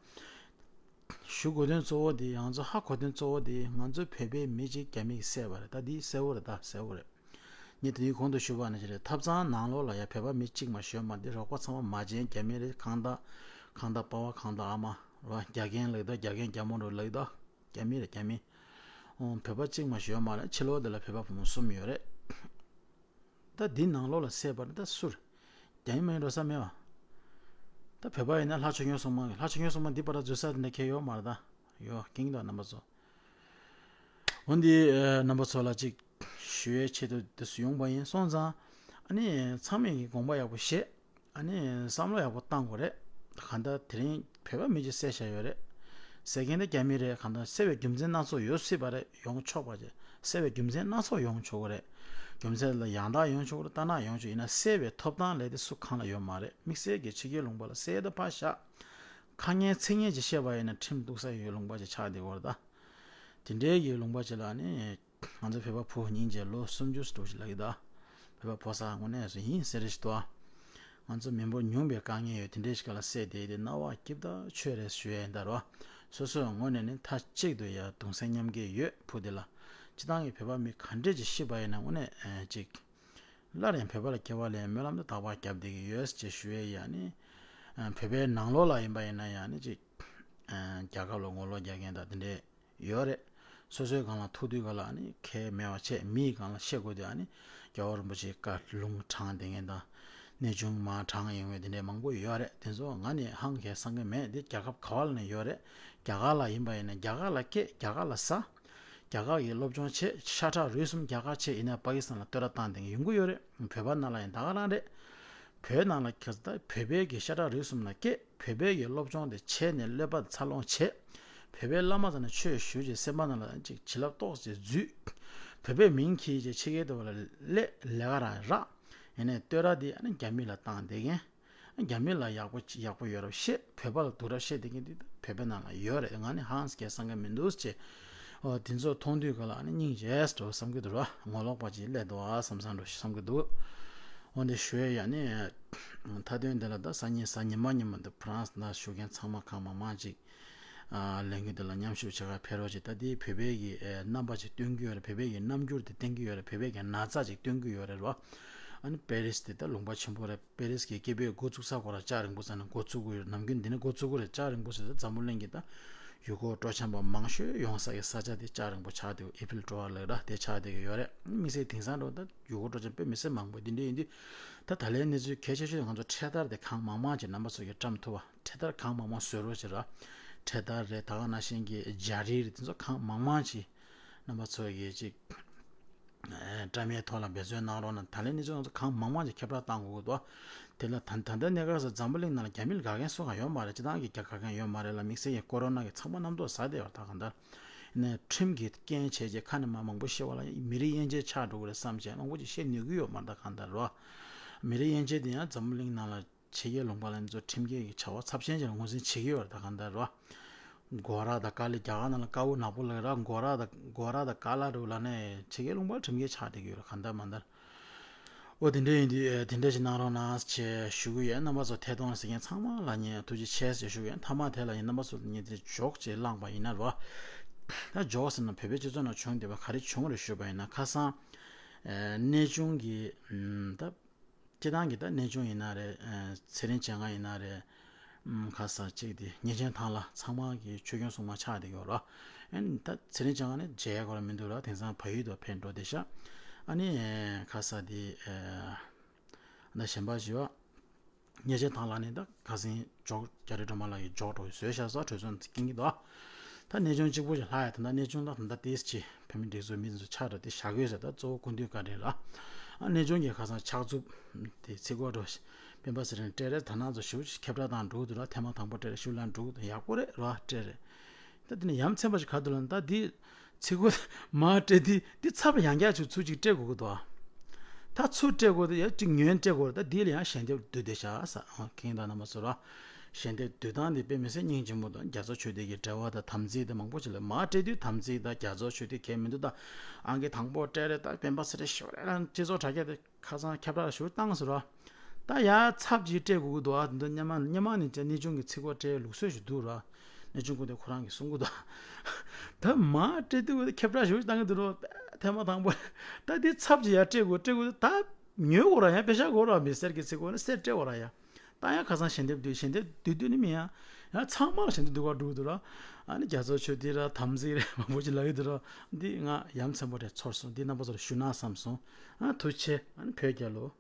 ཞུ་དགོས་དོན་གཙོ་བོ་འདི་ང་ཚོ་ཧ་གོ་དོན་གཙོ་བོ་འདི་ང་ཚོ་བོད་པའི་མི་གཅིག་རྒྱ་མི་གིས་བསད་པ་རེད། ད་འདི་གསལ་བོ་རེད། ད་གསལ་བོ་རེད། ངས་དེའི་གོང་དུ་ཞུས་པ་ནང་བཞིན་རེད། ཐབ་ཚང་ནང་ལོགས་ལ་ཡ་བོད་པ་མི་གཅིག་མ་ཞོན་མ་འདི་རོགས་པ་ཚང་མ་མ་བྱན་རྒྱ་མི་རེད། གང་ལྟ་གང་ལྟ་པ་བ་གང་ལྟ་ཨ་མ་ར་རྒྱ་རྒན་ལགས་ད་རྒྱ་རྒན་རྒྱ་མོ་རུ་ལགས་ད་རྒྱ་མི་རེད་རྒྱ་མི། ཨོ་བོད་པ་གཅིག་མ་ཞོན་མ་རེད། ཕྱི་ལོགས་འདི་ལ་བོད་པ་བུ་མོ་གསུམ་ཡོད་རེད། ད་འདི་ནང་ལོགས་ལ་བསད་པ་རེད། ད་སུ་རེད། རྒྱ་མི་མ་ཡིན་འགྲོ་ས་མེད་བ། ད་བོད་པ་ཡིན་ན་ལྷ་ཆོས་སྐྱོང་སྲུང་མ་གི་ལྷ་ཆོས་སྐྱོང་སྲུང་མ་འདི་པར་འཛུལ་ས་འདི་འདྲ་ཁེལ་ཡོད་མ་རེད་ད། ཡོ་ཀིང་དང་རྣམ་པ་ཚོ། འོན་ཏེ་རྣམ་པ་ཚོ་ལ་ཅིག་ཞུ་ཡའི་ཆེད་དུ་འདི་སུ་ཡོང་པ་ཡིན། སོང་ཙང་ཨ་ནི་ཚང་མས་ཀྱི་དགོངས་པ་ཡག་པོ་བཞེས། ཨ་ནི་བསམ་བློ་ཡག་པོ་བཏང་དགོས་རེད། གང་ལྟར་དེ་རིང་བོད་པ་མི་གཅིག་བསད་བཞག་ཡོད་རེད། བསད་མཁན་དེ་རྒྱ་མི་རེད། གང་ལྟར་བསད་པའི་རྒྱུ་མཚན་སྣ་ཚོགས་ཡོད་སྲིད་པ་རེད། ཡོང་ཆོག་པ་རེད། བསད་པའི་རྒྱུ་མཚན་སྣ་ཚོགས་ཡོང་ཆོག་གི་རེད། རྒྱུ་མཚན་ལ་ཡང་དག་ཡོང་ཆོག་གི་རེད། ལྟ་ན་ཡོང་ཆོག་ཡིན་ན་བསད་པའི་ཐོབ་ཐང་ལས་དེ་སུ་གང་ལ་ཡོད་མ་རེད། དམིགས་བསལ་གྱི་ཕྱི་རྒྱལ་ལུང་པ་ལ་བསད་ད་ཕར་བཞག་ཁ་ངན་ཚིག་ངན་ཅིག་བཤད་པ་ཡིན་ན་ཁྲིམས་གཏུག་ས་ཡོད་ལུང་པ་ཅིག་ཆགས་བསྡད་ཡོད་རེད་ད། དེ་འདྲའི་གི་ལུང་པ་ཅིག་ལ་ནི། ང་ཚོ་བོད་པ་ཕོ་སྙིང་རྗེ་ལོ་སུམ་ཅུ་སོ་དྲུག་ཅིག་ལ་ཡི་ད། བོད་པ་ཕོ་གསར་དངོས་གནས་སུ་ཡིན་ཟེར་རེ་ཞིག་འདུག་ང་ཚོ་མི་འབོར་ཉུང་བའི་དཀའ་ངལ་ཡོད་དེ་འདྲའི་ཞིག་ལ་བསད་བསྡད་དེ་རྣ་བ་སྐྱིད་ད་ཆོས་རེད་ཞུ་ཡས་ཡིན་ད་རོ། སོ་སོའི་ངོས་ནས་ནི་མཐའ་གཅིག་ཏུ་ཡ་གདུང་སེམས་མཉམ་སྐྱེད་ཡོད་བུ་དེ་ལ། སྤྱི་བཏང་གི་བོད་པ་མི་ག་འདྲས་ཅིག་ཤི་བ་ཡིན་ན་དངོས་གནས་ཅིག་སླར་ཡང་བོད་པ་ལ་སྐྱེ་བ་ལེན་སྨོན་ལམ་དུ་དག་པ་བརྒྱབ་བསྡད་ཀྱི་ཡོད་ཅེས་ཞུ་ཡས་ཡ་ནི། བོད་པའི་ནང་ལོགས་ལ་ཡིན་པ་ཡིན་ན་ཡ་ནི་ཅིག་རྒྱ་གར་ལ་ངོ་ལོག་རྒྱག་མཁན་དང་དེ་འདྲས། ཡོད་རེད། སོ་སོའི་སྒང་ལ་ཐུག་དུས་སྒང་ལ་ཨ་ནི་ཁས་མེད་པ་བྱས། མིའི་སྒང་ལ་བཤད་དགོས་དུས་ཨ་ནི་རྒྱལ་བ་རིན་པོ་ཆེའི་བཀའ་ལུང་དྲངས་བསྡད་མཁན་དང་། གནས་ཆུང་མར་དྲངས་ཡོང་མཁན་དེ་འདྲས་མང་པོ་ཡོད་རེད། དེ་ཚོ་ང་ནི་ཧང་གས་བསམ་གི་མེད། འདི་རྒྱལ་ཁབ་ག་བ་ལ་ནས་ཡོད་རེད། རྒྱ་གར་ལ་ཡིན་པ་ཡིན་ན་རྒྱ་གར་ལ་སྐྱེས། རྒྱ་གར་ལ་ཟ། རྒྱ་གར་གྱི་སློབ་སྦྱོང་བྱས། ཤ་ཁྲག་རུས་གསུམ་རྒྱ་གར་བྱས་ཡིན་ན་པ་ཀི་སི་ཐན་ལ་བསྟོད་ར་བཏང་བསྡད་མཁན་ཡོང་གི་ཡོད་རེད། བོད་པ་ནང་ལ་ཡིན་ད་ག་རང་རེད། བོད་ནང་ལ་ཁ་ས་ད་བོད་པའི་གི་ཤ་ཁྲག་རུས་གསུམ་ལ་སྐྱེས། བོད་པའི་གི་སློབ་སྦྱོང་དེ་བྱས་ནས་ཀླད་པ་འཚར་ལོངས་བྱས། བོད་པའི་བླ་མ་ཚོ་ནས་ཆོས་ཞུས་བྱས་སེམས་པ་ནང་ལ་ཅིག་བྱིན་རླབས་ཏོག་ཙམ་འཛུལ། བོད་པའི་མིང་གིས་ཅིག་ཕྱི་རྒྱལ་དུ་བ་ལ་སླེབས། ལས་ཀ་རང་རག་ཡིན་ནའི་བསྟོད་ར་དེ་ཨ་ནི་རྒྱ་མི་ལ་བཏང་བསྡད་མཁན། རྒྱ་མི་ལ་ཡག་པོ་ཡག་པོ་ཡོད་རབས་བཤད། བོད་པ་ལ་སྡུག་རབས་བཤད་བསྡད་མཁན་དེ་བོད་པའི་ནང་ལ་ཡོད་རེད། ང་ནི་ཧང་སྐད་བསམ་གི་མི་འདུག་ཅེས། ཨོ་དེ་ཚོ་མཐོང་དུས་ག་ལ་ཨ་ནི་སྙིང་རྗེ་འགྲོ་བསམ་གི་འདུག་ར། ངོ་ལོག་པ་ཅིག་སླེབས་འདུག་ཨ་བསམ་བསམ་འགྲོ་བསམ་གི་འདུག་འོ་འདི་ཞུ་ཡས་ཡ་ནི། མཐའ་དོན་འདི་ལ་ད་སང་ཉིན་གཟའ་ཉི་མ་ཉི་མ་འདི་ཕ་རན་སི་ན་བཞུགས་མཁན་ཚང་མ་གང་མང་མང་ཅིག་ཨ་ལས་འགུལ་འདི་ལ་མཉམ་ཞུགས་བྱེད་གར་ཕེབས་རོགས་བྱེད། ད་འདི་བོད་པའི་གི་ཨེ་རྣམ་པ་ཅིག་སྟོན་གི་ཡོད་རེད། བོད་པའི་གི་རྣམ་འགྱུར་དེ་བསྟན་གི་ཡོད་རེད། བོད་པའི་གི་ན་ཚ་ཅིག་སྟོན་གི་ཡོད་རེད་རོ། ཨ་ནི་པེ་རིས་དེ་ད་ལུང་པ་ཆེན་པོ་རེད། པེ་རིས་ཀྱི་སྐྱེ་བོའི་འགོ་བཙུགས་ས་ཁོ་ར་ལྕགས་རིང་པོ་ས་ནས་འགོ་བཙུགས་ཀྱི་ཡོད། ནམ་རྒྱུན་འདི་ནས་འགོ་བཙུགས་ཀྱི་རེད། ལྕགས་རིང་པོ་ཟེར་ད་འཛམ་བུ་གླིང་གི་ད་ཡུལ་སྐོར་སྤྲོ་འཆམ་པ་མང་ཤོས་ཡོང་ས་ཀྱི་ས་ཆ་དེ་ལྕགས་རིང་པོ་ཆགས་བསྡད་ཡོད། ཨི་ཕིལ་སྤྲོ་བ་ལགས་ར་དེ་ཆགས་བསྡད་ཀྱི་ཡོད་རེད། དམིགས་བསལ་དེང་སང་འགྲོ་ད་ཡུལ་སྐོར་སྤྲོ་འཆམ་དཔེ་མི་སྲིད་མང་པོ་འདི་འདྲ་ཡིན་དུས། ད་ད་ལན་གནས་ཚུལ་གལ་ཆེ་ཤོས་ང་ཚོ་འཕྲེད་དར་དེ་གང་མང་མང་ཅིག་རྣམ་པ་ཚོ་གིས་བཀྲམ་ཐུབ་པ། འཕྲེད་དར་གང་མང་མང་བཟོ་རོགས་བྱེད་ར། འཕྲེད་དར་རེད། ད་ག་ནང་བཞིན་གྱི་ལྗགས་རིལ་རེད། དེ་ཚོ་གང་མང་མང་ཅིག་རྣམ་པ་ཚོ་གིས་ཅིག་ཨེ་བཀྲམ་ཡས་ཐོག་ལ་འབད་བརྩོན་གནང་རོགས་གནང་། ད་ལན་ནི་ཚོ་ང་ཚོ་གང་མང་མང་ཅིག་ཁྱབ་བསྒྲགས་བཏང་དགོས་ཀྱི་འདུག་དེ་ལ་ད་ད་ལྟ་གནས་སྐབས་སུ་འཛམ་བུ་གླིང་ནང་ལ་རྒྱ་མི་ལ་དགའ་མཁན་སུ་གང་ཡོད་མ་རེད། སྤྱི་བཏང་གི་རྒྱ་དགའ་མཁན་ཡོད་མ་རེད་ལ། དམིགས་བསལ་གྱི་ཀོ་རོ་ན་གི་ཚང་མ་རྣམ་རྟོག་ཟ་བསྡད་ཡོད་རེད། ད་གང་ལྟར་ནས་ཁྲིམས་ཀྱི་རྐྱེན་བྱས་རྗེས་ཁ་ནས་མ་མང་པོ་བཤད་པ་ལ་མི་རིགས་དབྱེ་འབྱེད་ཆགས་འགྲོ་གི་རེད་བསམ་བྱས་མང་པོ་ཅིག་བཤད་ནུས་ཀྱི་ཡོད་མ་རེད། ད་གང་ལྟར་རོ། མི་རིགས་དབྱེ་འབྱེད་དེ་ཡང་འཛམ་བུ་གླིང་ནང་ལ་ཕྱི་རྒྱལ་ལུང་པ་ལ་ཚོ་ཁྲིམས་འགལ་གྱི་བྱ་བ་ཚབས་ཆེན་ཅིག་ལ་ངོས་འཛིན་བྱེད་ཀྱི་ཡོད་རེད། ད་གང་ལྟར་རོ། སྒོ་ར་དང་ཀ་ལི། རྒྱ་གར་ནང་ལ་ཀ་འུ་ནག་པོ་ལབ་ར། སྒོ་ར་དང་སྒོ་ར་དང་ཀ་ལ་རུ་ལ་ནས་ཕྱི་རྒྱལ་ལུང་པ་ཁྲིམས་འགལ་ཆགས་བསྡད་ཀྱི་ཡོད་རེད། གང་ལྟར་མ་ལྟར། ཨོ་དེ་འདྲ་ཡིན་དུས་དེ་འདྲ་ཞིག་གནང་རོགས་གནང་ཞེས་ཞུ་གི་ཡོད། རྣམ་པ་ཚོ་ཐད་གཏོང་ཟེར་མཁན་ཚང་མ་ལ་ངས་ཐུགས་རྗེ་ཆེ་ཞེས་ཞུ་གི་ཡོད། མཐའ་མ་དེ་ལ་ཡིན་རྣམ་པ་ཚོ་ངས་དེ་ཇོག་ཅིག་བླངས་པ་ཡིན་ན་རོ། ད་ཇོག་ཟེར་ན་བོད་པའི་སྤྱི་ཚོགས་ནང་བྱུང་བསྡད་པ་ག་རེ་བྱུང་རེད་ཞུས་པ་ཡིན་ན། ཁ་སང་ཨེ་གནས་ཆུང་གི་ཨམ་ད། སྤྱི་བཏང་གི་ད་གནས་ཆུང་ཡིན་ན་རེད། ཚེ་རིང་བྱེད་སྒང་ཡིན་ན་རེད། ཁ་ས་གཅིག་དེ་ཉེ་ཆེན་ཐང་ལ་ཚང་མ་གི་ཆོས་སྐྱོང་སྲུང་མ་ཆགས་བསྡད་ཡོད་ར། ཨན་ད་ཚེ་རིང་བྱེད་སྒང་ནི་མཇལ་ཡག་གོ་ར་མི་འདུག་ར། དེང་སང་བལ་ཡུལ་དུ་ཕེབས་འགྲོ་བསྡད་ཤག་ཨ་ནི་ཁ་ས་དེ་ད་གཞན་པ་ཞུ་བ། ཉེ་ཆེན་ཐང་ལ་ནི་ད་ཁ་སང་ཇོག་རྒྱ་རི་སྒྲོལ་མ་ལགས་ཀྱིས་ཇོག་འགྲོ་བཟོས་ཤག་ས་གྲོས་ཚོགས་སྐྱིན་གྱི་འདུག་ད་གནས་ཆུང་གཅིག་པོ་ཞིག་ལྷག་ཡ། ད་ལྟ་གནས་ཆུང་ད་ད་ལྟ་ཏིས་ཅི་བོད་མི་སྒྲིག་འཛུགས་མི་ཚོ་ཆགས་འགྲོ་དེ་བཞག་ཡོད་ཟེར། ད་གཙོ་བོ་སྐུ་མདུན་བཀའ་དྲིན་ར། ཨ་གནས་ཆུང་གི་ཁ་སང་ཕྱག་མཛུབ་དེ་ཚིག་གོ་འགྲོ་སྤེན་པ་ཚེ་རིང་སྤྲད་རེད། ད་ནང་ཚོ་ཞིབ་ཅིག་ཁྱབ་བསྒྲགས་བཏང་འགྲོ་གི་འདུག་ར། ཐེངས་མ་དང་པོ་སྤྲད་རེད། ཞུ་ལན་འགྲོ་གི་འདུག་ཡག་པོ་རེད་ར། སྤྲད་རེད། ད་དེ་ནས་ཡ་མཚན་པ་ཞིག་ག་འདུག་ལབ་ན། ད་འདི་ཚིག་གོ་མར་སྤྲད་དེ་འདི་ཚབ་ཡང་བསྐྱར་ཚུར་ཚུར་ཅིག་སྤྲད་དགོས་ཀྱི་འདུག་ད་ཚུར་སྤྲད་དགོས་དེ་ཡ་གཅིག་ཉོན་སྤྲད་དགོས་རེད། ད་འདི་ལ་ཡང་ཞལ་འདེབས་བསྡུས་བསྡད་ཤག་ས། ཨ་ཁེངས་དང་རྣམ་པ་ཚོ་ར། ཞལ་འདེབས་བསྡུ་སྟངས་དེ་དཔེ་མི་སྲིད་སྙིང་རྗེ་མོ་དང་རྒྱ་མཚོ་ཆོས་སྡེ་གི་འབྲེལ་བ་དང་དམ་ཚིག་དང་མང་པོ་ཅིག་ལ་མར་སྤྲད་དུས་དམ་ཚིག་དང་རྒྱ་མཚོ་ཆོས་སྡེ་གལ་མི་འདུག་ད་ཨང་ཀི་དང་པོ་སྤྲད་རེད། ད་སྤེན་པ་ཚེ་རིང་ཞོར་རེ་ལ་སྤྱི་ཚོགས་དྲ་རྒྱ་དེ་ཁ་སང་ཁྱབ་བསྒྲགས་ཞུ་བཏང་ཟེར་རོ། ད་ཡ་ཚབ་ཅིག་སྤྲད་དགོས་ཀྱི་འདུག་ཨ་འདི་སྔོན་མ་སྔོན་མ་ནས་ཀྱང་གནས་ཆུང་གི་ཚིག་གོ་སྤྲད་ལུགས་སྲོལ་ཞིག་འདུག་རོ། གནས་ཆུང་སྐུ་དེ་ཁོ་རང་གིས་གསུང་གི་འདུག་ད་མར་སྤྲད་དུས་ཁྱབ་བསྒྲགས་ཞུ་བཏང་གི་འདུག་རོ། ཐེངས་མ་དང་པོ་ད་འདི་ཚབ་ཅིག་ཡ་སྤྲད་དགོས་སྤྲད་དགོས་ད་ཉོས་དགོས་ར། ཡ་པེ་ཤག་དགོས་ར། མི་སེར་གྱི་ཚིག་གོ་ནི་སེར་སྤྲད་དགོས་ར་ཡ། ད་ཡང་ཁ་སང་ཞལ་འདེབས་བསྡུས་ཞལ་འདེབས་བསྡུས་བསྡུས་ནི་མིན་ཡང་ཡང་ཚང་མ་ལ་ཞལ་འདེབས་བསྡུ་བར་འགྲོ་གི་འདུག་ར། ཨ་ནི་རྒྱ་མཚོ་ཆོས་སྡེ་ར་དམ་ཚིག་རེད་མང་པོ་ཅིག་ལབ་ཡོད་འདུག་ར། འདི་ང་ཡ་མཚན་པོ་རེད་ཚོར་སོང་། འདི་རྣམ་པ་ཚོར་ཞུ་ན་བསམ་སོང་། ཨ་ཐུགས་ཆེ། ཨ་ནི་བོད་རྒྱལ་ལོ།